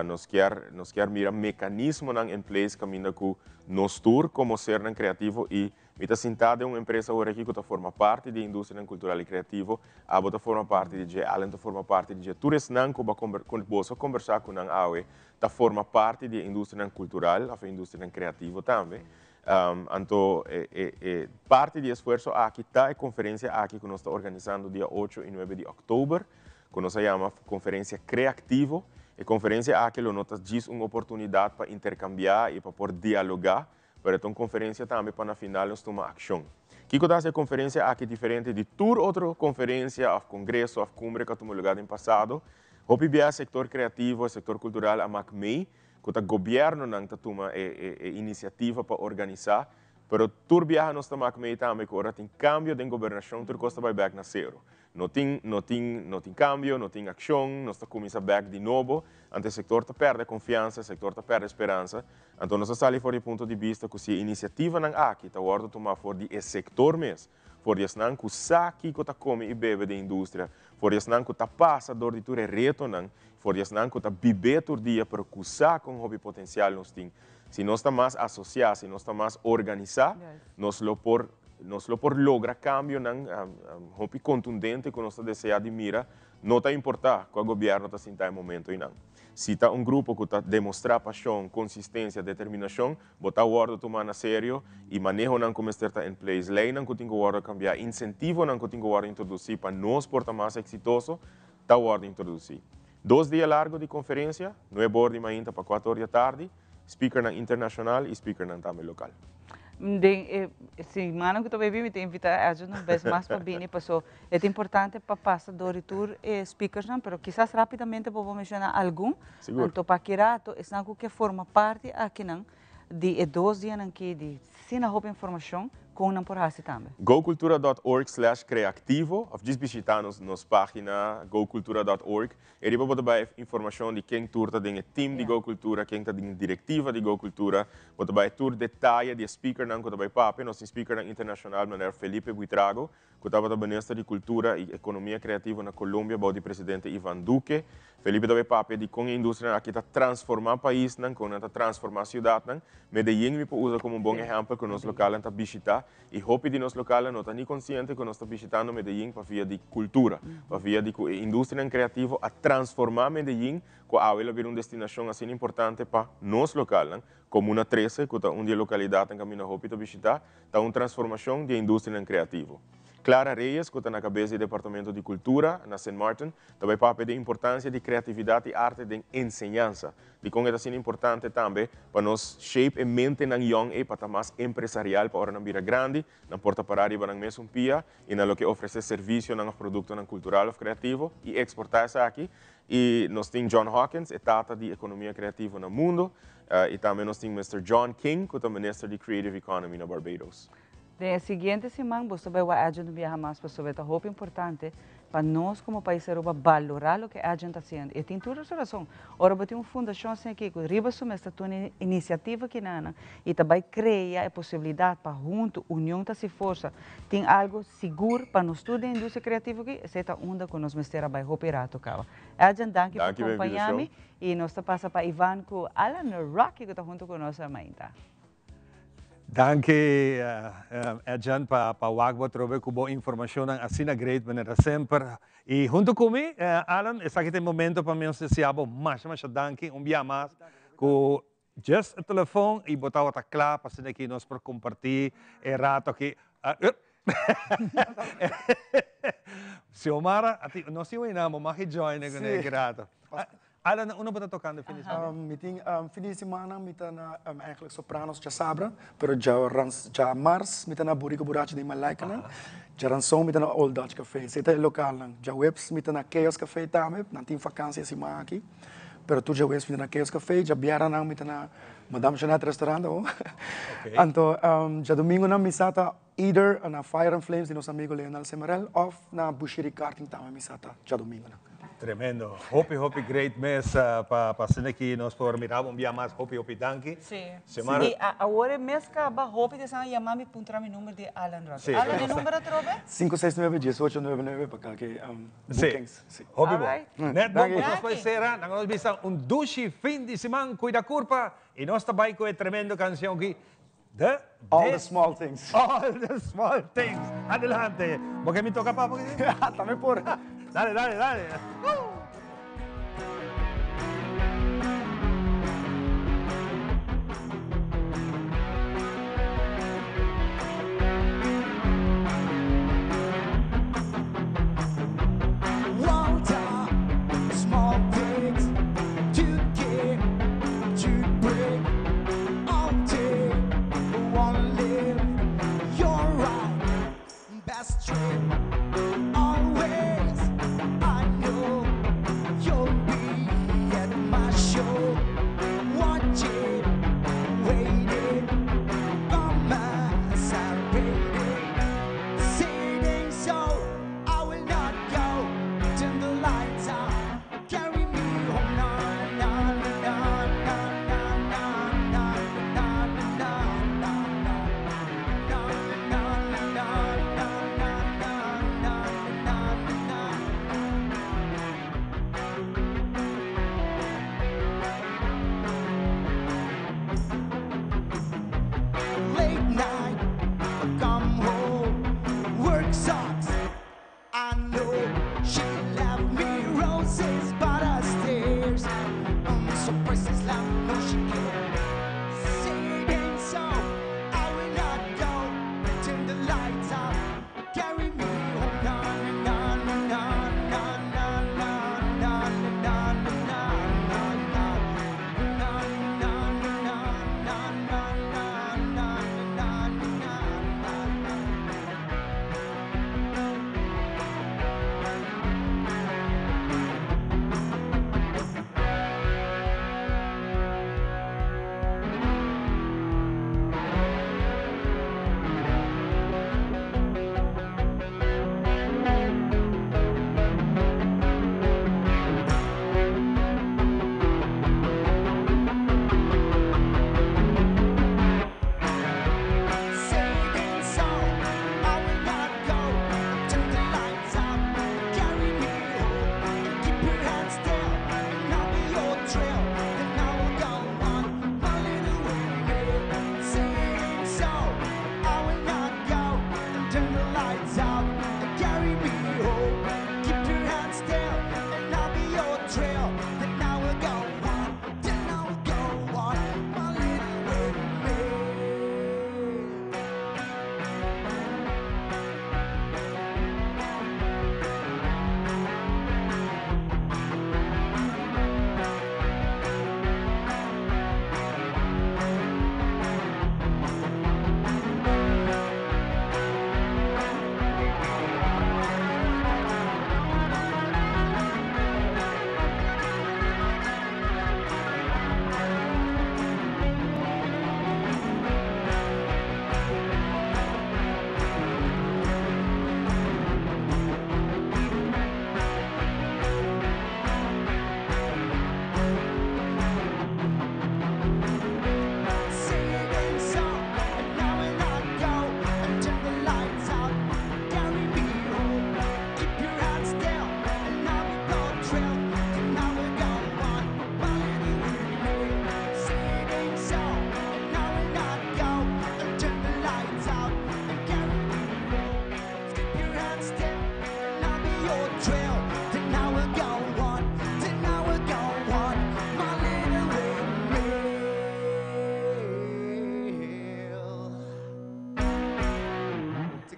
nos kier nos kier mira mekanismonan en place kaminda ku nos tur komo sernan kreativo i Mi ta sintá den un empresa awor aki ku ta forma parti di e industrianan kultural i kreativo. Abo ta forma parti di dje, Allen ta forma parti di dje. Tur esnan ku bo a komber, ku boso a kombersá ku nan awe ta forma parti di e industrianan kultural òf e industrianan kreativo tambe. Anto e e e parti di e esfuerso aki ta e konferensia aki ku nos ta organisando dia ocho i nuebe di òktober, ku nos a yama Konferensia Kreaktivo. E konferensia aki lo no ta djis un oportunidat pa interkambiá i pa por dialogá, Pero e ta un konferensia tambe pa na final nos tuma akshon. Kiko ta hasi e konferensia aki diferente di tur otro konferensia òf kongreso òf kumbre ku a tuma lugá den pasado? Hopi bia e sektor kreativo, e sektor kultural a mak mei ku ta gobièrnunan ta tuma e e inisiativa pa organisá, pero tur biaha nos ta mak mei tambe ku ora tin kambio den gobernashon tur kos ta bai bèk na sero. No tin, no tin, no tin cambio, no tin accion, nos ta cuminsa bek di nobo, anto e sector ta perde confiansa, e sector ta perde speransa, anto nos a sali for di e punto di bista cu si e iniciativanan aki ta wordo tuma for di e sector mes, for di esnan cu sa kico ta come y bebe den industria, for di esnan cu ta pasa dor di tur e retonan, for di esnan cu ta bib'é tur dia pero cu sa con hopi potencial nos tin, si nos ta mas asocia, si nos ta mas organisa, nos lo por Nos lo por logra cambionan hopi contundente cu nos ta desea di mira, no ta importa cua gobierno ta sinta e momento eynan. Si ta un grupo cu ta demostra pasion, consistencia, determinacion, bo ta wordo tuma na serio y manehonan cu mester ta in place, leynan cu tin cu wordo cambia, incentivonan cu tin cu wordo introduci pa nos por ta mas exitoso, ta wordo introduci. Dos dia largo di conferencia, nuebe or di mainta pa cuater or di atardi. Speakernan internacional y speakernan tambe local. Den e simannan cu ta bay bini mi ta invita Edwin un bes mas pa bini paso e ta importante pa pasa door di tur e speakersnan pero kisas rapidamente bo por menciona algun. Sigur. Anto pa ki rato esnan cu ke forma parti akinan di e dos dianan ki di asina hopi informacion. Kon nan por hasi tambe? Gocultura.org slash creactivo of djis bishita nos nos pagina gocultura dot org. E riba bo ta bai informacion di ken tur ta den e team di Gocultura, ken ta den directiva di Gocultura. Bo ta bai tur detaye di e speakernan cu ta bai papia. Nos tin speakernan internacional manera Felipe Buitrago, ku tabata minister di Kultura i Ekonomia Kreativo na Colombia bou di presidente Ivan Duque. Felipe ta bay papia di kon e industrianan aki ta transformá paisnan, kon nan ta transformá siudatnan. Medellín mi por usa komo un bon ehèmpel ku nos lokalnan ta bishitá i hopi di nos lokalnan no ta ni konsiente ku nos ta bishitando Medellín pa via di kultura, pa via di ku e industrianan kreativo a transformá Medellín ku awe lo bira un destinashon asina importante pa nos lokalnan. Komuna Trese, ku ta un di e lokalidatnan kaminda hopi ta bishitá, ta un transformashon di e industrianan kreativo. Clara Reyes, ku ta na kabes di e Departamento di Kultura na Sint Maarten, ta bai papia di e importansia di kreatividat i arte den enseñansa. Dikon e ta asina importante tambe pa nos shape e mentenan yòn ei pa ta mas empresarial pa ora nan bira grandi, nan por ta pará riba nan mesun pia i na loke ofresé servisionan òf produktonan kultural òf kreativo i eksportá esaki. I nos tin John Hawkins, e tata di ekonomia kreativo na mundo, i tambe nos tin Mister John King, ku ta Minister di Creative Economy na Barbados. Den e siguiente siman boso ta bai wak Edjean un biaha mas pasobra e ta hopi importante pa nos komo pais Aruba balorá loke Edjean ta hasiendo. E tin tur su rason. Ora bo tin un fundashon asina aki ku riba su mes ta tuna inisiativa kinanan i ta bai krea e posibilidat pa huntu, union ta hasi forsa, tin algu sigur pa nos tur den industria kreativo aki, esei ta unda ku nos mester a bai hopi rato kaba. Edjean, danki pa Danki pa e kompañá mi invitashon. i nos ta pasa pa Ivan ku Alan Rocky ku ta huntu ku nos mainta. Danki Edjean pa pa wak bo atrobe ku bo informashonnan asina great manera semper. I huntu ku mi, Alan, esaki ta e momento pa mi anunsiá bo masha masha danki un bia mas ku just e telefon i bo tabata kla pa asina ki nos por kompartí e rato aki. Xiomara, a ti no si wena bo mag join e kuné ki rato. Alan, na unda bo ta tokando fin di semana? Mi tin fin di semana mi ta na eigenlijk Sopranos djasabra, pero djamars mi ta na Burico Burachi den Malaikanan, djaranson mi ta na Old Dutch Cafe, esei ta e lokalnan. Djaweps mi ta na Chaos Cafe tambe, nan tin vakansia e siman aki, pero tur djaweps mi ta na Chaos Cafe, djabièrnènan mi ta na Madame Jeanette Restaurant awo. Anto djadumingunan mi sa ta either na Fire and Flames di nos amigo Leonel Semerel of na Bushiri Karting tambe mi sa ta djadumingunan. Tremendo. Hopi hopi great mes pa pa asina ki nos por mira bo un bia mas. Hopi hopi danki. Sí. Xiomara. I awor e mes kaba hopi di esnan a yama mi puntra mi number di Alan Rocky. Sí. Alan e number atrobe? Sinku seis nuebe dies ocho nuebe nuebe pa kalke Sí. bookings. Sí. Hopi bon. Alright. Net bon Danki. ku nos bai sera. Nan nos bisa un dushi fin di siman. Kuida kurpa i nos ta bai ku e tremendo kanshon ki The All the small things. All the small things. Adelante. Bo ke mi toka pa poquito? Tambe por. Dale, dale, dale. Walter, small things to get to break. All day, one live your right, best trip. Always, I know.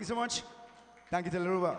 Thank you so much. Thank you, Telearuba.